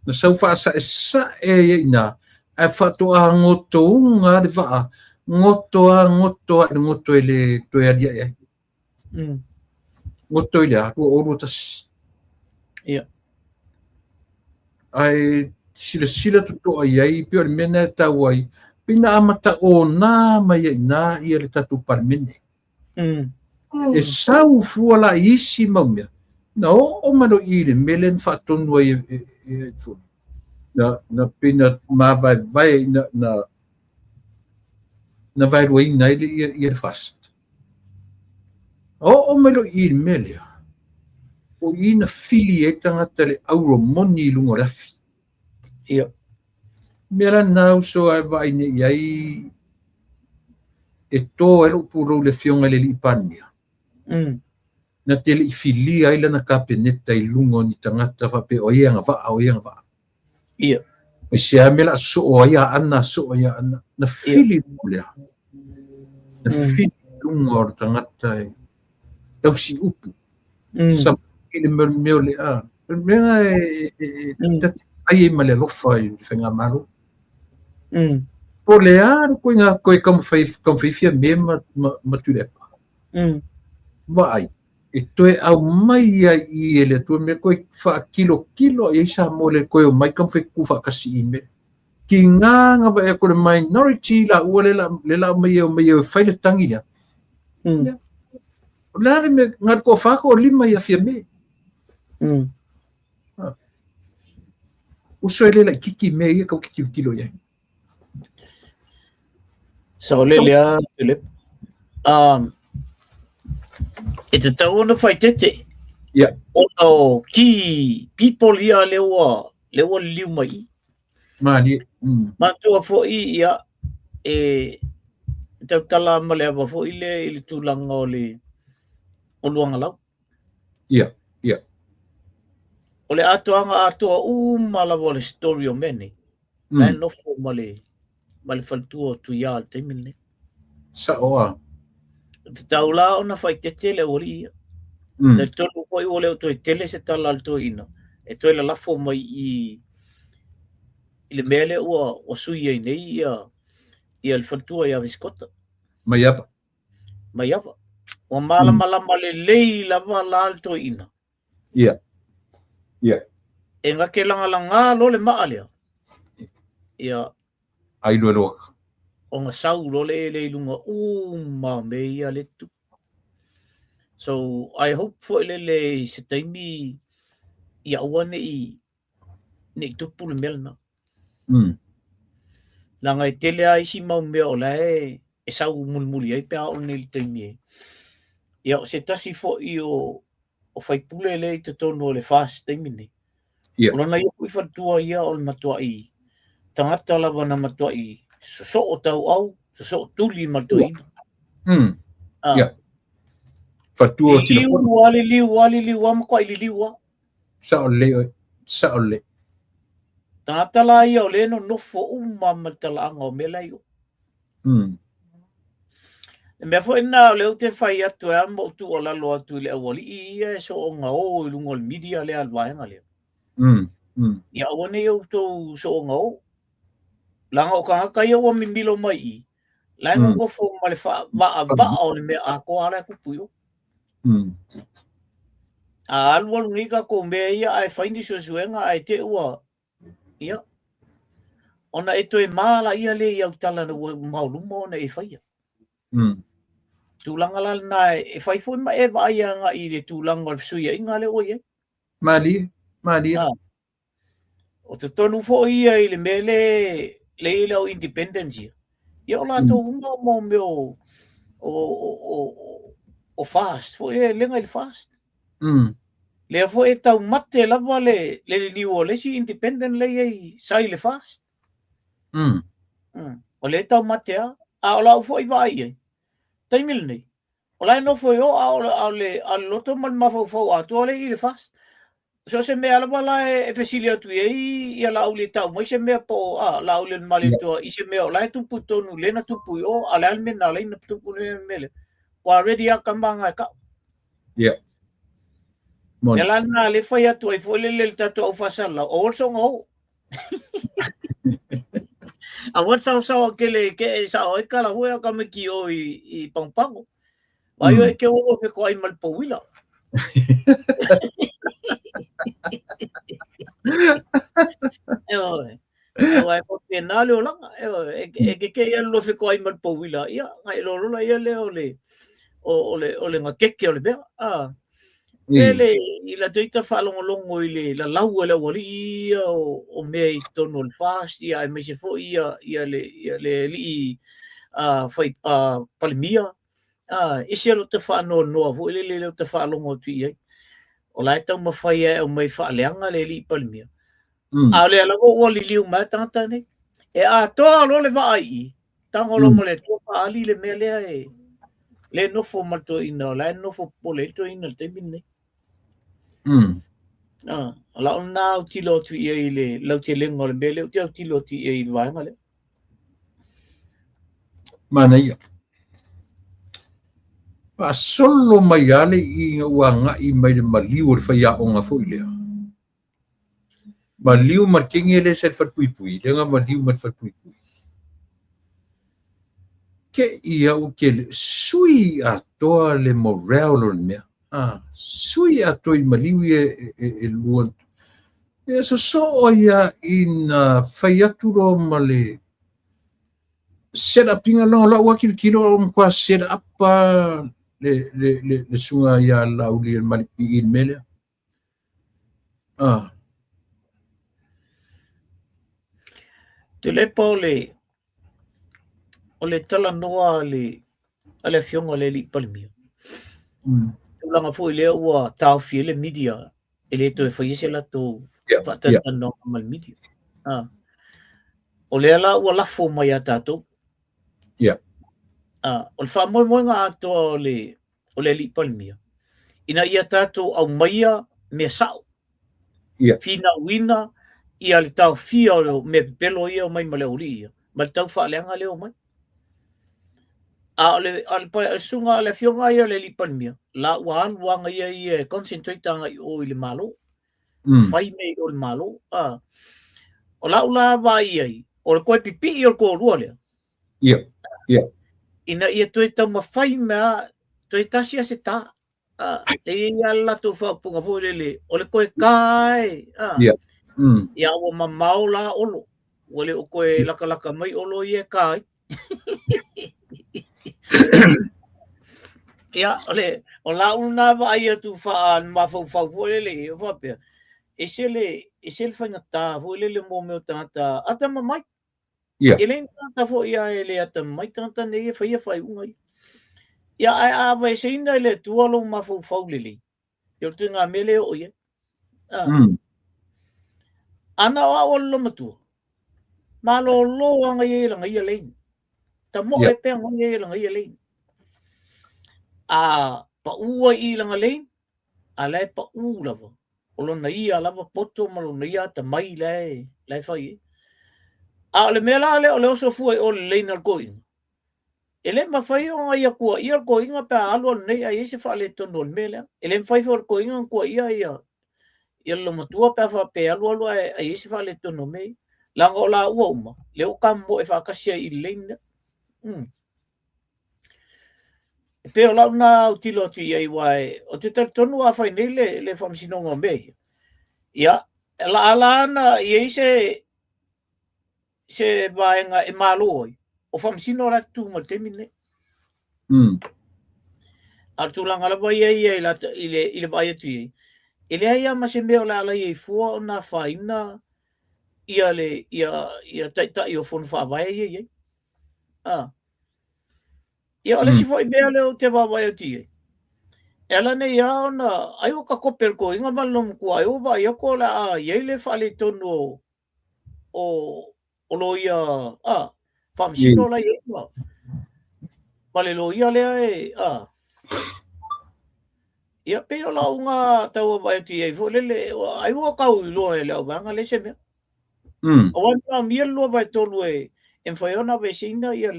Na sau faasaesae ai i ina, ae faatoa gotouga le vaa, goto a, goto a i le goto e le toe aliae ai. Goto i le a, 2021. Ia. Ae silasila totoa i ai, pei o le mea lena e tau ai, pei na amata ona mai ai i ina ia le tatou Palemene. E sau fua la i isi mau mea. Na oo mai loa i i le mea lea na faatonu ai e na pei na mavaevae na vaeluaina ai le FAST. Oo mai loa i i le mea lea, o i na fili ai tagata le auro moni i luga o le afi. Ia. Mea la na uso ae vaai nei i ai e to ai lou pulou i le afioga i le Alii Palemia. Na te le i filia ai lana kapeneta i luga o ni tagata faapea o ai e agavaa, o ai e agavaa. Ia. Ai se a mea la soo ai aana, soo ai aana. Na fili luga lea. Na fili luga o le tagata e tausi upu. Sa i le mea o le a. O le mea e ai ai ma le alofa i le faigamalo. Po le a le koiga koe taumafai Fiame ma Tuilaepa. Vaai, e toe aumai ai i e le Atua mea koe faakilokilo i ai Samoa le koe omai taumafai tuufaatasi i mea. Tiga na vaai atu le minority laua le la aumai e omai e fai le tagi lea. O le a le mea, na o le toafa toalima ia Fiame. Uso e le laitiiti mea ia tatou te tilotilo i ai. Saolele lava Philip. E tatau ona faaeteete. Ia. Ona o key people ia lea ua liliu mai i i. Malie. Manatua foi ia e tautala ma le ava foi lea i le tulaga o le o Luagalau. Ia, ia. O le atoaga atoa uma lava o le story o mea nei. La e nofo ma le faletua o Tuia i le taimi lenei. Sao a. E tatau la ona faaeteete le aualii ia. Talitonu foi ua le o toe tele se tala a le toeaina e toe lalafo mai i le mea lea ua sui ai nei ia le faletua ia Visikota. Maiava. Maiava. Ua malamalama lelei lava la le toeaina. Ia. Ia. E gake lagalaga loa le maa lea. Ia. Ai loa loa. Ona sau loa le ele i luga uma o mea ia le tupu. So, I hope foi lele i se taimi ia aua ne i tupu le mea lena. Leaga e tele lava isi mau mea o la e sau mulimuli ai pe a oo nei i le taimi e. Ia o se tasi foi o faipule lea i totonu o le FAST taimi nei. Ia. O lona ia foi faletua ia o le matuai tagata lava na matuai sosoo tauau, sosoo tuli ma le toeaina. Ia. Faletua o Tinafono. Liliu lava, liliu lava, liliu lava, matuai liliu lava. Sao lelei oe, sao lelei. Tagata la ia o lea e nonofo uma ma le talaaga o mea la e i o. Le mea foi lena o lea ou te fai atu ai ma ou tuualalo atu i le aualii ia e soona o i luga o le media lea a le vaega lea. Ia aua ne i outou soona o. Leaga o tagata ia ua mimilo mai i i, la e nonofo ma le faavaavaa o le mea atoa la e tupu i o. A alualu nei tatou mea ia ae fai ni suesuega ae te i ua, ia, ona e toe malaia lea i au tala ua maoluma ona e faia. Tulaga la lena e fai foi ma e vaai agai i le tulaga o le fesuiaiga lea ua i ai. Malie, malie. O totonu foi ia i le mea le le i le au independence ia. Ia o latou uma o mea o FAST foi e lega i le FAST. Lea foi e taumate lava le liliu o le isi independent le i ai sa i le FAST. O lea e taumate lava. A o lau foi vaai i ai, taimi lenei, o la e nofo i o, a o le loto ma le mafaufau atoa lea i le FAST. So se mea lava la e fesili atu i ai ia Laauli e tau mai se mea po o a Laauli o le Malietoa i se mea o la e tupu i totonu lea na tupu i o, a o le a le mea na ala ai ona tupu le mea lea. Ua ready lava tama na e tau. Ia. Moni. Ia la lena le fai atu ai foi lele le tatou au faasalalau, aua le soona o. Aua le saosaoa kele ke e sao ai kala foi a tamaiti o i Pagopago. Vai o e ke o fetoai ma le pouila. E oe. Aua e faapena le olaga. E oe, e ke ke ia lo fetoai ma le pouila. Ia, ngai lo lola ia lea o le o le gatete o le mea. E le i la teita faalogologo i le lalau a le aualii ia o mea i totonu o le FAST, ia aemaise foi ia le alii fai Palemia, ese lota faanoanoa foi lele lea ou te faalogo atu i ai. O la e taumafai e aumai faaleaga le alii Palemia. A o lea lava ua liliu mai tagata nei. E atoa loa le vaa i i, tago loa ma le Atua faaali le mea lea e le nofo ma le toeaina, o la e nofo popole ai le toeaina i le taimi lenei. O lau lena autilo atu i ai i le lautelega o le mea lea ou te autilo atu i ai i le vaega lea. Manaia. Faasolo mai lava le ina ua agai mai le maliu o le faiaoga foi lea. Maliu ma le teine lea sa i le falepuipui, lea na maliu ma le falepuipui. Te i au te le sui atoa le morale o le mea. Sui atoa i maliu ia e lua. E sosoo ia ina fai atu loa ma le set up ina loa lau atilotilo o matua set up le susuga ia Laauli e i le mea lea. Tuilaepa o le talanoa a le afioga i le alii Palemia. Tulaga foi lea ua taofi ai le media e le toe faia se latou faatalatalanoaga ma le media. O lea la ua lafo mai ia tatou. O le faamoemoega atoa o le alii Palemia ina ia tatou aumaia mea sao. Finauina ia le taofia o mea pepelo ia omai ma le aualii ia, ma le tau faaleaga lea omai. A o le susuga a le afioga ia o le alii Palemia, la ua alu aga ia e concentrate agai o i le Malo. Fai mea i o le Malo. O lau la vaai ai, o le toe pipii o le toalua lea. Ina ia toe taumafai mea, toe tasi a se tā. E i ai lava le latou faaupuga foi lele, o le toe tā e. Ia ua mamao la Olo. Ua le o toe lakalaka mai Olo ia e tā ai. Ia, o lau lena vaai atu mafaufau foi lele i ai, faapea, ese le faigata foi lele mo mea o tagata atamamai. E le ni tagata foi a e le atamamai tagata nei e faia faaiuga ia. Ia, ae a aveeseina e le Atua lou mafaufau lelei, ia o le ituaiga mea lea e oo i ai. Ana o au o le loomatua, malolo aga ia i laga ia lane. Tamoe pea aga ia i laga ia lane. A pau ai i laga lane, a la e pau lava. O lona ia lava poto ma lona ia atamai la e fai ai. A o le mea la lea o le oso fua i o le lane a le toeaina, e le mafai ona ia tuaia le toeaina pe a alu alu nei ae i ai se faaletonu o le mea lea. E le mafai foi e le toeaina ona tuaia ia le loomatua pe a faapea e alu alu ae i ai se faaletonu o mea ia. Leaga o laua uma, lea ua tamomoe faatasi ai i le lane lea. E pei o lau na autilo atu i ai, aua ou te talitonu a fai nei le faamasinoga o mea ia. Ia, e la ala ana i ai se vaega e malo ai, o faamasino la tu ma le taimi lenei. A o le tulaga lava ia ia i le vaai atu i ai, e leai lava ma se mea o le a ala ai fua ona afaina ia le ia taitai o fono faavae ia i ai. Ia o le isi foi mea lea ou te vaavaai atu i ai, e ala nei lava ona ai ua takope le toeaina ma le loomatua, ai ua vaai atu o le a i ai le faaletonu o loia faamasino la i ai ma le loia lea e Ia pei o lau nga tau vaavaai atu i ai foi lele, ai ua tau iloa e le auvaega le se mea. Aua e manaomia le 2/3 e mafai ona aveeseina ia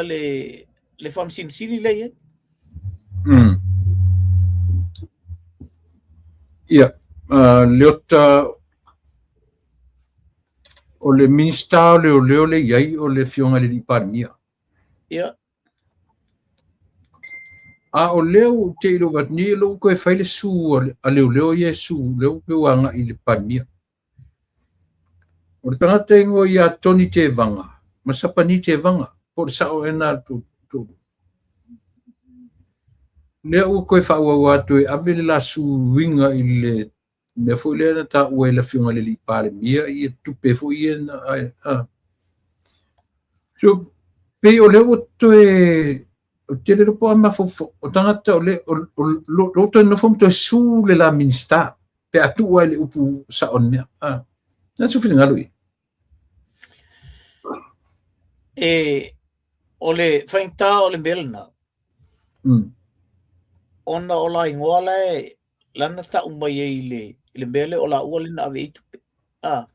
le Faamasino Sili lea e i ai. Ia, Leota, o le Minisita o Leoleo le i ai o le Afioga i le Alii Palemia. A o lea ua ou te iloa atu nei lou toe fai le su a leoleo ia e su, lea ua peu agai i le Palemia. O le tagata e igoa ia Tony Tevaga ma Sapani Tevaga, po o le sao ea na le tou. Lea ua toe faaauau atu e ave le la suiga i le mea foi lea na taua e le Afioga i le alii Palemia ia tupe foi ia na a. So, pei o lea ua toe o tele lo po a mafaufau o tagata o le o lo toe nofo ma toe su le la Minista pe a tuu ai le upu sao o le mea. A. Na su finagalo i. E o le faigata o le mea lena. Ona o la igoa la e lana tau mai ai i le mea lea o laua lea na ave i tupe. A.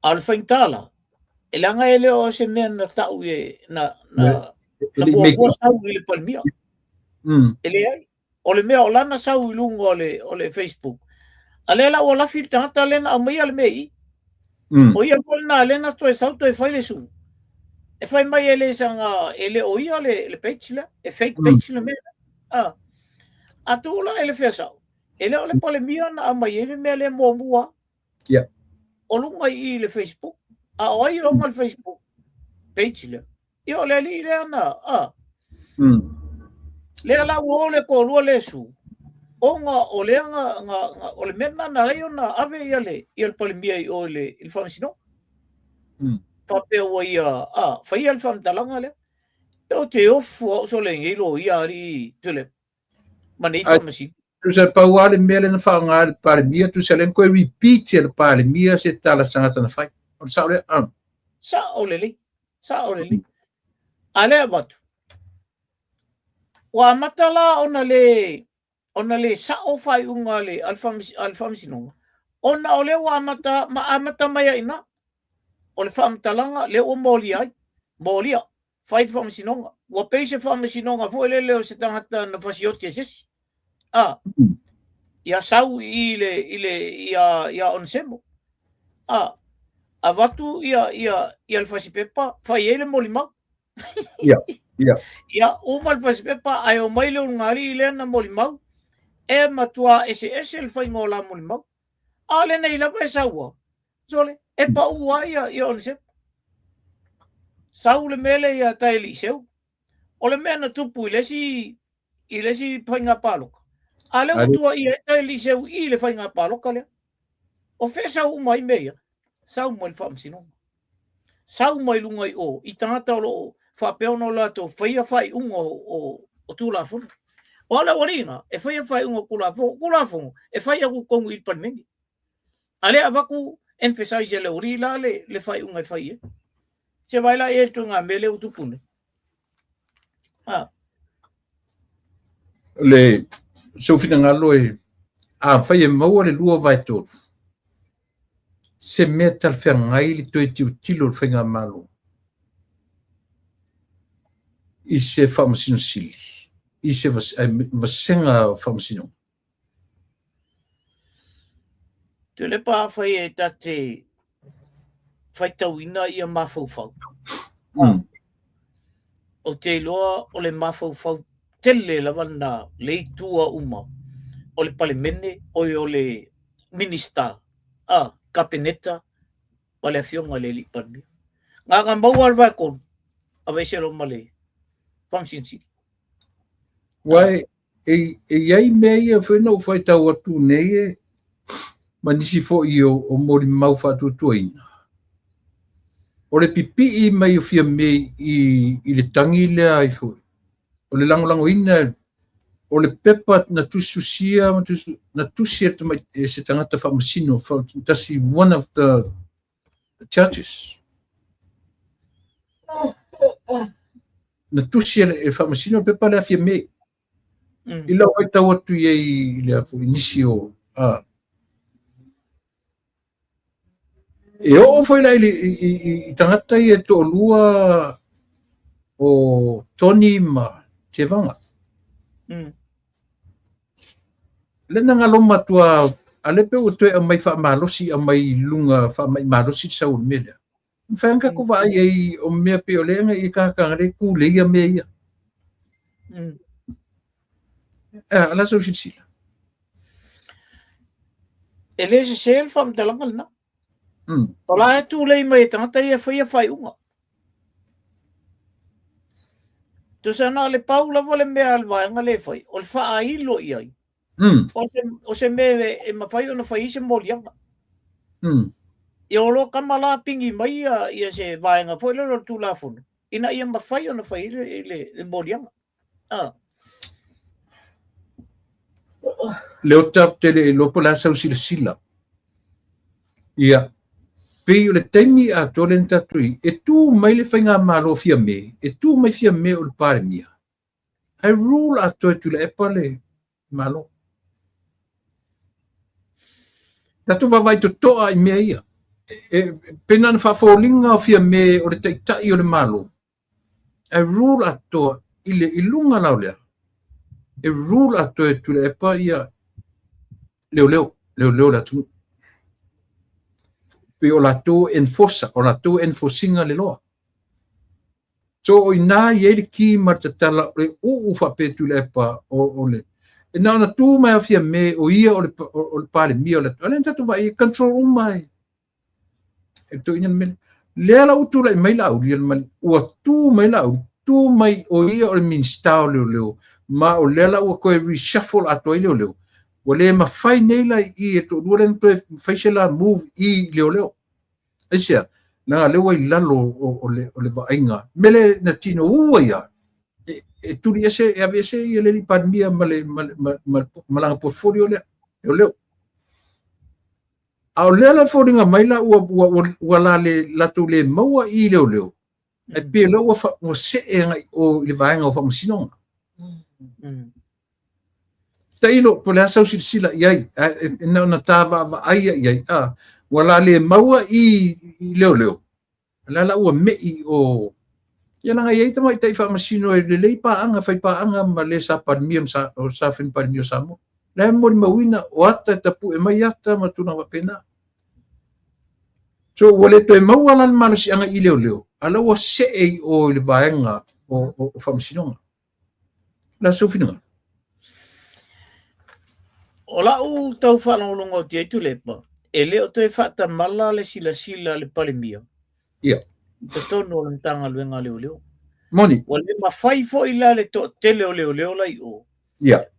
A o le faigata la, e leaga e le o se mea na tau e na muamua sau i le Palemia. E leai. O le mea o lana sau i luga o le Facebook. A lea la ua lafi le tagata lea na aumaia le mea i i. O ia foi lena lea na toe sau toe fai le su. E fai mai e le saga, e le o ia le page lea, e fake page le mea lea. A, a tuu la e le fea sao, e le o le Palemia na aumai ai le mea lea muamua. O luga i i le Facebook. A o ai e ona le Facebook page lea? Ia o le alii lea na, a. Lea la ua o le toalua le su, ona o lea na, o le mea lena na alai ona ave ia le Palemia i o i le faamasinoga. Faapea ua ia, a, faia le faamatalaga lea. E o te ofu au sole nei loia alii Tuilaepa ma nei faamasino. Tusa pau lava le mea lea na faaaoga e le Palemia, tusa lea na toe repeat e le Palemia se tala se tagata na fai. O le sao lea? Ah. Sao lelei, sao lelei. A lea avatu, ua amata la ona le sao faaiuga a le faamasinoga, ona o lea ua amata, ma amata mai ai ina, o le faamatalaga lea ua molia ai, molia, fai le faamasinoga. Ua pei se faamasinoga foi lele o se tagata na fasioti e se isi. A, ia sau i le, i le, ia, ia Onesemo. A, avatu ia, ia, ia le fasipepa, fai ai le molimau. Ia, ia. Ia, uma le fasipepa, ae omai le ulugalii lea na molimau, e matua eseese le faiga o la molimau. A lenei lava e saua, sole, e pau ai ia, ia Onesemo. Sau le mea lea ia Taeliseu. O le mea na tupu i le isi, i le isi faiga palota. A lea ua tuuaia ai Taeliseu i le faiga palota lea. O fea sau uma ai mea ia? Sau mai le faamasinoga. Sau mai luga i o, i tagata o lo o faapea ona o latou faia faaiuga o Tulafono. O au le aualii e faia faaiuga o Tulafono. Tulafono e fai atu i totonu i le Palemene. A lea avatu emphasize e le aualii la le faaiuga e fai ai. Se vaai la i ai le ituaiga mea lea ua tupu nei. Ah. Le sou finagalo e afai e maua le 2/3 se mea talafeagai le toe tilotilo o le faigamalo i se faamasino sili, i se vasega faamasinoga. Tuilaepa afai e ta te faitauina ia mafaufau. Ou te iloa o le mafaufau tele lava lena le itua uma o le Palemene, oi o le Minista, a, Kapeneta ma le Afioga i le Alii Palemia. Na ona maua le vaetolu, aveese loa ma le Faamasino Sili. Ua e i ai mea ia foi na ou faitau atu nei e ma nisi foi o molimau faatuatuaina. O le pipii mai o Fiame i le tagi lea ai foi. O le lagolagoina o le pepa na tusitusia na tusi e se tagata faamasino tasi, one of the judges. Na tusi e faamasino le pepa lea Fiame. I lau faitau atu i ai i le foi nisi o a. E oo foi la i tagata ia e toalua o Tony ma Tevaga. Le na galo matua a le pe ua toe aumai faamalosi aumai i luga faamai malosi le sau o le mea lea. Mawhai ka ko vaai ai o mea pe o le anga i ka ka le ku le ia mea ia. Ala sau silasila. E le sese le faamatalaga lena. O la e tulei mai e tagata ia e faia faaiuga. Tusa na o le pau lava le mea a le vaega lea e fai, o le faailo i ai. O se mea e mafai ona fai ai se moliaga. Ia o loa kama la pigi mai ia se vaega foi lele o le Tulafono, ina ia mafai ona fai ai le moliaga. Leota ou te le iloa po o le a sau silasila. Ia, pei o le taimi atoa lea na tatou i ai, e tu mai le faigamalo Fiame, e tu mai Fiame o le Palemia, ae rule atoa e Tuilaepa le Malo. Tatou vaavaai totoa i mea ia. E pei na ona faafoliga o Fiame o le taitai o le Malo, ae rule atoa i le i luga la o lea, e rule atoa e Tuilaepa ia leoleo, leoleo o le atunuu. Pei o latou enforcer, o latou enforce ina le law. So o ina i ai le ki ma le tatala o le uu faapea e Tuilaepa o le e na ona tu mai a Fiame o ia o le Palemia o le atunuu. A lea na tatou vaai e control uma e e toeaina le mea lea la ua tulai mai Laauli ua tu mai Laauli tu mai o ia o le Minisita o Leoleo ma o lea la ua toe reshuffle atoa ai leoleo ua le mafai nei la i i e toalua lea na toe fai se la move i leoleo. Aisea? Leaga lea ua i lalo o le vaaiga mea lea na tino ua ia e tuli ese e ave ese ia le alii Palemia ma le ma lana portfolio lea leoleo. A o lea la e foliga mai la ua la le latou le maua i leoleo, ae pei o lea ua see agai i o i le vaega o faamasinoga. Tailo, po o le a sau silasila i ai, ae na ona ta vaavaai i ai, ua la le maua i leoleo, O la la ua me'i o ia leaga e i ai tamaitai faamasino e lelei paaga, fai paaga ma le sa Palemia o sa fai ma Palemia o Samoa. La e molimauina o ata e tapue mai ata ma tulaga faapena. So ua le toe maua la le malosiaga i leoleo, a la ua see i o i le vaega o faamasinoga. La sou finagalo. O lau tau faalogologo atu i ai Tuilaepa, e le o toe faatamala le silasila a le Palemia i totonu o le Matagaluega a Leoleo. Moni. Ua le mafai foi la le toatele o leoleo la i o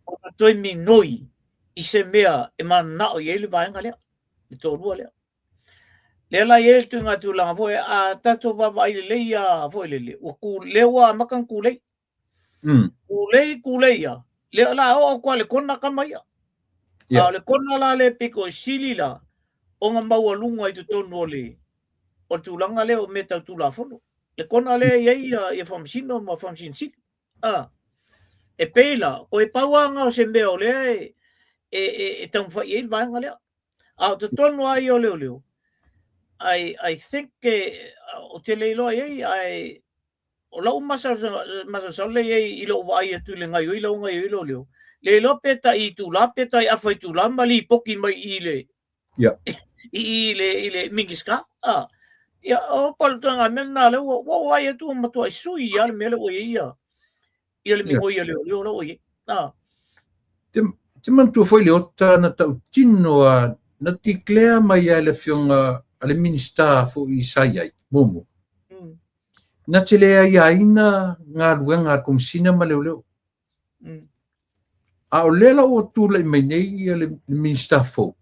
ona toe minoi i se mea e mananao i ai le vaega lea, le toalua lea. Lea la e i ai le tuiga tulaga foi, a tatou vaavaai lelei lava foi lele, ua ku, lea ua amata ona kulei. Kulei, kulei ia, lea o le a oo atu lava i le kona kama ia. A o le kona la lea pito i sili la, ona maualuga i totonu o le, o le tulaga lea o mea tau Tulafono. Le kona lea e i ai ia, ia Faamasino ma Faamasino Sili. E pei la, o e pau lava lena o se mea o lea e taumafai i ai le vaega lea. A o totonu lava ia o leoleo, I think ou te le iloa i ai, ae o lau masalosalo lea i ai i lou vaai atu i le gaioi la ua gaioi leoleo, le iloa pe tai itula pe tai afa itula ma lipoti mai i le i le Minisita. Ia, o palotanga mea lena lea ua ou vaai atu ua matuai sui lava le mea lea ua i ai ia ia le migoi a leoleo la ua i ai. Te manatua foi Leota na tautino a na declare mai ai le afioga a le Minisita foi sa i ai muamua. Na te le aiaina galuega a le Komesina ma Leoleo. A o lea la ua tulai mai nei ia le Minisita fou,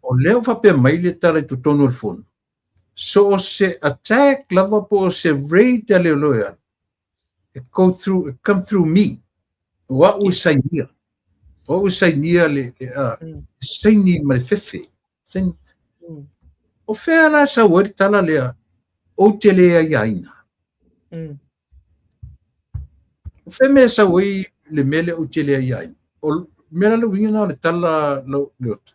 o lea ua faapea mai le tala i totonu o le fono, so o se attack lava po o se raid a leoleo e alu, e go through, e come through me. O au e sainia. O au e sainia le, saini ma le fefe. Saini. O fea la e sau ai le tala lea, ou te le aiaina. O fea mea e sau ai le mea lea ou te le aiaina. O mea la le uiga lena o le tala Leota.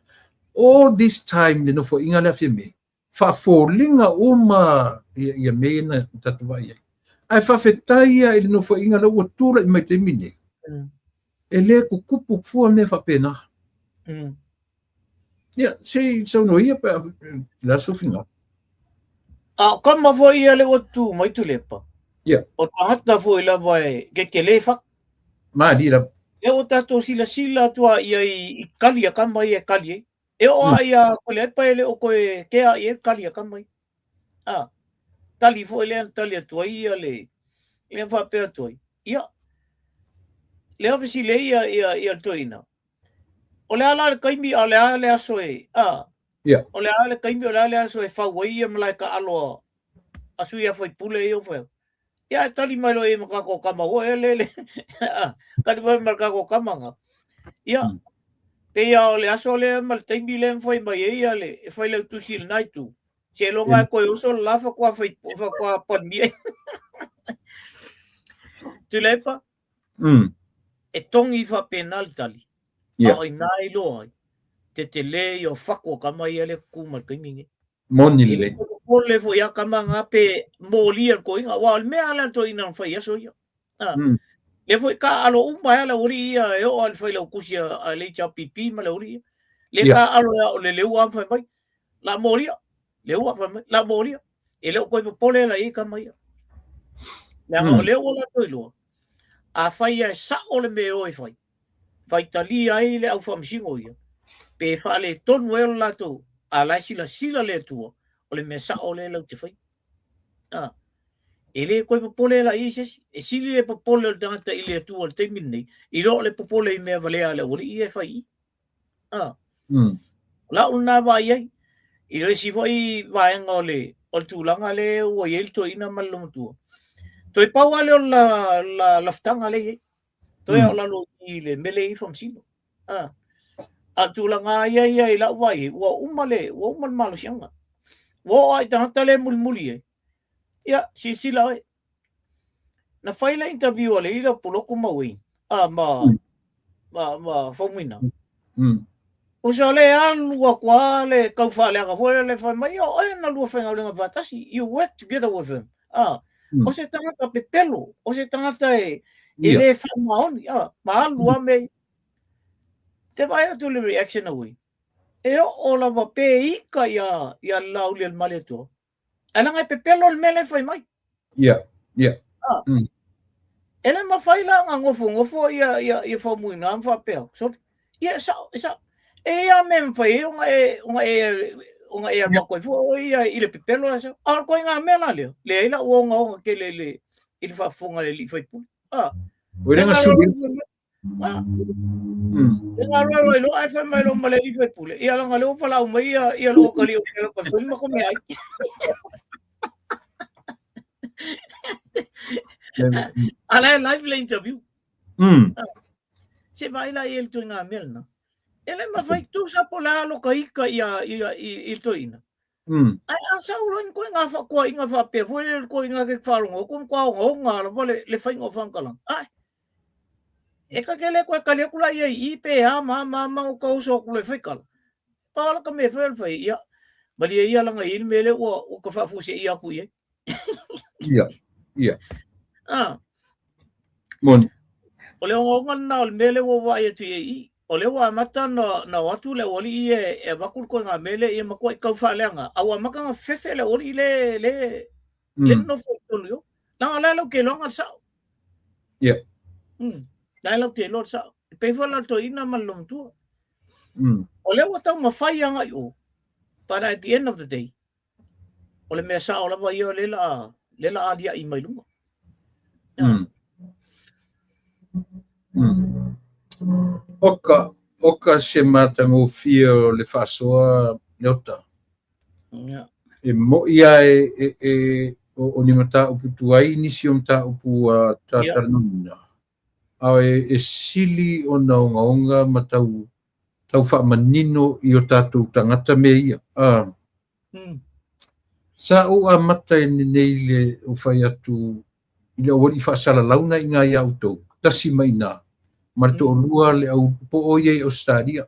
All this time le nofoaiga lea Fiame, faafoliga uma ia mea ia na tatou vaai ai. Ae faafetai ia i le nofoaiga lea ua tulai mai taimi nei. E le tutupu fua mea faapena. Ia, se i saunoa ia pe le a sou finagalo. A o kama foi ia lea ua tu mai Tuilaepa. Ia. O tagata foi lava e kekelē fatu. Malie lava. Lea ua tatou silasila atu lava i ai i kali a kama ia e kali ai. E oo lava ia Tuilaepa e le o toe kea i ai le kali a kama ia. A, tali foi lea na tali atu ai ia le, lea na faapea atu ai. Ia, lea fesili ai ia, ia, ia le toeaina, o le a la le taimi a o le a le aso e, a, o le a le taimi o le a le aso e fau ai ia malae taalo a, a sui a faipule ia o fai atu. Ia, e tali mai loa i ai ma tatou tama foi e le, le, a, tali mai ma le tatou tama na. Ia, pei lava o le aso lea ma le taimi lea na fai mai ai ia le, e failautusi i lena itu, Seiloga e toe oso le la faatoa fai faatoa Palemia. Tuilaepa. E togi faapena le tali. A o i ina e iloa ai te tele ia o fatu o tama ia lea e tutu mai i le taimi lenei. Moni lelei. E le popole foi a tama na pe molia le toeaina, aua o le mea lava lea a le toeaina na fai i aso ia. Lea foi taaalo uma ai lava le aualii ia e oo lava i le failautusi a le HRPP ma le aualii ia. Lea taaalo ai o le leua lava fai mai, la molia, leua fai mai, la molia. E le o toe popole la i ai tama ia. Leaga o lea ua latou iloa, afai lava e sao le mea e o e fai, faitalia ai le au faamasino ia, pe faaletonu ai o le latou, a la e silasila le Atua, o le mea sao lea latou te faia. E le toe popole la i ai se isi. E sili le popole o le tagata i le Atua i le taimi lenei, i lo le popole i mea valea a le aualii ia e fai i i. O lau lena vaai ai. I le isi foi vaega o le, o le tulaga lea ua i ai le toeaina ma le olomatua, toe pau lava lea o le la, la, lafutaga lea e i ai. Toe o lalo i le mea lea e i ai faamasino. A o le tulaga lava ia ia i lau vaai ai, ua uma le, ua uma le malosiaga. Ua oo lava i tagata lea e mulimuli ai, ia, silasila oe. Na fai le interview a le ila Pulotu ma Wayne, a, ma, ma, ma Faumuina. Uso le alu atu lava le tau faaleaga foi lele fai mai, o oe na lua faigaluega faatasi, you work together with him. O se tagata pepelo, o se tagata e, e le faamaoni, ma alu lava mea ia. Te vaai atu le reaction a Wayne. E oo lava pe ika ia, ia le Laaulialemalietoa. Ae leaga e pepelo le mea lea e fai mai. Ia. E le mafai la ona nofonofo ia, ia, ia Faumuina ma faapea, sorry. Ia, e sao, e sao. E i ai lava mea e mafai ai ona e, ona e, ona e alu atu ai foi oe ia i le pepelo la sao. A o le ituaiga mea la lea, leai lau ogaoga tele i le, i le faafofoga a le alii faipule. O le suli. E galuega loa ae fai mai loa ma le alii faipule, ia leaga o lea ua valaau mai ia, ia le okalii o ke ka fai ma ko mea ai. A la e live le interview. Se vaai la i le ituaiga mea lena. E le mafai tusa po o le a loka ika ia, ia, i, i le toeaina. Ae a sau loa ni ituaiga faakoaiga faapea foi lea le toeaina ke faalogo atu matua ogaoga lava le, le faiga o faamatalaga. Ae, e ta te le toe tali atu la i ai i i pe a ma a ma a ma o ta oso atu loa e fai tala. Pau lava la ka mea e fai o le fai, ia, malie ia leaga e i ai le mea lea ua, ua ta faafuaseia atu i ai. Ia, ia. Moni. O le ogaoga lena o le mea lea ua vaai atu i ai i i. O lea ua amata ona, ona o atu le aualii ia e avatu le ituaiga mea lea, ia matuai tau faaleaga, a ua amata ona fefefe le aualii le, le, le nonofo i totonu i o. Leaga o la e latou te iloaina le sao. La e latou te iloa le sao. E pei foi la o le toeaina ma le olomatua. O lea ua taumafai agai i o, but at the end of the day, o le mea sao lava ia lea la, lea la aliaʻi mai luga. Oka, oka se matagofie o le faasoa Leota. E mo'i lava e, e, e, o, o ni mataupu tuai nisi o mataupu ua talanoaina, a e, e sili ona ogaoga ma tau, tau faamanino i o tatou tagata mea ia. Sa ou amata i lenei le ou fai atu i le aualii faasalalau na iina iā outou, tasi mai iina, ma le toalua le au po o ia i Ausetalia.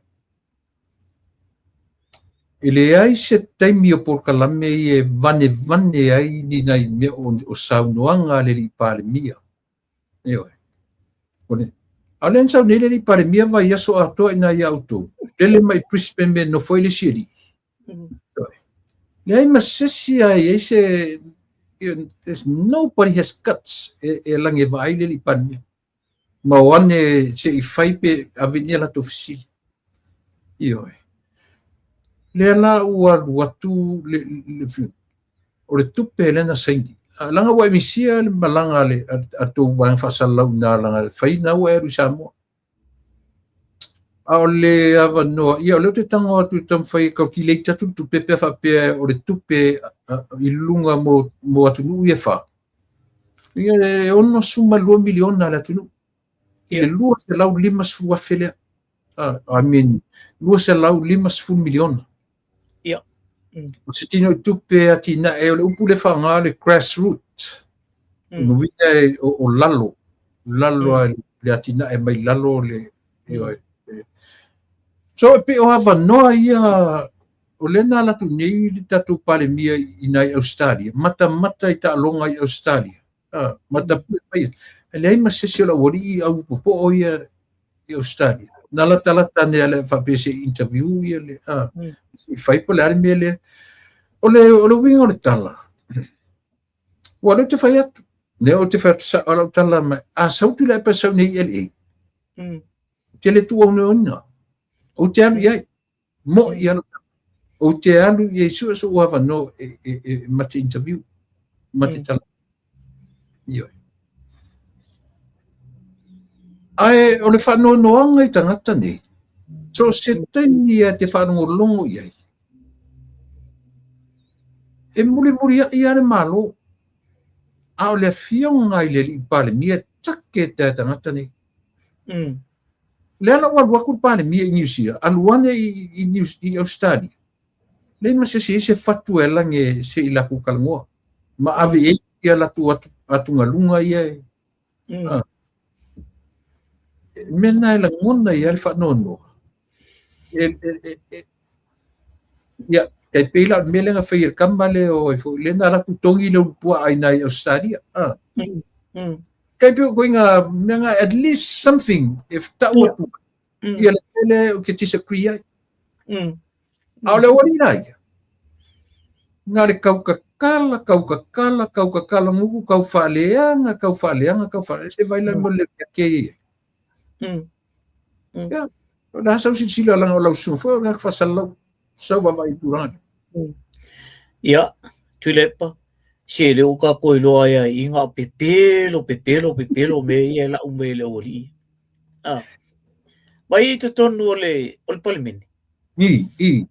E leai se taimi o polokalame ia e vanevane ai ni nai mea o, o saunoaga a le alii Palemia. Ioe. O le, a o lea na sau nei le alii Palemia vaiaso atoa iina iā outou, lele mai Brisbane me nofo ai le isi alii. Leai ma se isi a i ai se there's nobody has guts e, e lagi e vaai le alii Palemia. Ma o ane se i fai pe ave ni a latou fesili. Ioe. Lea la ua alu atu le, le, o le tupe lea na saini. Leaga ua e misia le malaga a le a tou vaega faasalalau i ina leaga e fai na ua e alu i Samoa. A o le avanoa, ia o lea ou te tago atu e taumafai e calculate atu le tupe pe a faapea o le tupe i luga mo atunuu ia e fa. Ia e $62 miliona a le atunuu. I le 250,000 lea. I mean, 250 miliona. Ia. O se tinoitupe atinae, o le upu lea e faaaoga o le grassroot. Lona uiga o lalo, lalo le atinae mai lalo le, ioe. So e pei o avanoa ia, o lea na alu atu nei le tatou Palemia i ina i Ausetalia, matamata i taaloga i Ausetalia, matapue mai, e leai ma se isi o le aualii au popoo ia i Ausetalia. Na latalata ane lava faapea se i interview ia le, se i fai po o le a le mea lea. O le uiga o le tala, ua lea ou te fai atu, lea ou te fai atu sao lau tala mai, a sau Tuilaepa e sau nei i LA, ou te le tuuaunoaina, ou te alu i ai, mo'i lava lau tala. Ou te alu i ai sue sou avanoa e ma te interview, ma te tala. Ioe. Ae o le faanoanoaga i tagata nei, so o se taimi lava e te faalogologo i ai, e mulimuliai lava le Malo, a o le afioga i le alii Palemia e take ta tagata nei. Lea la ua alu atu le Palemia i Niu Sila, alu ane i Ausetalia, leai ma se isi e i ai se fatu e alagi se i latou talanoa ma ave i ai ia latou atugaluga ia e mea na e lagona ai le faanoanoa. Ia, tai pei la o le mea lea na fai e le tama lea o ai foi, lea na alu atu togi le ulupuaa i ina i Ausetalia. Tai pei o ituaiga mea na, at least something e tau atu ia le mea lea ou te disagree ai. A o le aualii la ia, na o le tautatala, tautatala, tautatala nuku, tau faaleaga, tau faaleaga, tau faaleaga, se vaai la mo le ke i ai. Ia, o le a sau silasila leaga o lau susuga foi o le tagata faasalalau, sau vaavaai i tulaga nei. Ia, Tuilaepa, se lea ua tatou iloa ai i na o pepelo, pepelo, pepelo mea ia e lau mai e le aualii. Mai i totonu o le Palemene. I, i.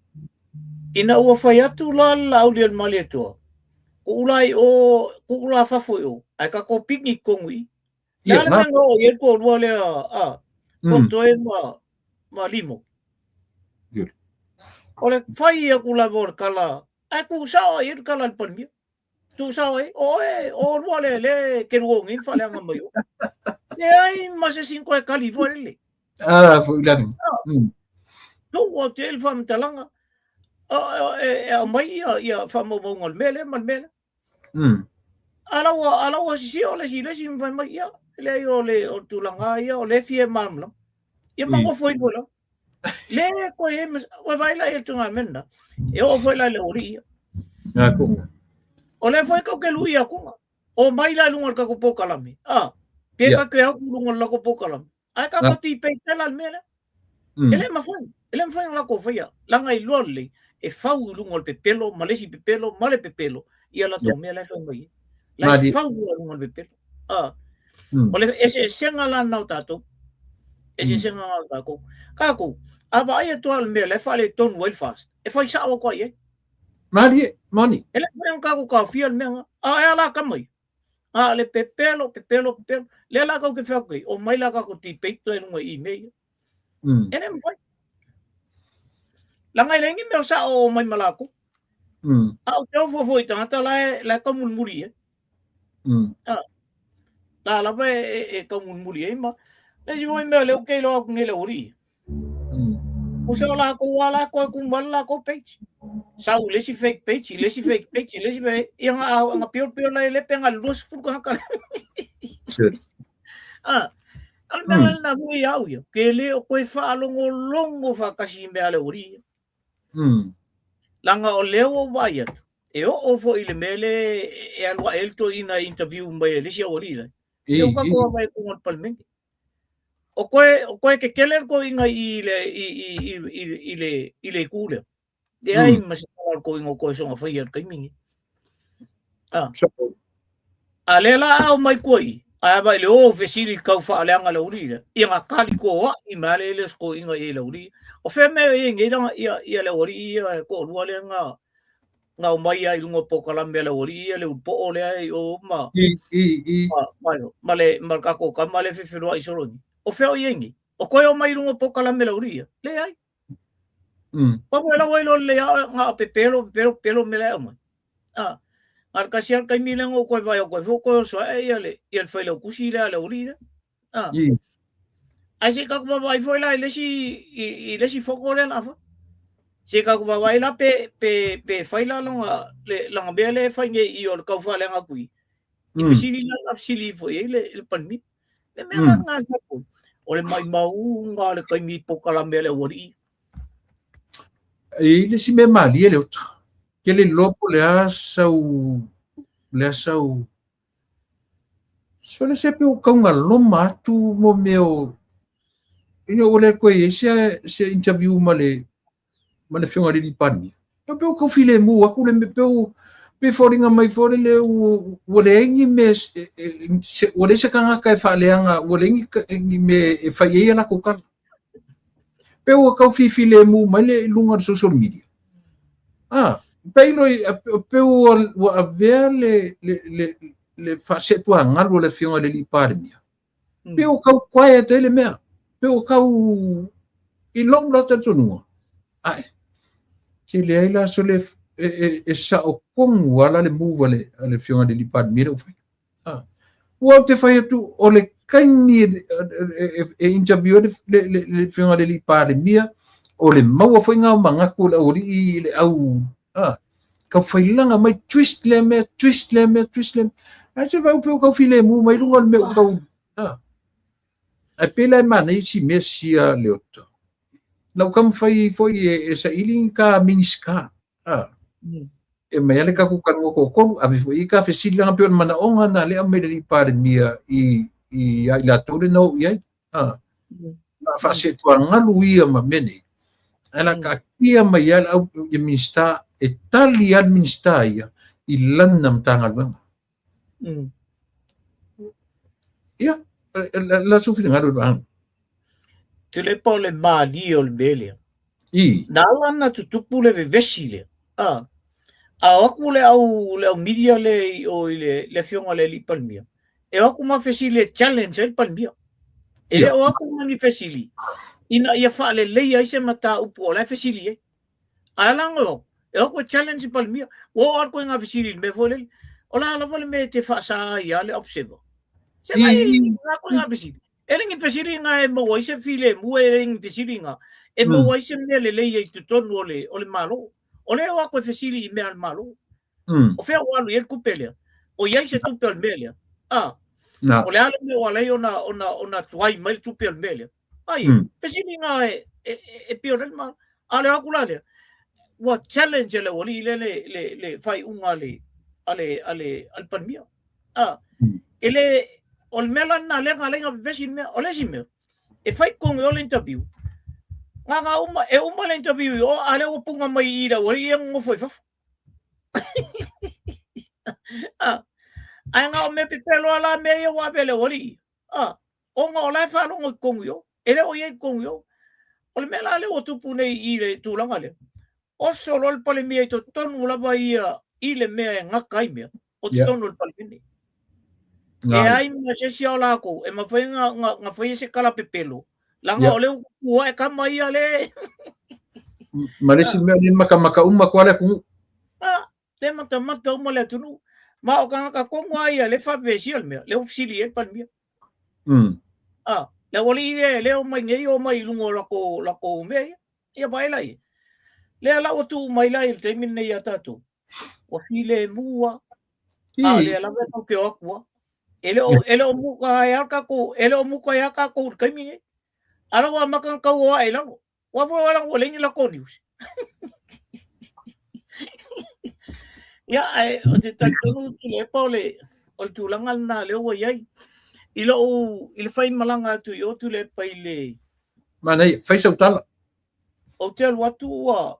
Ina ua fai atu la le Laaulialemalietoa, tuu la i o, tuu la fafo i o, ae tatou pigi i totonu i i. Le a le mea na oo i ai le toalua lea, a, Fotoe ma Limo. O le fai atu lava o le tala, ae tuu sao i ai le tala a le Palemia. Tuu sao ai, o oe, o olua lea lea e te lua nei faaleaga mai o. Leai ma se isi toe tali foi lele. Ah, foi lani. Tuu atu i ai le faamatalaga, e aumai ia faamaumauga o le mea lea ma le mea lea. A la ua sisio le isi i le isi ma fai mai, ia, leai o le tulaga ia, o lea e fia malamalama. Ia ma nofo ifo la. Le koe e ma ua vaai la i le tulaga mea lena. E oo foi la i le aualii ia. Ngā konga. O lea foi kau ke lui a konga. O mai la i lunga o le tatou polokalame. A, pe ka ke au i lunga o le latou polokalame. Ae ka ko ti pei tela le mea lea. E le mafai, e le mafai ona latou faia. Leaga e iloa lelei, e fau i luga o le pepelo ma le isi pepelo ma le pepelo ia latou mea la e fai mai ai. La e fau i luga o le pepelo. A, o le eseesega la lena o tatou. Eseesega lena o tatou. Tatou, a vaai atu lava i le mea la e faaletonu ai le FAST, e fai sao atu lava i ai. Malie, moni. E le mafai ona tatou taofia le mea lena. A e a la tama ia? A o le pepelo, pepelo, pepelo. Lea la tatou te fai atu nei, omai la tatou debate la i luga i mea ia. E le mafai. Leaga e leai ni mea o sao o omai ma latou. A ou te ofo foi i tagata la e taumulimuli i ai. La lava e taumulimuli ai ma le isi foi mea lea ou te iloa atu nei le aualii. Usa o latou a la toe tumu ai le latou page. Sau i le isi fake page, i le isi fake page, i le isi fake, ia nga pio pio la le pe nga 20 tagata. Ah, o le mea lena foi au ia, ke le o koe faalogologo faatasi i mea a le aualii. Leaga o lea ua ou vaai atu, e oo foi i le mea lea e alu ae ai le toeaina e interview mai e le isi aualii la. E o tatou vaavaai i totonu o le Palemene. O koe kekele le toeaina i le i i i i i le i le itu lea. Leai ma se tala o le toeaina o koe soona faia i le taimi lenei. Ah. A lea la a omai tua i, ae a vai le o fesili kau faaleaga le aualii lea, ia nga tali toa'i mai a le le o se toeaina i ai le aualii. O fea mea e i ai nei langa ia ia le aualii ia e toalua lea na na omai ai i luga o polokalame a le aualii ia le ulupoo lea i o ma I, i, i. ma ma, ma le ma le tatou tama lea e fefeloai solo nei. O fea o i ai nei? O toe omai i luga o polokalame a le aualii ia? Leai. Pau e lau ai loa lelei a na o pepelo, pepelo, pepelo mea la e aumai. A, na o le tasi lava le taimi lea na ou toe vaai atu ai foi ua toe oso ae ia le, ia le failautusi lea a le aualii lea. A. Ae se i tatou vaavaai foi la i le isi, i, i le isi foto lea o le a fai. Se i tatou vaavaai la pe, pe, pe fai la lona, le, lana mea lea e fai nei i o le tau faaleaga atu i, i fesili la na fesili ifo i ai le, le Palemia. Le mea la lena e fai atu, o le maumauga o le taimi i polokalame a le aualii. E i ai le isi mea malie le uta. Ke le iloa po o le a sau, le a sau, sole se pe ua taugaloma atu mo mea o, ina ua le toe i ai se, se interview ma le, ma le Afioga i le Palemia. E pei ua tau filemu atu le mea, pei pei foliga mai foi lele ua leai ni mea, ua leai se tagata e faaleaga, ua leai ni mea e fai ai a latou tala. Pei ua tau fifilemu mai le i luga o le social media. Ah, pei lo pei ua avea le le le le faasetuagalu a le Afioga i le Palemia. Pei ua tau quiet ai le mea. Pei ua tau i lou la talitonuga. Ai, ke leai la sole e, e, e sao tonu ala le move a le, a le Afioga i le Palemia le ua fai. Ah. Ua ou te fai atu o le taimi e, e, e, e interview ai le, le, le, le Afioga i le alii Palemia, o le maua foi ngā o manatu o le aualii i le au, ah, kau whailaga mai twist lea mea, twist lea mea, twist lea mea. Ai se vai pe o kau filemu mai lunga o le mea o kau, ah. Ai pe la e manaia si mea sia le oto. Na o taumafai foi e, e saili ni ka Minisita, ah. E mai ale tatou talanoa toatolu, ave foi i ka fesili leaga pei o le manaoga na lea aumai le alii Palemia i, i a i latou le na oo i ai. Ah. Na faasetuagalu ia ma mea nei. Ae la taatia mai lava le au ia Minisita e tali lava le Minisita ia i lana Matagaluega. Ia, la sou finagalo i le vaega. Tuilaepa o le malie o le mea lea. I. Na ala ona tutupu le vevesi lea. A, a o atu le au, le au media le i o i le, le afioga i le alii Palemia, e o atu ma fesili e challenge ai le Palemia. E le o atu ma ni fesili ina ia faaleleia ai se mataupu o la e fesili ai. Ae ala ona o, e o atu e challenge le Palemia. Ua oo atu i ngā fesili i le mea foi lele. O le a lava le mea e te faasa ai ia le observer. Se mai ngā koe ngā fesili. E le ni fesili ngā e maua ai se filemu, e le ni fesili ngā e maua ai se mea lelei ai i totonu o le, o le Malo. O lea o atu e fesili i mea a le Malo. O fea ua alu i ai le tupe lea? O i ai se tupe o le mea lea? A, o le a le mea ua ala ai ona, ona, ona tuai mai le tupe o le mea lea? Ai, fesili ngā e, e, e, e pio le Malo. A le o atu la lea, ua challenge e le aualii lea le, le, le faaiuga a le, a le, a le, a le Palemia. A, e le, o le mea la lena lea na ala ai ona vevesi le mea. O le isi mea, e fai totonu i o le interview, na na uma, e uma le interview i o, a lea ua puna mai i i le aualii ia nonofo i fafo. A, ae na o mea pepelo lava la mea ia ua ave e le aualii. A, ona o la e faalogo i totonu i o, e le o i ai i totonu i o. O le mea la lea ua tupu nei i le tulaga lea, oso loa le Palemia i totonu lava ia i le mea e gata ai mea, o totonu o le Palemene. E ai ma se isi o lakou e mafai ona faia se tala pepelo, leaga o lea ua tupu ae tama ia le. Ma le isi mea, o lea e matamata uma atu lava le atunuu. A, lea e matamata uma le atunuu. Ma o tagata tonu lava ia lea e faavevesia le mea, lea ua fesili i ai le Palemia. A, le aualii lea lea omai nei omai i luga o latou latou mea ia. Ia vaai la i. Lea la ua tuu mai la i le taimi lenei ia tatou. Ua filemu lava. A o lea lava e tatou te o atu lava. E le o e le o muka ai lava tatou, e le o muka ai lava tatou i le taimi lenei. A la ua amata ona tau o ae i lalo. Ua foi ua ua leai ni latou news. Ia, ae o te talitonu Tuilaepa o le o le tulaga lena lea ua i ai. I lou i le faimalaga atu i o Tuilaepa i le Manaia, fai sau tala. Ou te alu atu ua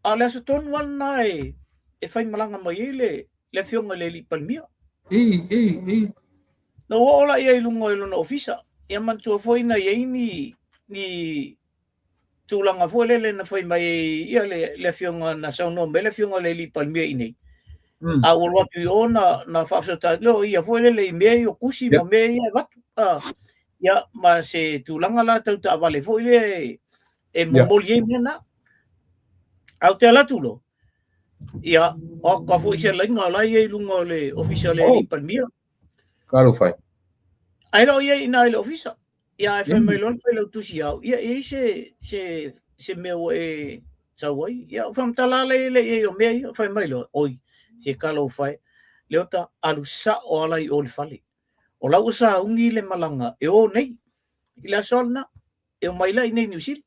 a o le aso tonu lava lena e e faimalaga mai ai le le afioga i le alii Palemia. I, i, i. Na ua oo la ia i luga i lona ofisa. Ia manatua foi na i ai ni, ni tulaga foi lele na fai mai ai ia le, le afioga na saunoa mai le afioga i le alii Palemia i inei. A ua alu atu i o na, na faafesootai atu lea o ia foi lele i mea ia o tusi ma mea ia e avatu. Ia, ma se tulaga la tau taavale foi lea e, e momoli ai mea na. Ae ou te alu atu loa, ia, o atu ka foi se laina la e i ai i luga o le ofisa o le alii Palemia. Talofa e. Ae le o i ai i ina i le ofisa. Ia, ae fai mai loa le failautusi ia au, ia, e i ai se, se, se mea ua e sau ai. Ia, o faamatala la i ai o mea ia, fai mai loa, oi, se talofa e. Leota, alu sao lava la i o i le fale. O la ua sauni le malaga e o nei, i le aso lena, e omai la i inei i Niu Sila.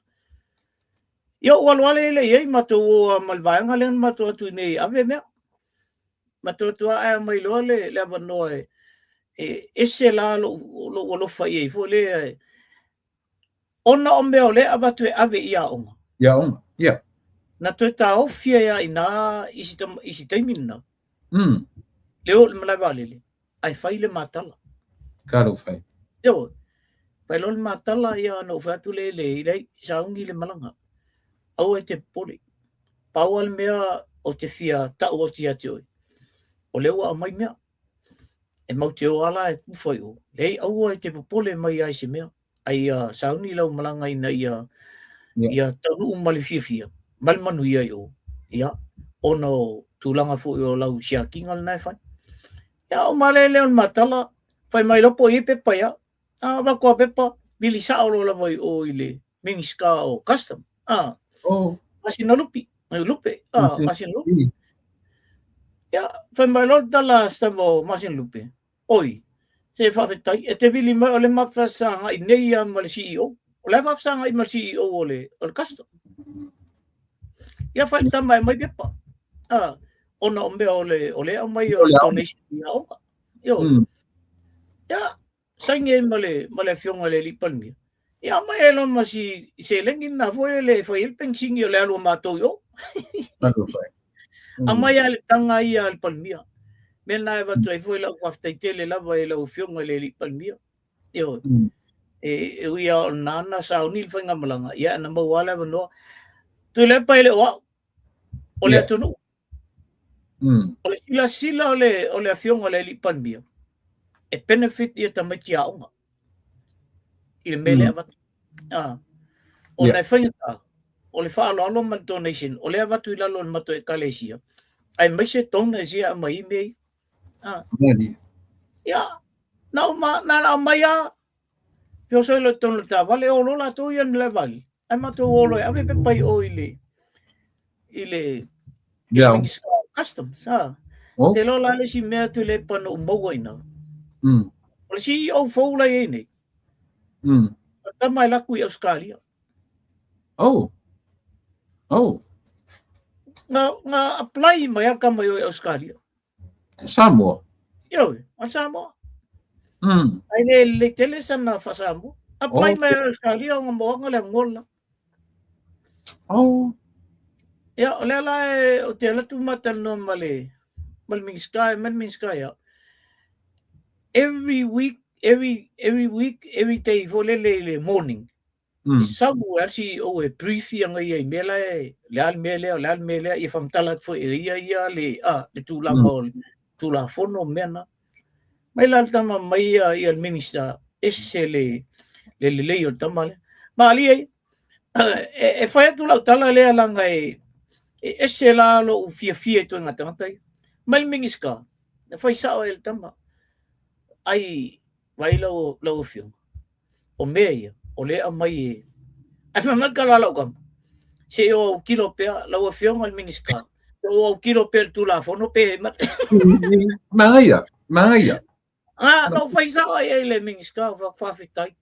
Ia, ou alu lava lea i ai, matou o lava ma le vaega lea na matou o atu i inei e ave mea. Matou o atu lava ae aumai loa le, le avanoa e, e ese la lou, lou alofa i ai foi lea, ona o mea o lea e avatu e ave i aoga. I aoga, ia. Na toe taofi ai lava i ina i si, i si taimi lena. Le o i le malae vaalele, ae fai le matala. Talofa e. Ioe. Fai loa le matala, ia ona ou fai atu lea i le, leai, sauni le malaga. Aua e te popole. Pau lava le mea ou te fia tau atu ia te oe, o lea ua aumai mea. E matou te o lava la e tufa i o. Leai, aua e te popole mai lava i se mea. A ia sauni lau malaga ina ia, ia taunuu ma le fiafia, ma le manuia i o. Ia, ona o tulaga foi o lau siakiina lena e fai. Ia, o male lea o le matala, fai mai loa po o i ai pepa ia. A, avatu lava pepa, vili sao loa lava i o i le Minisita o Custom. A, masina lupi, lupe, a, masina lupe. Ia, fai mai loa le tala a si tama o masina lupe, Oi, se faafetai, e te vili mai o lea matou faafesagai nei lava ma le CEO. O la e faafesagai ma le CEO o le, o le custom. Ia fai le tama e aumai pepa. Ah, ona o mea o le, o lea aumai o le donation i aoga. Ioe. Ia, saini ai ma le, ma le afioga i le alii Palemia. Ia aumai ai loa ma si seleni lena foi lele e fai ai le penisini o le alu a matou i o. Aumai lava le taga ia a le Palemia. Mea lena e avatu ai foi lau faafetai tele lava i lau Afioga i le alii Palemia. Ioe. E ui lava o lena na sauni le faigamalaga, ia na maua lava le avanoa. Tuilaepa e le o au, o le atunuu. O le silasila o le, o le Afioga i le alii Palemia, e benefit ia tamaiti aoga i le mea lea avatu. Ah, ona e faigata, o le faaaloalo ma le donation, o lea avatu i lalo o le matou ekalesia, aemaise donors ia e aumai ai mea ia. Ah. Ia, na uma, na na aumai lava, feosoi loa i totonu o le taavale, o loa latou ia i le malae vaalele, ae matou o loa e ave pepa i o i le, i le, i le Minister of Customs. Ah. Te iloa la le isi mea Tuilaepa na ou maua i ina. O le CEO fou la e i ai nei. O le tama e alu atu i Ausetalia. Oh. Oh. Na, na apply mai a le tama i o i Ausetalia. Samoa. Ioe, o le Samoa. Ai le lelei tele sana faa-Samoa. Apply mai a Australia ona moaga le Angola. Ia, o lea la e, ou te alu atu ma talanoa ma le, ma le Minisita, ma le Minisita ia. Every week, every, every week, every day foi lele i le morning. E sau lava le CEO e brief ia ia i mea la e, le a le mea lea, o le a le mea lea, ia faamatala atu foi e ia ia le, a, le tulaga o le Tulafono mea na. Mai la le tama mai ia, ia le Minister, ese le, le lelei o le tama lea. Malie ia, e, e fai atu lau tala lea leaga e, e ese la lou fiafia i ituaiga tagata ia. Mai le Minisita, e fai sao ai le tama, ai vaai lau, lau afioga, o mea ia, o lea e aumai e... Ae fai mai le tala a lau tama, se i ou autilo pea, lau afioga i le Minisita, se i ou autilo pea i le Tulafono pe... Manaia, manaia. Ah, na ou fai sao ai i le Minisita, faafetai.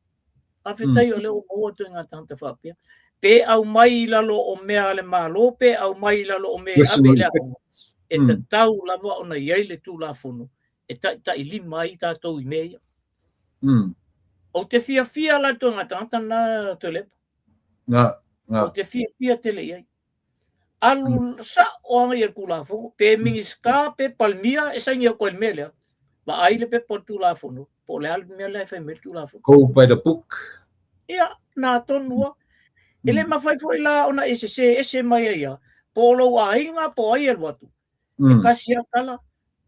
Faafetai o lea ua maua ituaiga tagata faapea. Pe aumai i lalo o mea a le Malo, pe aumai i lalo o mea e ave i le aoga, e tatau lava ona i ai le Tulafono e taitailima ai tatou i mea ia. Ou te fiafia la i le ituaiga tagata lena Tuilaepa. Ou te fiafia tele i ai. Alu sao lava ia le Tulafono, pe Minisita, pe Palemia, e saini atu ai i le mea lea. Vaai le pepa o le Tulafono, po o le a le mea la e fai mai le Tulafono. Go by the book. Ia, na tonu a. E le mafai foi la ona e sesē ese mai ai ia, po o lou aiga po o ai e alu atu. E tasi lava tala,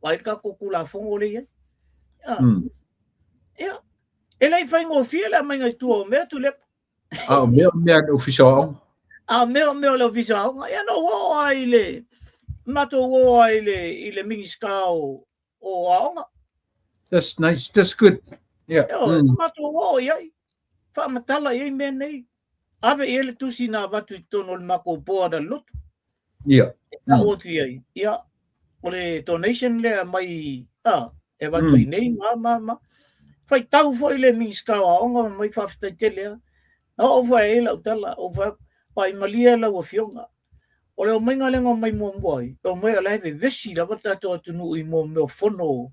vaai le tatou Tulafono lea e i ai. Ia, e le i faigofie le aumaiga i tua o mea Tuilaepa. A o mea o mea a le Ofisa o Aoga. A o mea o mea o le Ofisa o Aoga. Ia na ou oo lava i le, matou oo lava i le Minisita o Aoga. That's nice. That's good. Yeah. Ioe, matou oo i ai, faamatala i ai mea nei. Ave i ai le tusi na avatu i totonu o le matou board a le lotu. E tau atu i ai, ia, o le donation lea mai, a, e avatu i nei, ma, ma, ma. Faitau foi le Minisita o Aoga ma mai faafetai tele lava. Na oo foi i ai lau tala, ou fai atu, pai malie lau afioga. O le omaiga lea na omai muamua ai, e omai o la e vevesi lava le tatou atunuu i mea o fono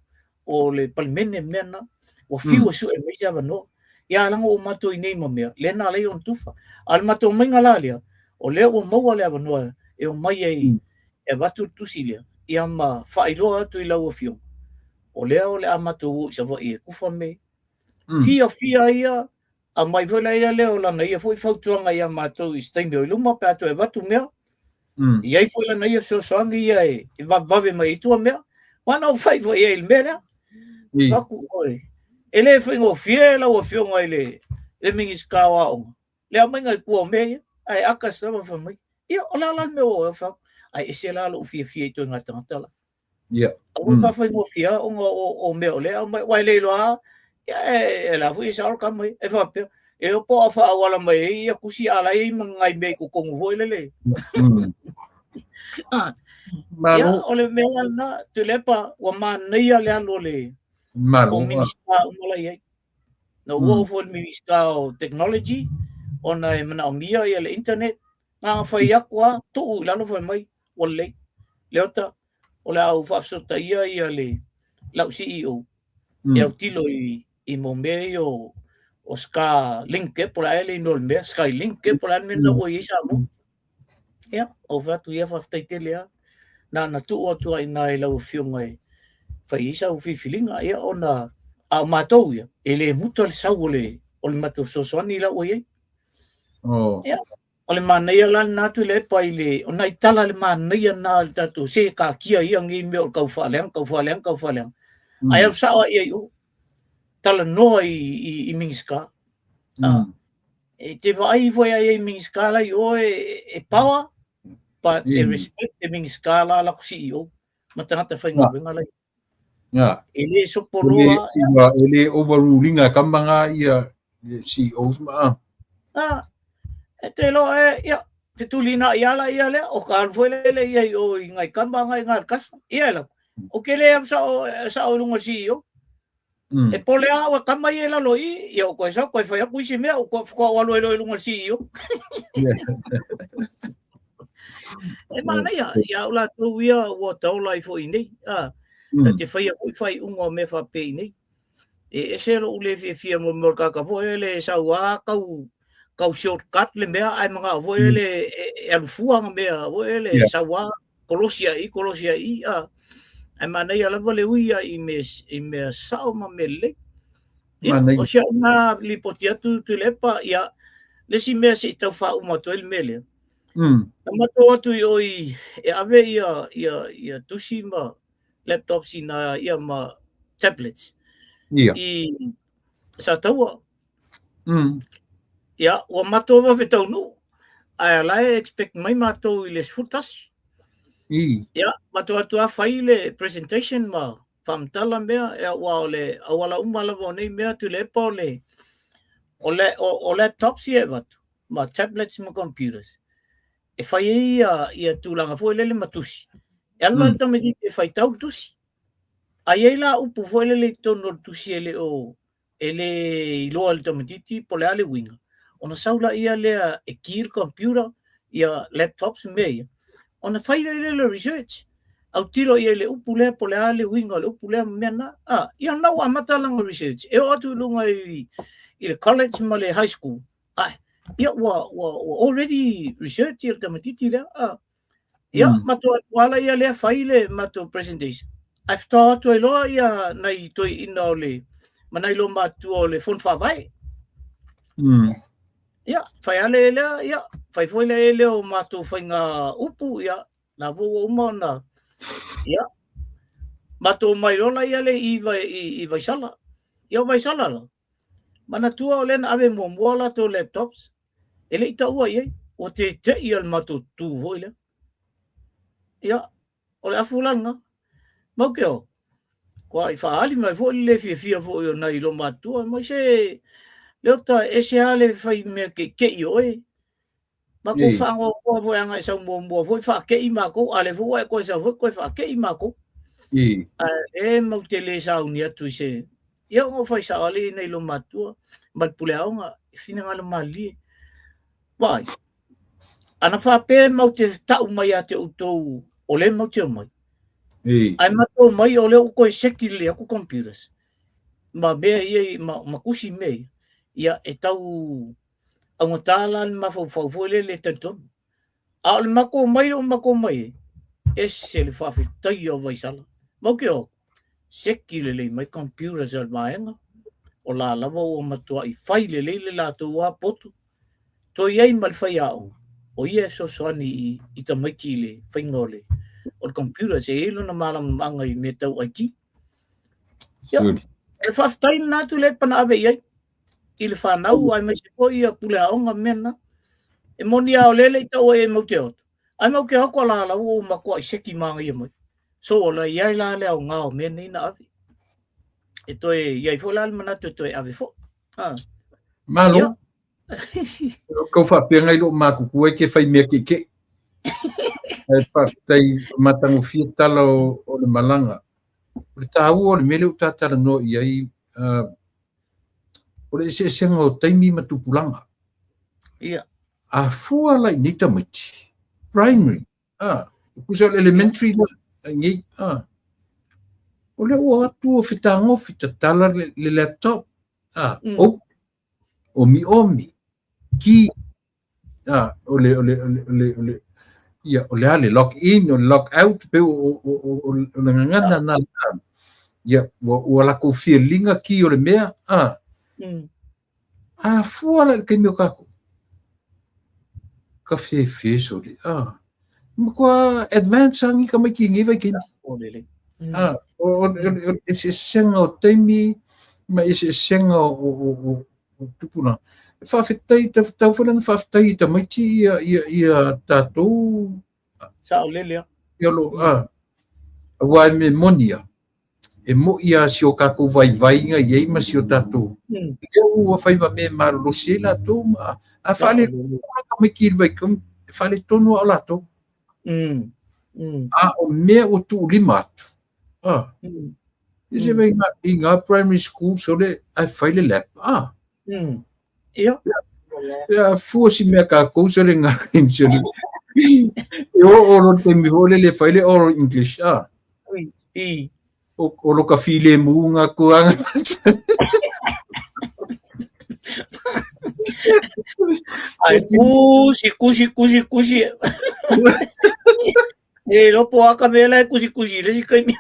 o le Palemene mea na. Ua fiu e sue mai se avanoa. Ia leaga ua matou i nei ma mea, lea na ala ai ona tufa. A o le matou omaiga la lea, o lea ua maua le avanoa e omai ai e avatu le tusi lea, ia ma faailoa atu i lau afioga, o lea o le a matou o i Savaii e tufa mea ia. Fiafia ia, aumai foi la ia lea o lana ia foi fautuaga ia matou i se taimi o i luma pe a toe avatu mea. I ai foi lana ia fesoasoani ia e vavevave mai ai tua mea. Aua na ou fai foi i ai i le mea lea. Fai atu oe, e le faigofie lau afioga i le Minisita o Aoga, le aumaiga i tua o mea ia, ae aka se lava fai mai. Ia, o le a la le mea ua fai atu? Ae ese la lou fiafia i ituaiga tagata la. Aua e faafaigofie ona o mea o lea e aumai, aua e le iloa lava, ia e la foi e sao le tama ia. E faapea, e iloa po o faaauala mai ai ia tusi a o la e i ai ma nai mea i totonu foi lele. Ia, o le mea la lena, Tuilaepa, ua manaia le alu o le o Minisita uma la i ai. Na ou oo foi i le Minisita o Technology, ona e manaomia ia le internet, na ona fai atu lava, tuu i lalo fai mai, ua lelei. Leota, o le a ou faafesootaia ia le lau CEO e autilo i mo mea ia o Starlink po o le a le igoa o le mea, Skylink po o le a le mea lena ua i ai Samoa. Ia, ou fai atu ia faafetai tele lava. Na ona tuu atu lava i ina i lau Afioga e fai ai sau filifiliga, ia ona a o matou ia, e le muta le sau o le matou fesoasoani la ua i ai. Ia, o le manaia la lena Tuilaepa i le, o nai tala le manaia lena o le tatou se taatia ia nei mea o le tau faaleaga, tau faaleaga, tau faaleaga. Ae alu sao lava i ai i o, talanoa i Minisita. E te vaai foi ai i Minisita la i o e power, but e respect le Minisita la latou CEO ma tagata faigaluega la i o. E le sopoloa. E le overruling a kama ngā ia le CEOs ma. Ah, e te iloa e, ia, te tulina i ala ia lea, o ka alu foi lele ia i o i ngai kama ngai ngai custom. Ia e lau, o ke le alu sao, sao i lunga o le CEO. E pole a ua kama ia i lalo i, ia o koe sao, koe fai aku isi mea, o koe whakua o alu ai loa i lunga o le CEO. E manaia, ia au latou ia ua taola ai foi i nei. Ah, ta te faia foi faaiuga o mea faapea i nei. E ese lou le fiafia mo mea o le tagata foi lele e sau lava tau shortcut le mea ae manao foi lele e alu fua ana mea foi lele e sau lava kolosi ai i, kolosi ai i, a. Ae manaia lava le ui ia i mea sao ma mea lelei. Ia, o si au na lipoti atu Tuilaepa, ia, le isi mea se i tau faauma atu ai le mea lea. Na matou atu i o i, e ave ia tusi ma laptops i nā ia ma tablets i Sataua. Ia, ua matou vave taunuu, ae la e expect mai matou i le 11. Ia, matou atu lava fai le presentation ma faamatala mea, ia, aua o le auala uma lava o nei mea Tuilaepa o laptops ia e avatu, ma tablets ma computers. E fai ai ia tulaga foi lele ma tusi. E alu la le tamaitiiti e faitau le tusi. A i ai la upu foi lele i totonu o le tusi e le o e le iloa e le tamaitiiti po o le a le uiga, ona sau laia lea e ki le computer, ia laptops ma mea ia, ona fai lea le research. Autilo i ai i le upu lea po o le a le uiga o le upu lea ma mea na. Ah, ia lena ua amata lana research. E oo atu i luga i le college ma le high school, ai, ia ua already research ia le tamaitiiti lea. Ah. Ia, matou atu ala ia lea fai le matou presentation. Ae faatoa o atu ai loa ia nai toeaiina o le ma nai loomatutua o le Fono Faavae. Ia, fai lava le lea, ia, fai foi le lea o matou faiga upu, ia, la foi ua uma ona, ia, matou omai loa laia le i, i, i Vaisala. Ia, o Vaisala la, manatua o lea na ave muamua latou laptops, e le i taua i ai, ua tete'i le matou tu foi lea. Ia, o le afu la lena. Mau ke o, kua i whaali mai foi le le fiafia foi o nai loomatutua, mai se Leota e ese lava le fai mea ke'ike'i o oe. Makou faagoagoa foi aga e sau muamua foi faake'i makou, a o lea foi ua e toe sau foi toe faake'i makou. Ae e mau te le sauni atu i se... Ia ona ou fai sao lava lea i nai loomatutua ma le puleaoga, e finagalo malilie. Vaai, ana faapea matou te tau mai ia te outou o lea matou te omai, ae matou omai o lea ua toe seki lelei atu computers ma mea ia ma tusi mea ia, ia e tau augata la le mafaufau foi lele e talitonu. A o le matou omai o matou omai ai, ese le faafetaia o Vaisala. Matou te o atu, seki lelei mai computers a le vaega, o la lava ua matuai fai lelei le latou lava potu, toe i ai ma le faiaoga, o ia e fesoasoani i tamaiti i le faiga o le computer, se i ai lona malamalamaaga i mea tau IT. Ia, o le faafetai lena atu lea pana ave i ai i le fanau aemaise foi ia pule aoga ma mea na. E moni lava o lea e le i taua i ai matou te o atu, ae matou te o atu o la lava ua matuai seki manaia mai. So o la i ai la le aoga o mea nei na ave. E toe i ai foi la le manatu e toe ave foi. Ha. Malo. Ia. Kau faapea ngai loo matutua e ke fai mea ke'ike'i. Ae faafetai matagofie tala o le malaga. O le taua o le mea lea ua ta talanoa i ai, o le eseesega o taimi ma tupulaga. Ia. A fua la i nei tamaiti, primary, tusa o le elementary la, nei, o lea ua o atu ua fetagofi tatala le laptop, open, omiomi, ki, o le, o le, o le, o le, o le, ia, o le a le log in, o le log out, pe o le gagana na, ia, ua lakou filiga ki o le mea, A fua la i le taimi o tatou, ka fefe sole, matua advance lava nei tamaiti i nei vaitaimi. O le eseesega o taimi ma eseesega o tupulaga. E faafetai, tatau foi la ona faafetai i tamaiti ia tatou. Saolele lava. Ia lo, aua e mea moni lava, e mo'i lava si o tatou vaivaiga i ai ma si o tatou. Lea ua fai ma mea e malolosi ai latou ma a faaletonu lava tamaiti i le vaitaimi, e faaletonu lava o latou. A o mea ua tuulima atu, se i ngā primary school sole ae fai le lab, Ia. Ia, fua si mea kākou sole ngā taimi sole. E o o lo taimi foi lele fai le oral English, I. O lo ka filemu ngā kuanga. Ai, kusi, kusi, kusi, kusi. E lopo a ka mea la e kusi kusi le si kaimi.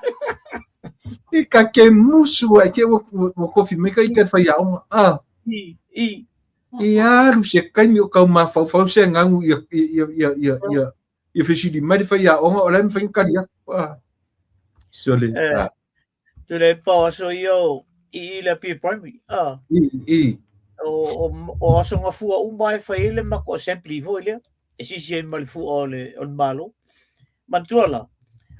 E ka ke musu ai ke ua kofi mai ka i ka whai aonga. I, i. E alu se kaimi o kau mafaufau se ngangu ia ia ia ia ia ia fesili mai le faiaoga o la e mafai ona kali atu. Sole. Tule pa o aso ia o i i le Apia Primary. I, i. O aso nga fua uma e fai ai le matou assembly foi lea. E sisi ai ma le fua o le, o le Malo. Manatua la.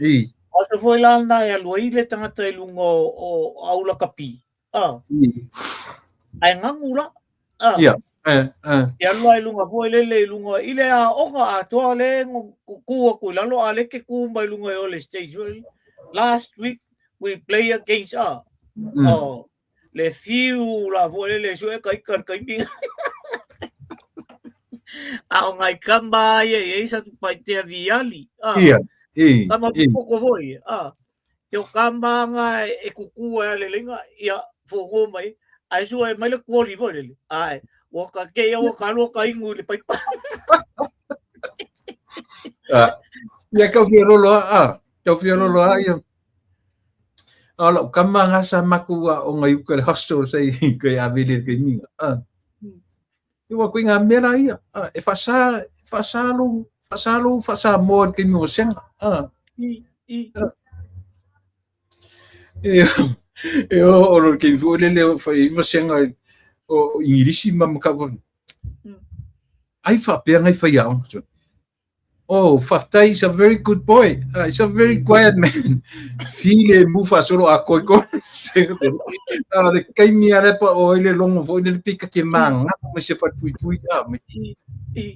I. O aso foi la na e alu ai le tagata i luga o aula kapi. I. Ae ngagu la. Ia. E alu la i luga foi lele i luga i le aoga atoa le kū atu i lalo a le ke kū mai luga i o le stage foi. Last week we play against le fiu la foi lele sue ka ika le kaimi. A o ngai kama ia i sa Satupaitea viali. Ia. I. Kama poko foi. Te o kama nga e kuku ai le lenga ia fogo mai ai sua e mai le kuoli foi lele. Ai, ua ka ke ia ua ka lua ka ingu i le paipa. Ia kau fia lolo a, kau fia lolo a ia. A o lau kama nga sa makou aoga i uka i le hostel sa i kai Avele i le taimi nga. Ia ua koe ngā mea la ia. E whaasa, e whaasa lou, whaasa lou whaasamoa i le taimi o vasega. E, e o, o le taimi foi lele o whai i vasega o Ingilisi ma makau. Ai whapea ngai whai aoga. Oh, faafetai, he's a very good boy. He's a very quiet man. File mu faasolo a koi ko. A le kaimi a le pa o ile longo fo ile pika ke manga me se fa pui pui a me.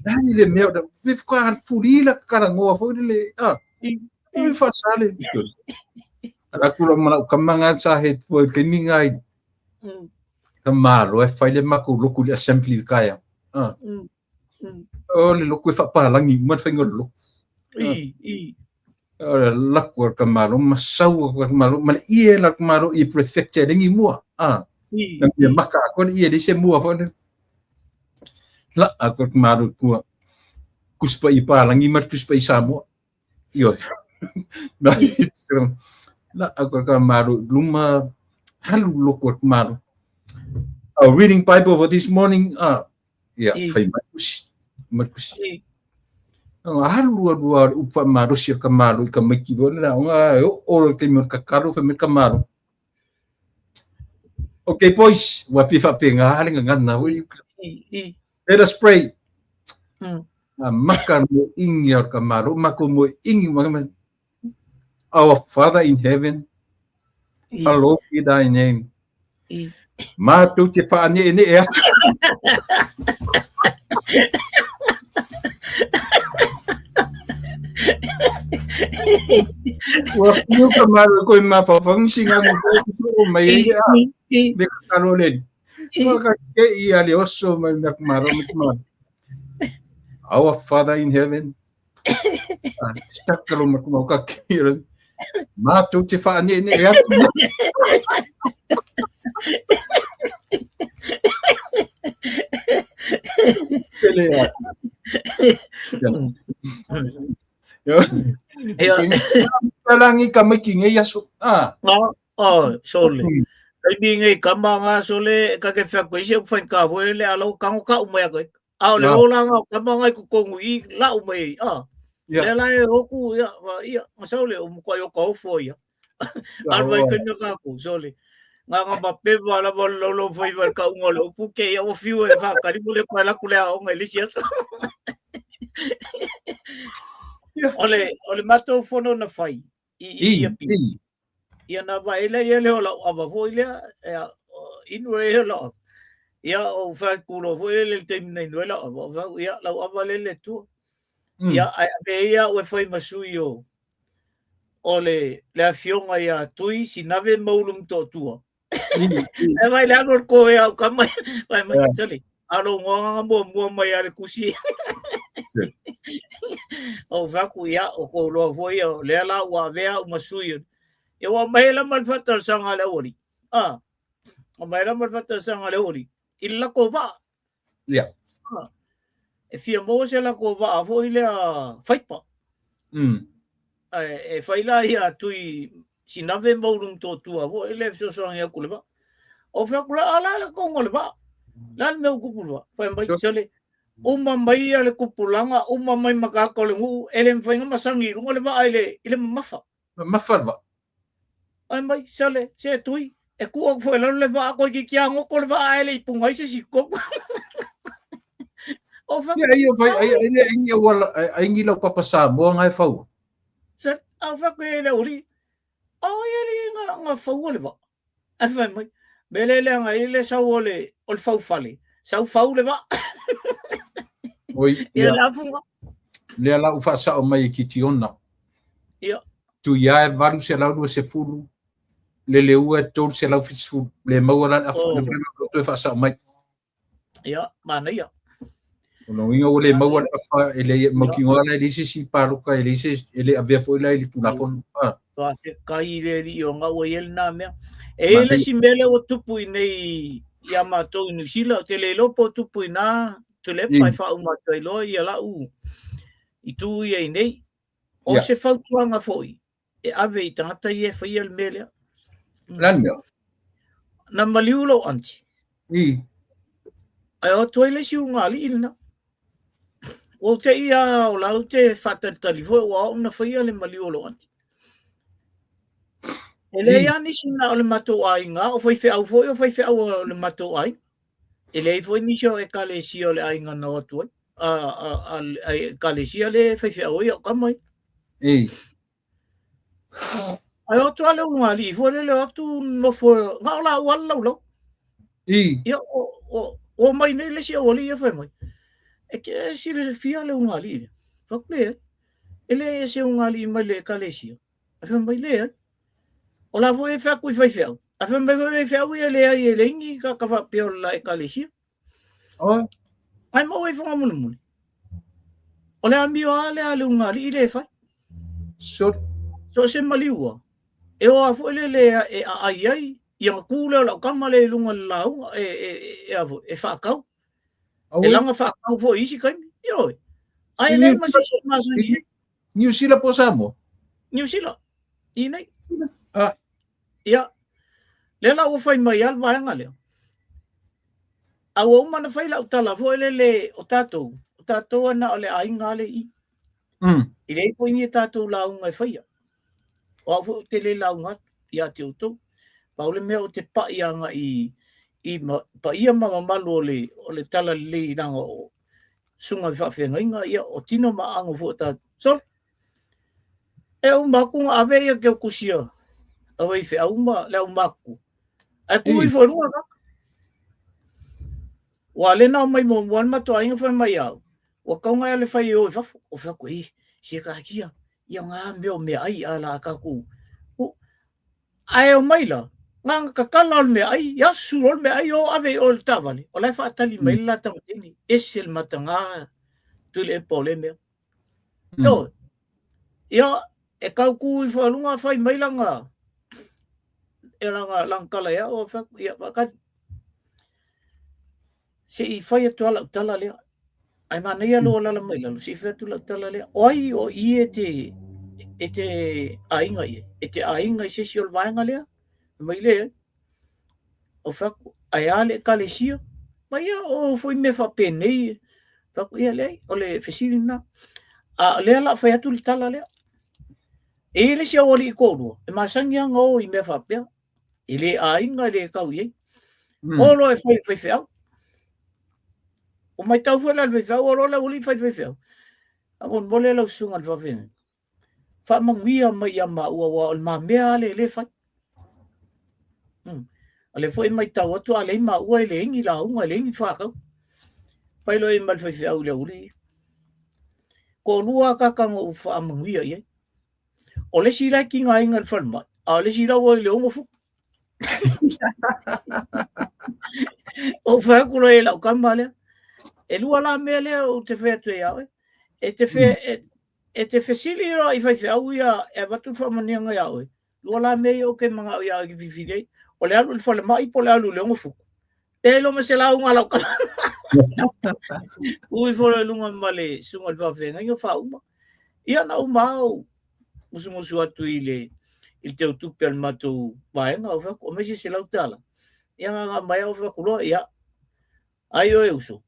Nani le mea da fif ko al fuli la kala ngoa fo ile a. I fa sale. Ala kula mana kamanga sa he tu kaimi ngai. Ka malo e fai le maku loku le assembly kaya. Ah. O le loku e whaapalangi, uma le whainga o le loku. I, i. O le laku a ka malo, ma sau a ka malo, ma le ie la ka malo i prefecture lengi mua. Ah. I, Na mea maka a koe ie le se mua wha le. La a koe ka malo kua. Kuspa i pālangi ma kuspa i Samoa. Ioe. Na la a koe ka malo luma halu loku a ka malo. Our reading Bible for this morning, ah, Ia, whai mai kusi. Mai kusi. Nga halu lua lua o upa malosi o ka malo i ka maiki wale la nga e o o te mo ka kalo whai me ka malo. Okay boys, wa pi wha pe ngā hale nga ngana wei. Let us pray. Nga maka mo ingi o ka malo, mako mo ingi mo Our Father in heaven, hallowed be thy name. Mātou te whaanee e atu. Ua whiu ka māro koe mā whawhangisi ngā mo whai mai e a me ka karo le. Ua ka ke i a le oso mai mea ka māro me ka māro. Our Father in heaven, Ah, takalo ma kuma ka ki. Mātou te whaanene e atu. Pele a. Talangi ka maiki ngei aso. Ah. Oh, oh, sole. Kai mi ngei kama ngā sole ka ke whea koe se whai ka voe le alo kango ka umai koe. A o le olaga o tama ngai kokogu i lau mai a. Lea la e hoku ia ia masau le o mukai o ka ofo ia. Alu mai kena ka ku sole. Nga nga ma pepa la mo lo lo foi va ka ungo le upu ke ia o fiu e fa kali mo le pa la kule a o ngai lisi aso. Ole ole matou fono na fai i i ia pi. Ia na vaai lea ia le o lau ava foi lea, ia, inu e ia lau ava. Ia, o whai kulo foi le le taimi nei nui lau ava. O whai, ia, lau ava le le tua. Ia, ai ave ia ue whai masui o, o le, le afioga ia Tui Sinave Maulu Motootua. E vai le alu ko e au ka mai, vai mai, sali. Alo ngoanga mua mua mai ale kusi. O vaku ia o ko loa foi o le ala ua avea uma sui. E ua mai la mal fata sanga le ori. Ah. O mai la mal fata sanga le ori. I la ko va. Ia. Ah. E fia mo se la ko va foi le faipa. E whai la ia tui Sinave Maulu Motootua foi le fesoasoani aku le vaa. O fai atu la, a la le konga o le vaa. La le mea ua kupu le vaa. Fai mai, sole, uma mai ia le kupulaga, uma mai ma ka aka o le nuu, e le mafai ona masagi i luga le vaa i le, i le mamafa. Mamafa le vaa. Fai mai, sole, se tui, e kuu atu foi i lalo le vaa, koe ki kia ngoko le vaa ae le i punga ai se isi tonu. O fai Ia, ia, fai, ai, ai, ai, ai, ai, ai, ai, lau papa Samoa ngai fau. Sa, a fai atu e le uri, a oi ali nga, nga fau o le vaa. Ae fai mai, me le leaga i le sau o le, o le faufale, sau fau le vaa. Oi, Ia ia, le afunga. lea la u whaasao mai e Kitiona. Ia. Tui ae 820, le leua e 370, le maua la le afa, Oh. le whainga toe whaasao mai. Ia, manaia. O lona uiga ua le maua le afa e le mautinoa la e leai se isi paloka e leai se e le avea foi la i le Tulafono. Ah. Faafetai i le Alii o gau ai ai lena mea. E i ai le isi mea lea ua tupu i nei iā matou i Niu Sila, ou te le iloa po o tupu i nā Tuilaepa e faauma atu ai loa ia lau itu ia i nei. O se fautuaga foi e ave i tagata ia e faia le mea lea. Le a le mea? Na maliu lou aunty. I. Ae o atu ai le isi ulugalii lena. Ua ou te i a o la ou te faatalitali foi ua au na faia le maliu o lou aunty. E leai lava nisi na o le matou aiga, o faifeau foi o faifeau o le matou aiga. E leai foi nisi o ekalesia o le aiga na o atu ai. A ekalesia le faifeau ai au tama ia. I. Ae o atu lava le ulugalii foi lele o atu nofo na o laua le laulau. I. Ia o o mai nei le isi aualii ia fai mai. E te silafia le ulugalii lea. Fai atu leai. E leai se ulugalii mai le ekalesia. Ae fai mai leai. O la foi e fai atu i faifeau. Ae fai mai foi faifeau ia leai e leai ni tagata faapea o le la ekalesia. Oh. Ae maua i fagamulimuli. O le amio lava lea a le ulugalii lea e fai. So, So se maliua, e o a foi lele e aai ai, ia ona tu lea o lau tama lea i luga o le lauga, e faatau. E laga faatau foi i isi taimi. Ioe. Ae leai ma se isi e masani ai. Niu Sila po o Samoa? Niu Sila. I nei. Ah. Ia. Lea la ua fai mai lava le vaega lea. A ua uma ona fai lau tala foi lele o tatou, o tatou e na o le aiga lea i i. E leai foi ni tatou lauga e faia. O au foi ou te le lauga atu ia te outou. Pau le mea ou te pai agai i paia ma mamalu o le talalelei leaga o susuga i faafeagaiga, ia o tino ma ago foi o tatou. Sole, e uma atu ona ave ia teutusia a faifeau ma le aumatutua, ae tu ifo i luga tagata. Ua le na omai muamua le matou aiga fai mai ia au, ua tatau ona e alu e fai e o i fafo. Ou fai atu, e, se taatia, ia na mea o meaai a la tatou. Ae omai la, na ona tatala o le meaai, asu loa le meaai, o ave i o i le taavale, o la e faatali mai le la tamaitiiti, ese le mataga Tuilaepa o lea mea. Ioe. Ia, e tau tu ifo i luga fai mai lana, e lana, lana tala ia au, fai atu, ia faatali. Se i fai atu lava lau tala lea. Ae manaia lou alaala mai lalo, se i fai atu lau tala lea. O ai o i e te, e te aiga i ai? E te aiga i se isi o le vaega lea? Fai mai leai. Ou fai atu, ae a le ekalesia? Mai ia, o foi mea faapenei. Fai atu, ia leai, o le fesili lena. A o lea o le a fai atu le tala lea. E i ai le isi aualii toalua, e masani lava ona o i mea faapea. E le aiga, e le tau i ai. O loa e fai i le faifeau. Ua matau foi la i le faifeau, o loa le aualii fai i le faifeau. Faamolemole lau susuga i le faafeagaiga, faamanuia mai ia maua aua o le ma mea lava lea e le fai. O lea foi e matau atu a leai maua e leai ni lauga, e leai ni faatau. Fai loa i ai ma le faifeau i le aualii. Toalua tagata na ou faamanuia i ai. O le isi la e tigaina i le falemai, a o le isi la ua i le 6 futu. Ou fai atu loa i lau tama lea, e lua la mea lea ou te fai atu ai ia oe. E te, fe, e, e te fesili loa i faifeau ia e avatu le faamanuiaga ia oe. Lua la mea ia ou te manao ia oe e filifili ai. O le alu i le falemai po o le alu i le 6 futu. E iloa ma se lauga a lau tama. Tu ifo loa i luga ma le susuga i le faafeagaiga faauma. Ia na uma lava ou musumusu atu i le i le teutupe a le matou vaega, ou fai atu, aumai se $100. Ia na aumai ou fai atu loa, ia, ai oe uso,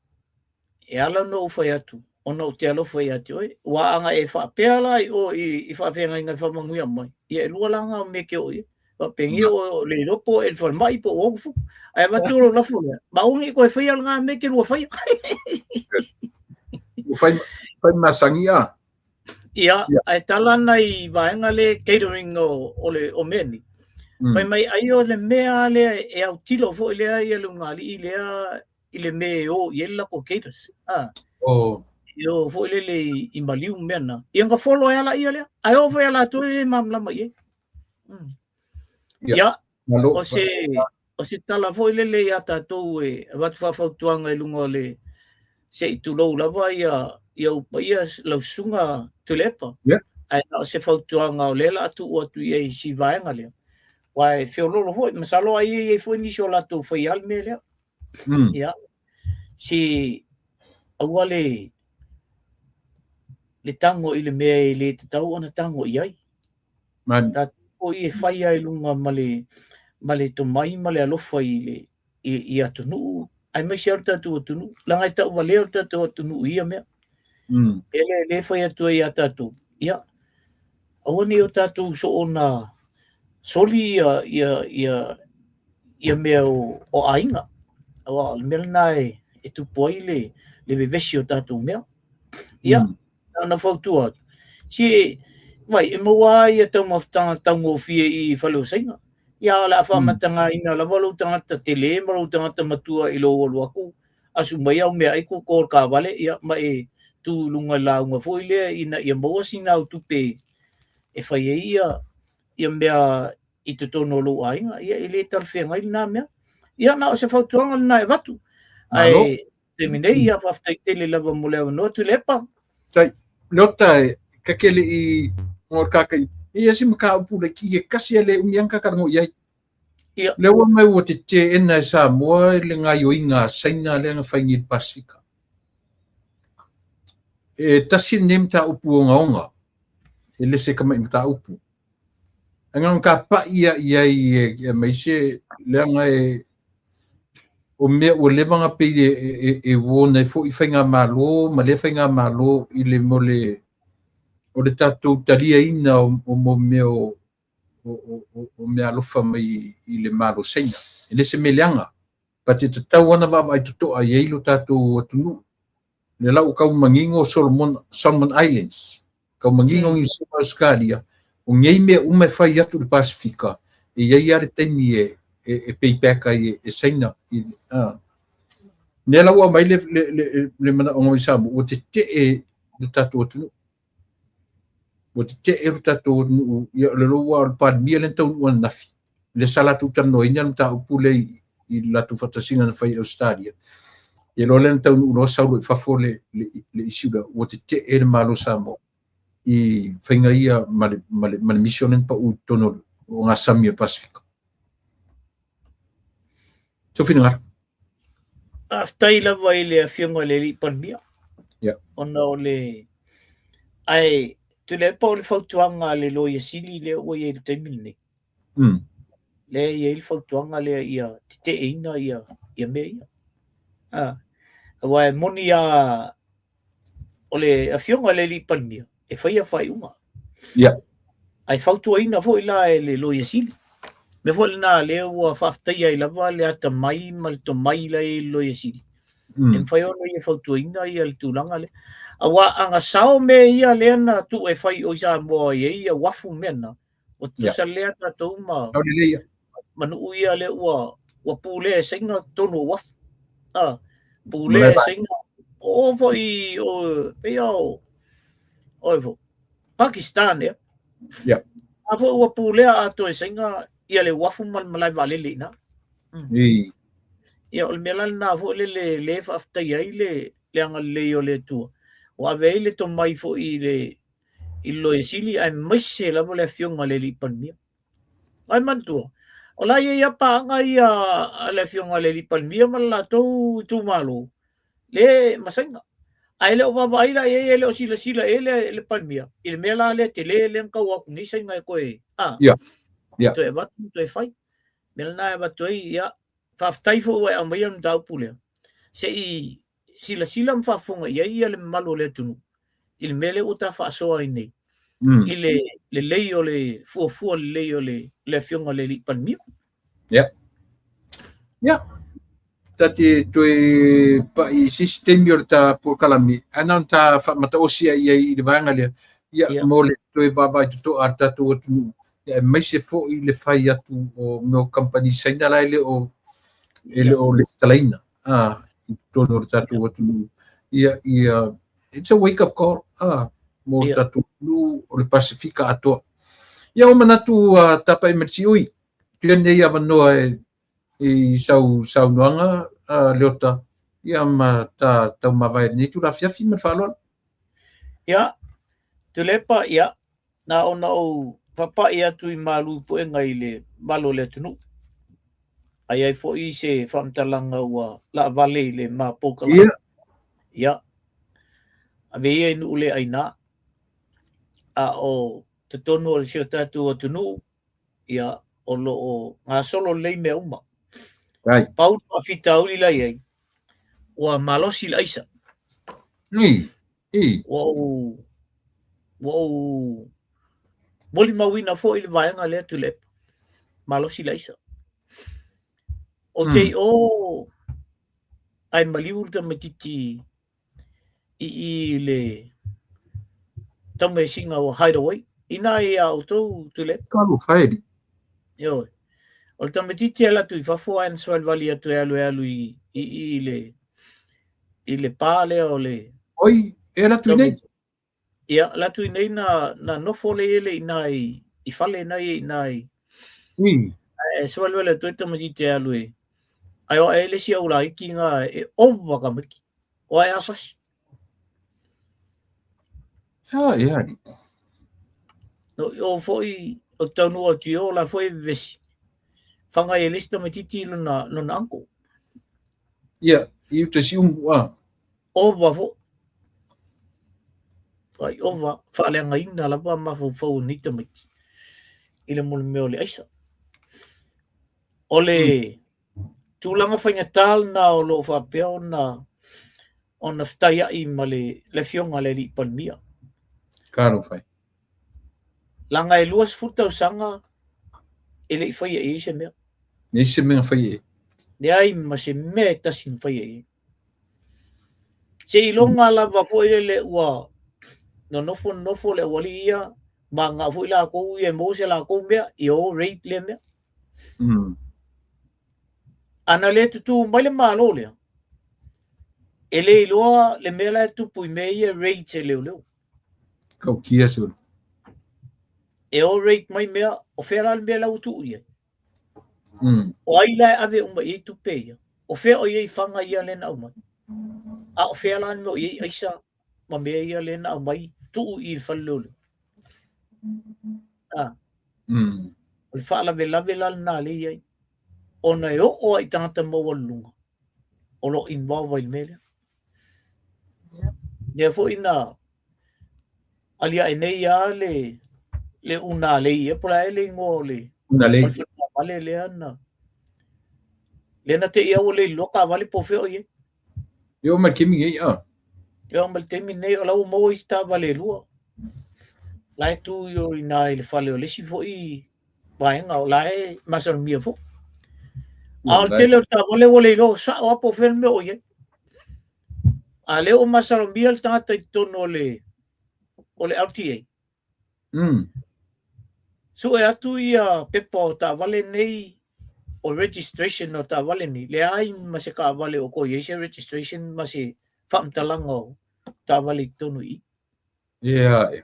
e ala ona ou fai atu, ona ou te alofa ia te oe. Ua ana e faapea la i o i faafeagaiga e faamanuia mai, ia e lua la na o mea e te oo i ai. Faapeni o le iloa po o e i le falemai po o ua futu. Ae avatu lou lafo lea, ma aua ne i toe faia lena mea e te lua faia. Ua fai, fai masani a. Ia, ae tala ana i vaega le catering o le o mea nei. Fai mai ai o le mea lea e autilo foi lea ia le ulugalii lea i le mea e o i ai le latou caterers. Ah. Oh. E o foi lele i maliu mea na. Ia na follow ai ala ia lea. Ae o foi a latou e le malamalama i ai. Ia. Ia, o se, o se tala foi lele ia tatou e avatu faafautuaga i luga o le se i tulou lava ia ia ou paia lau susuga Tuilaepa. Yeah. Ae na o se fautuaga o lea o le a tuu atu i ai i si vaega lea. Aua e feoloolo foi, masalo ai e i ai foi nisi o latou faia le mea lea. Ia. Si aua le le tago i le mea e le tatau ona tago i ai. Man. Tatou foi e fai ai i luga ma le ma le tomai ma le alofa i le i atunuu aemaise lava lo tatou atunuu, leaga e tauvalea lo tatou atunuu i ia mea. E le le fai atu ai ia tatou, ia, aua ne i o tatou soona soli ia mea o aiga. Aua o le mea lena e tupu ai le vevesi o tatou mea. Ia, na ona fautua atu, se, vai, e maua lava ia taumafataga taugofie i Faleosaiga. Ia, o le a faamatagaina lava lou tagata tele ma lou tagata matua i lou alu atu, asu mai au meaai koko o le kavale, ia, ma e tu i luga i le lauga foi lea ina ia maua sina au tupe e fai ai ia mea i totonu o lou aiga. Ia, e le talafeagai lena mea. Ia, na o se fautuaga lena e avatu. Ae taimi nei, ia, faafetai tele lava mo le avanoa, Tuilaepa. Tai, Leota e kakele i ngor kakai. Ia si mataupu le ki e kasi e le umi ang kakalago i ai. Ia. Le ua mai ua te te ena e Samoa le gaioiga a Saina lea na fai nei i le Pasefika. E tasi lenei mataupu ogaoga, e le se tama'i mataupu. Ae na ona tapa'i lava i ai aemaise leaga e o mea ua leva ona pei e warn ai foi faigamalo ma lea faigamalo i le mo le o le tatou taliaina o mo mea o meaalofa mai i le Malo o Saina. E le se mea leaga, but e tatau lava ona vaavaai toto'a i ai lo tatou atunuu. Lea la ua tau manino Solomon Islands, tau manino Niu Sila, Ausetalia, o nei mea uma e fai atu i le Pasefika, e i ai lava le taimi e pay back ai e Saina. Lea la ua aumai le manaoga mai Samoa, ua tetee le tatou atunuu. Ua tetee le tatou atunuu, ia o le loa o le Palemia lea na taunuu ananafi, lea sa latou talanoaina le mataupu lea i le latou faatasiga na fai i Ausetalia. Ia loa lea na taunuu loa sau loa i fafo le issue lea, ua tetee le Malo o Samoa i faiga ia ma le mission lea na pau i totonu o ngā sami o le Pasefika. Sou finagalo. Faafetai lava i le Afioga i le Alii Palemia. Yeah. Ona o le ae Tuilaepa o le fautuaga a le Loia Sili lea ua i ai i le taimi lenei. Lea e i ai le fautuaga lea ia teteeina ia mea ia. Aua e moni lava o le Afioga i le Alii Palemia e faia faaiuga. Yeah. Ae fautuaina foi la e le Loia Sili. Mea foi lena lea ua faafetaia ai lava le atamai ma le tomai la e i ai le Loia Sili. E mafai ona ia fautuaina ia le tulaga lea. Aua a na sao mea ia lea na tuu e fai o i Samoa i ai ia uafu mea na, ua tutusa lea tatou ma nuu ia lea ua pulea e Saina totonu o uafu. Pulea e Saina. O foi o pei o oi fo Pakistan ea. Yeah. A foi ua pulea atoa e Saina ia le uafu ma le malae vaalele i ina. Ia o le mea la lena foi lele le faafetaia ai le agalelei o le Atua. Ua ave ai le tomai foi i le Loia Sili aemaise lava le Afioga i le Alii Palemia. Ai manatua, o la e i ai lava paaga ia a le Afioga i le Alii Palemia ma le latou itumalo le ma Saina. Ae le o vaavaai la i ai, e le o silasila i ai le Palemia i le mea la lea tele lea na tau atu nei Saina e toe toe avatu ma toe fai. Mea lena e avatu ai, ia, faafetai foi ua e aumaia le mataupu lea, se i silasila ma faafofoga i ai ia le mamalu o le atunuu i le mea lea ua ta faasoa ai nei, i le lelei o le fuafua lelei o le Afioga i le Alii Palemia. Yeah. Yeah. Ta te toe pa'i i se isi taimi o le ta polokalame, ae na ona ta faamataosi ai i ai i le vaega lea, ia, mo le toe vaavaai toto'a a le tatou atunuu, ia, aemaise foi le fai atu o mea o kamupani Saina la e le o e le o lesitalaina i totonu o le tatou atunuu. Ia, ia, it's a wake up call mo le tatou atunuu o le Pasefika atoa. Ia, ua manatu tapa'i ma le siui, tuu nei avanoa e i sau saunoaga Leota, ia ma ta taumavae i lenei itula afiafi ma le faaaloalo. Ia, Tuilaepa, ia, na ona ou papa'i atu i malu puega i le mamalu o le atunuu. A i ai foi se faamatalaga ua laavale i le ma polokalame. Ia, ave ia i nuu le aina. A o totonu o si o tatou atunuu, ia, o lo o gasolo lelei mea uma. Ai. Pau le faafitauli la i ai, ua malosi le aisa. I, i. Ua ou, ua ou molimauina foi le vaega lea Tuilaepa, malosi le aisa. Ou te i o ae maliu le tamaitiiti i i le taumeasina ua hideaway. Ina ia outou Tuilaepa. Talofa e. Ioe. O le tamaitiiti e alu atu i fafo ae na savalivali atu e alu e alu i i i le i le pa lea o le Oi, e alu atu i nei. Ia, alu atu i nei na na nofo le ele i na i i fale na i na i. Ae savalivali atu ai tamaitiiti e alu e ae o ae le isi au laiti nga e ova tamaiti. O ae afasi. Ah, ia. No i o foi o te taunuu atu i o la foi e vevesi. Whangai e le isi tamaitiiti i lona, lona uncle. Ia, i uta Siumu, ah. Ova fo. Ai ova, whaaleagaina lava mafaufau o nei tamaiti i le mo le mea o le aisa. O le tulaga faigata lena o lo o faapea ona ona fetaiai ma le le afioga i le Alii Palemia. Talofa e. Leaga e 20 tausaga e le i faia i ai se mea. Leai se mea na faia i ai. Leai ma se mea e tasi na faia i ai. Seiloga lava foi lele ua nonofo nonofo le aualii ia, mananao foi latou ia e maua se latou mea, ia o raid lea mea. Ana le tutū mai le Malo lea, e le iloa le mea la e tupu i mea ia raids e leoleo. Tautia se E o raid mai mea, o fea la le mea la ua tuu i ai? O ai la e ave uma i ai tupe ia? O fea o i ai faga ia lea na aumai? A o fea la le mea o i ai aisa ma mea ia lea na aumai tuu i le fale leoleo? Ah. O le faalavelave la lena lea i ai, ona e oo lava i tagata maualuluga o lo o involve ai i le mea lea. Lea foi na aliae nei lava le le unalei ea po o le a ea le igoa o le Unalei. o le fale taavale lea na lea na te i lava ua le iloa taavale po o fea o i ai. E oo mai le taimi nei, ah. E oo mai le taimi nei o la ua maua isi taavale e lua. La e tu i o ina i le fale o le isi foi vaega o la e masalomia foi. A o le tele o le taavale ua le iloa sao lava po o fea le mea o i ai. A lea ua masalomia le tagata i totonu o le o le LTA. Sue atu ia pepa o taavale nei o registration o taavale nei, leai ma se taavale o toe i ai se registration ma se faamatalaga o taavale i totonu i i. Ia, e.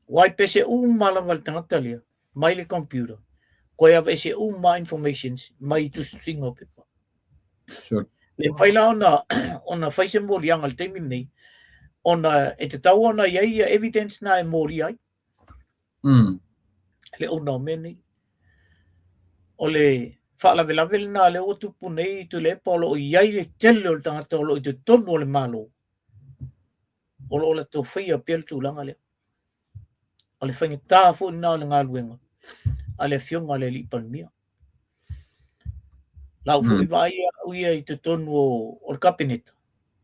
Aua e pese uma lava le tagata lea mai le computer, toe aveese uma informations mai tusitusiga o pepa. Sure. Le mafai la ona, ona fai se moliaga i le taimi lenei, ona e tatau ona i ai ia evidence na e molia ai. Le owner o mea nei. O le faalavelave lena lea ua tupu nei i Tuilaepa o lo o i ai le tele o le tagata o lo o i totonu o le Malo o lo o latou faia pea le tulaga lea. O le faigata foi lena o le galuega a le afioga i le Alii Palemia. Lau foi vaai au ia i totonu o le Kapeneta,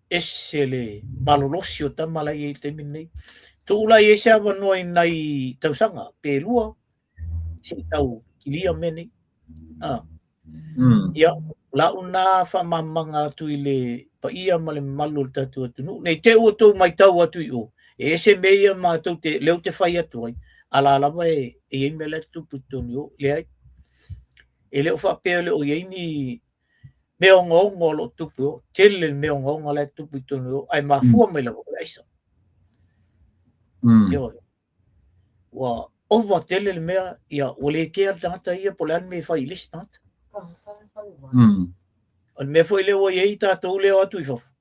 ese le malolosi o tama la e i ai i le taimi lenei. Tuu la i ai se avanoa i nai tausaga, pe lua, se i tau kilia mea nei. Ah. Ia, lau na faamamaga atu i le paia ma le mamalu o le tatou atunuu. Nei te i ua outou matau atu i o, e ese mea ia matou te, lea ou te fai atu ai, a la lava e, e i ai mea la e tutupu i totonu i o. Leai. E le o faapea e le o i ai ni mea ogaoga o lo o tutupu i o. Tele le mea ogaoga la e tutupu i totonu i o, ae mafua mai lava o le aisa. Ioe. Ua ova tele le mea, ia, ua le kea le tagata ia po o le a le mea e fai i le isi tagata. O le mea foi lea ua i ai tatou lea o atu i fafo,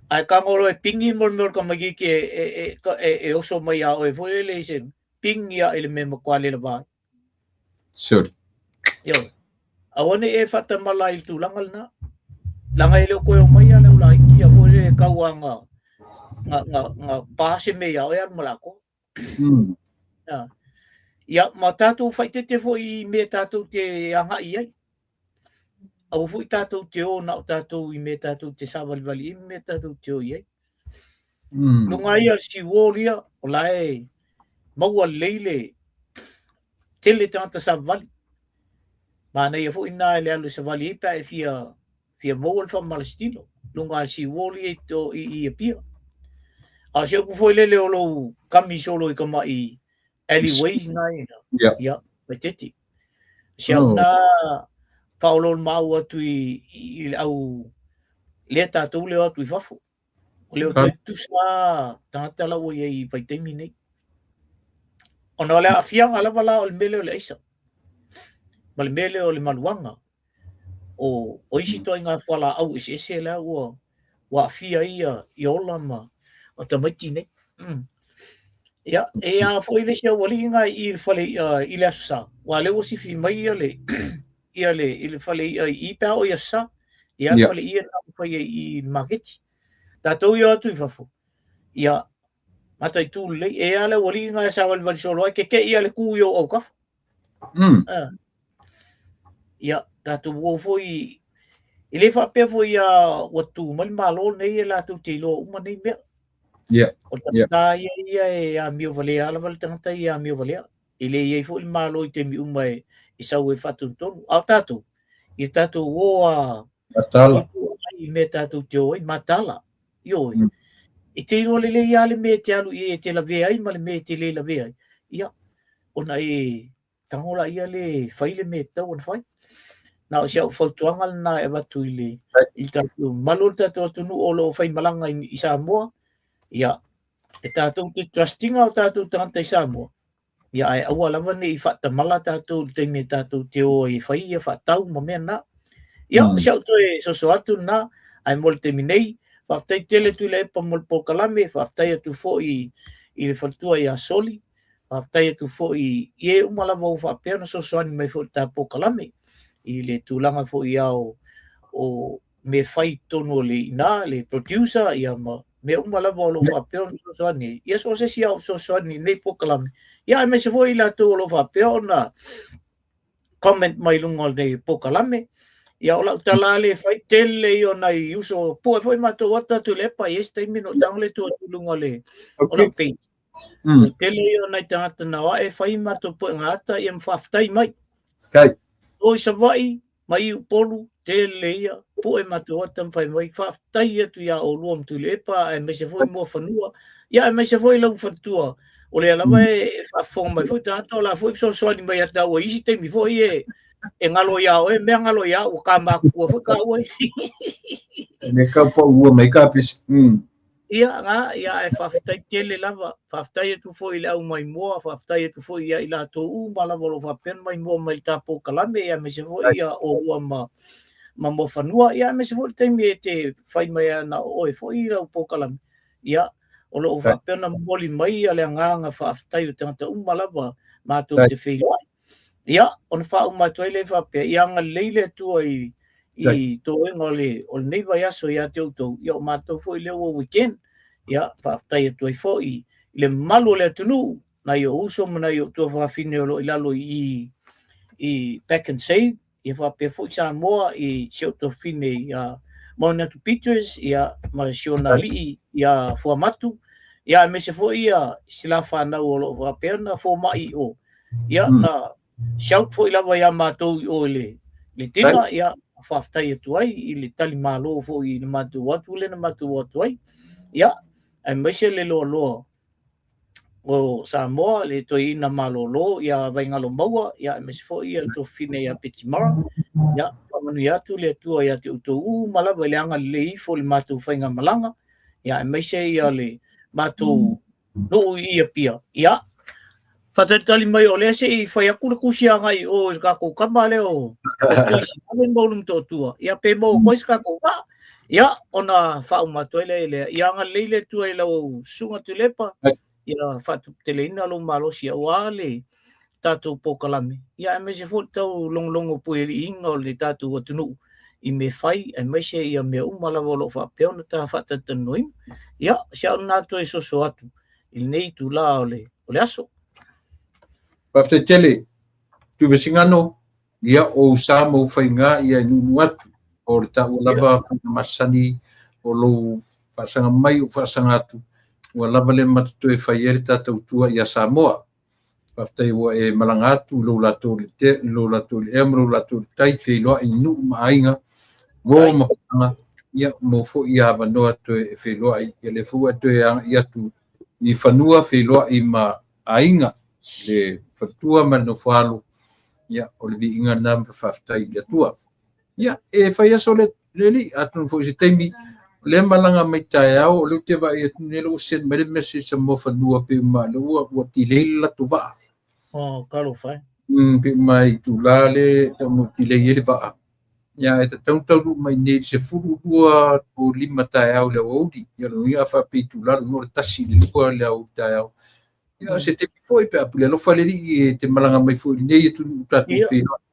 ae tago loa e pigi mo le mea o le tamaitiiti e, e, e, e, e oso mai ia oe foi lele i se pigi ae i le mea e matua le lava ai. Sorry. Ioe. Aua ne i e faatamala i le tulaga lena. Leaga e le o toe omai lava le au laiti ia foi lele e tau lava na, na, na, na pa se mea ia oe alu ma le atoa. Ah. Ia, ma tatou faaeteete foi i mea tatou te agai i ai. Aua foi tatou te o na o tatou i mea tatou te savalivali i mea tatou te o i ai. Luga ia o le seawall ia, o la e maua lelei le tele tagata savavali. Manaia foi na e le alu e savali ai pe a e fia fia maua le faamalositino luga o le seawall ia i Apia. A o se upu foi lele o lou kami solo i kamai alleyways na ia, ia, faaeteete. Si au na faaoloolomaau atu i le au lea tatou le o atu i fafo. O le o toe tutusa tagata la ua i ai i vaitaimi nei. Ona o le aafiaga lava la o le mea lea o le aisa ma le mea lea o le maluaga o isi ituaiga fualaau eseese la ua aafia ai ia ola ma o tamaiti nei. Ia, e a foi le isi aualii na i le fale i'a i le Aso Sa, aua lea ua sifi mai ia le ia le i le fale i'a i i pe a oo i Aso Sa. Ia le fale i'a na fai ai i le maketi. Tatou ia o atu i fafo, ia mataitu lelei. E a le aualii na e savalivali solo ai, keke'i ia le ku i ou autafa. Ia, tatou o foi, e le faapea foi ia ua tu mai le Malo lenei e latou te iloa uma nei mea. O le tagata ia ia e amio valea lava le tagata ia e amio valea. E le i ai foi le Malo i taimi uma e sau e faatonutonu. A o tatou, ia tatou o a Mataala. I mea tatou te o ai, mataala. Ioe. E te iloa lelei lava le mea e te alu i ai e te lavea ai ma le mea e te le lavea ai. Ia, ona e tago laia le fai le mea e tatau ona fai. Na o si au fautuaga lena e avatu i le i le tatou mamalu o le tatou atunuu o lo o faimalaga i Samoa. Ia, e tatou te trust ina o tatou tagata i Samoa. Ia, ae aua lava ne i faatamala tatou i le taimi e tatou te o ai e fai ia faatau ma mea na. Ia, o si au toe soso atu lena, ae mo le taimi nei, faafetai tele Tuilaepa mo le polokalame, faafetai atu foi i le faletua ia Soli, faafetai atu foi i e uma lava ua faapea ona fesoasoani mai foi i le ta polokalame i le tulaga foi ao o mea fai i totonu o le ina, le producer, ia ma mea uma lava o lo o faapea ona fesoasoani. Ia so o se isi lava o fesoasoani i lenei polokalame. Ia aemaise foi i latou o lo o faapea ona comment mai luga o lenei polokalame. Ia o lau tala lava lea e fai, tele ia o nai uso, pue foi matou ata Tuilaepa, i ai se taimi ona ou tago lea e tuu atu i luga o le o lau page. O tele ia o nai tagata na o ae fai matou puega ata ia ma faafetai mai. Kai. O i Savaii ma i Upolu, tele ia, pue matou ata ma fai mai, faafetai atu iā oulua ma Tuilaepa, aemaise foi Muafanua, ia aemaise foi lau faletua, o lea lava e faafofoga mai foi tagata, o la foi fesoasoani mai ia taua i isi taimi foi e galo iā oe, mea galo iā au, ua ka matutua foi tāua. Le kau pau ua mai ka pisi. Ia, na, ia, ae faafetai tele lava. Faafetai atu foi i le au maimoa, faafetai atu foi ia i latou uma lava o lo o faapea ona maimoa mai i le ta polokalame, ia aemaise foi ia oulua ma Muafanua, ia aemaise foi le taimi e te fai mai ana o oe foi i lau polokalame. Ia, o lo o faapea ona momoli mai ia le agaga faafetai o tagata uma lava matou te feiloai. Ia, ona faauma atu ai lea faapea, ia agalelei le Atua i toega o lenei vaiaso ia te outou, ia o matou foi lea ua weekend. Ia, faafetai atu ai foi i le mamalu o le atunuu, nai ou uso ma nai ou tuafafine o lo o i lalo i Pak'nSave, ia faapea foi Samoa i si ou tuafafine ia Moanatu Peters, ia ma si ona alii ia Fuamatu, ia aemaise foi ia si la fanau o lo o faapea ona fomai i o. Ia na shout foi lava ia matou i o i le dinner, ia faafetai atu ai i le tali malo foi i le matou atu lea na matou atu ai. Ia aemaise le loaloa o Samoa, le toeaina malolo ia Vaingalo Maua, ia aemaise foi ia le tuafafine ia Petimara. Ia faamanuia atu le Atua ia te outou uma lava i le agalelei ifo i le matou faigamalaga, ia aemaise ia le matou nuu i Apia. Ia faatalitali mai o lea se i fai atu le tusi agai i o i le tatou tama lea o Tuisinave ma Ulumotootua, ia pe maua atu ai se tatou vaa. Ia ona faauma atu ai lea i lea. Ia agalelei le Atua i lau susuga Tuilaepa, ia faatuputeleina lou malosi aua le tatou polokalame, ia aemaise foi le tau logologo puialiiga o le tatou atunuu i mea fai, aemaise ia mea uma lava o lo o faapea ona ta faatalatalanoaina. Ia, si au lena toe soso atu i lenei itula o le aso. Faafetai tele, Tuivesigano, ia o ou sa ma ou faiga ia e nuunuu atu, o le taua lava faiga masani o lou faasaga mai ou faasaga atu, ua lava lea ma totoe e fai ai le ta tautua ia Samoa. Faafetai ua e malaga atu i lou latou i le ea ma lou latou i le tai, feiloai i nuu ma aiga, uo ma paaga, ia mo foi avanoa toe e feiloai, ia lea foi ua e toe agai atu i fanua feiloai ma aiga, le faletua ma le nofoalo, ia o le viiga lena ma faafetai i le Atua. Ia, e fai aso le alii, atonu foi i se taimi, o lea e malaga mai taeao, o lea ou te vaai atu nei, ua send mai le message a Muafanua pei uma lea ua delay le latou vaa. Oh, talofa e. Pei uma i itula le tau delay ai le vaa. Ia, e tatau ona taunuu mai nei i le 12:05 taeao i le aoauli. Ia, lona uiga a faapea i itula, lona uiga o le 1 i le 2 i le aoauli taeao. Ia, se taimi foi pe a pule alofa le Alii e te malaga mai foi i lenei atunuu tatou feiloai.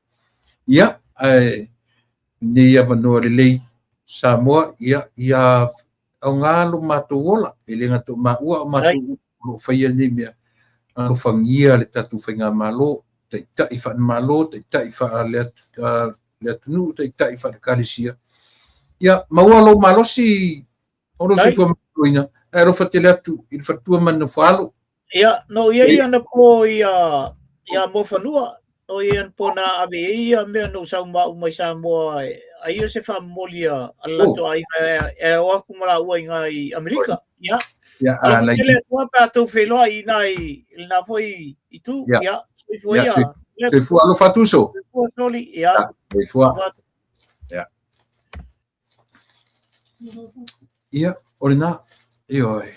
Ia, ae lenei avanoa lelei Samoa, ia, ia aoga lo matou ola, e le gata o maua, o matou o lo o faia lenei mea, alofagia le tatou faigamalo, taitai faale-Malo, taitai faale atunuu, taitai faale-Ekalesia. Ia, maua lou malosi o lou soifua maloloina, ae alofa tele atu i le faletua ma le nofoalo. Ia, no ia ia na po ia ia Muafanua, no ia na po na ave ai ia mea no sau ma mai Samoa, ai o se faamomoli a le latou aiga e o atu ma laua i ngā i Amerika. Ia, Ia, alofa alai. tele atu pe a tou feiloai i nā i lena foi itu. Ia. Ia, soifua Ia, ia. Soifua, alofa atu uso. Soifua soli, ia. Soifua. Alofa atu. Ia. Ia, o lena, ioe,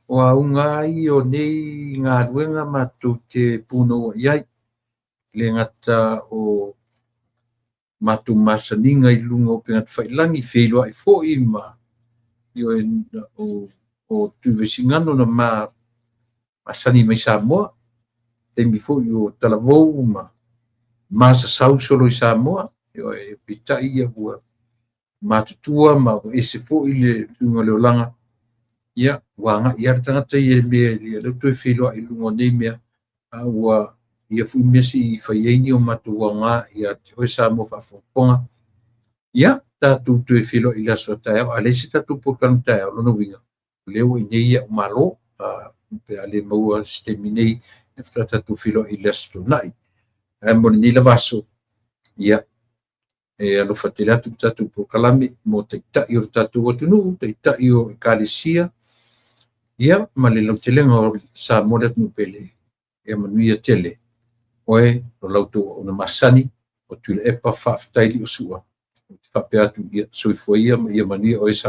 o auga ai o nei galuega matou te punoua i ai, le gata o matou masaniga i luga o upegatafailagi, feiloai foi ma ioe, o Tuivesigano na masani mai Samoa, taimi foi o talavou ma masasau solo i Samoa, ioe, peitai ia ua matutua ma ua ese foi le suiga o le olaga, ia, ua agai lava le tagata ia i le mea ia lea ua toe feiloai i luga o nei mea, a ua ia foi mea se i fai ai ni o matou aoga ia te oe Samoa faafogafoga. Ia, tatou toe feiloai i le aso a taeao, a leai se tatou polokalame taeao, lona uiga, o lea ua i inei au malo, pe a le maua se taimi nei, e faatoa tatou feiloai i le aso Toonai. Ae mo lenei lava aso, ia, e alofa tele atu le tatou polokalame mo taitai o le tatou atunuu, taitai o Ekalesia, ia, ma le lautelega o Samoa le atunuu pele, ia manuia tele. Oe, o lau tou auauna masani, o Tuilaepa, faafetai Liosua, ou te faapea atu, ia soifua ia ma ia manuia oe Samoa.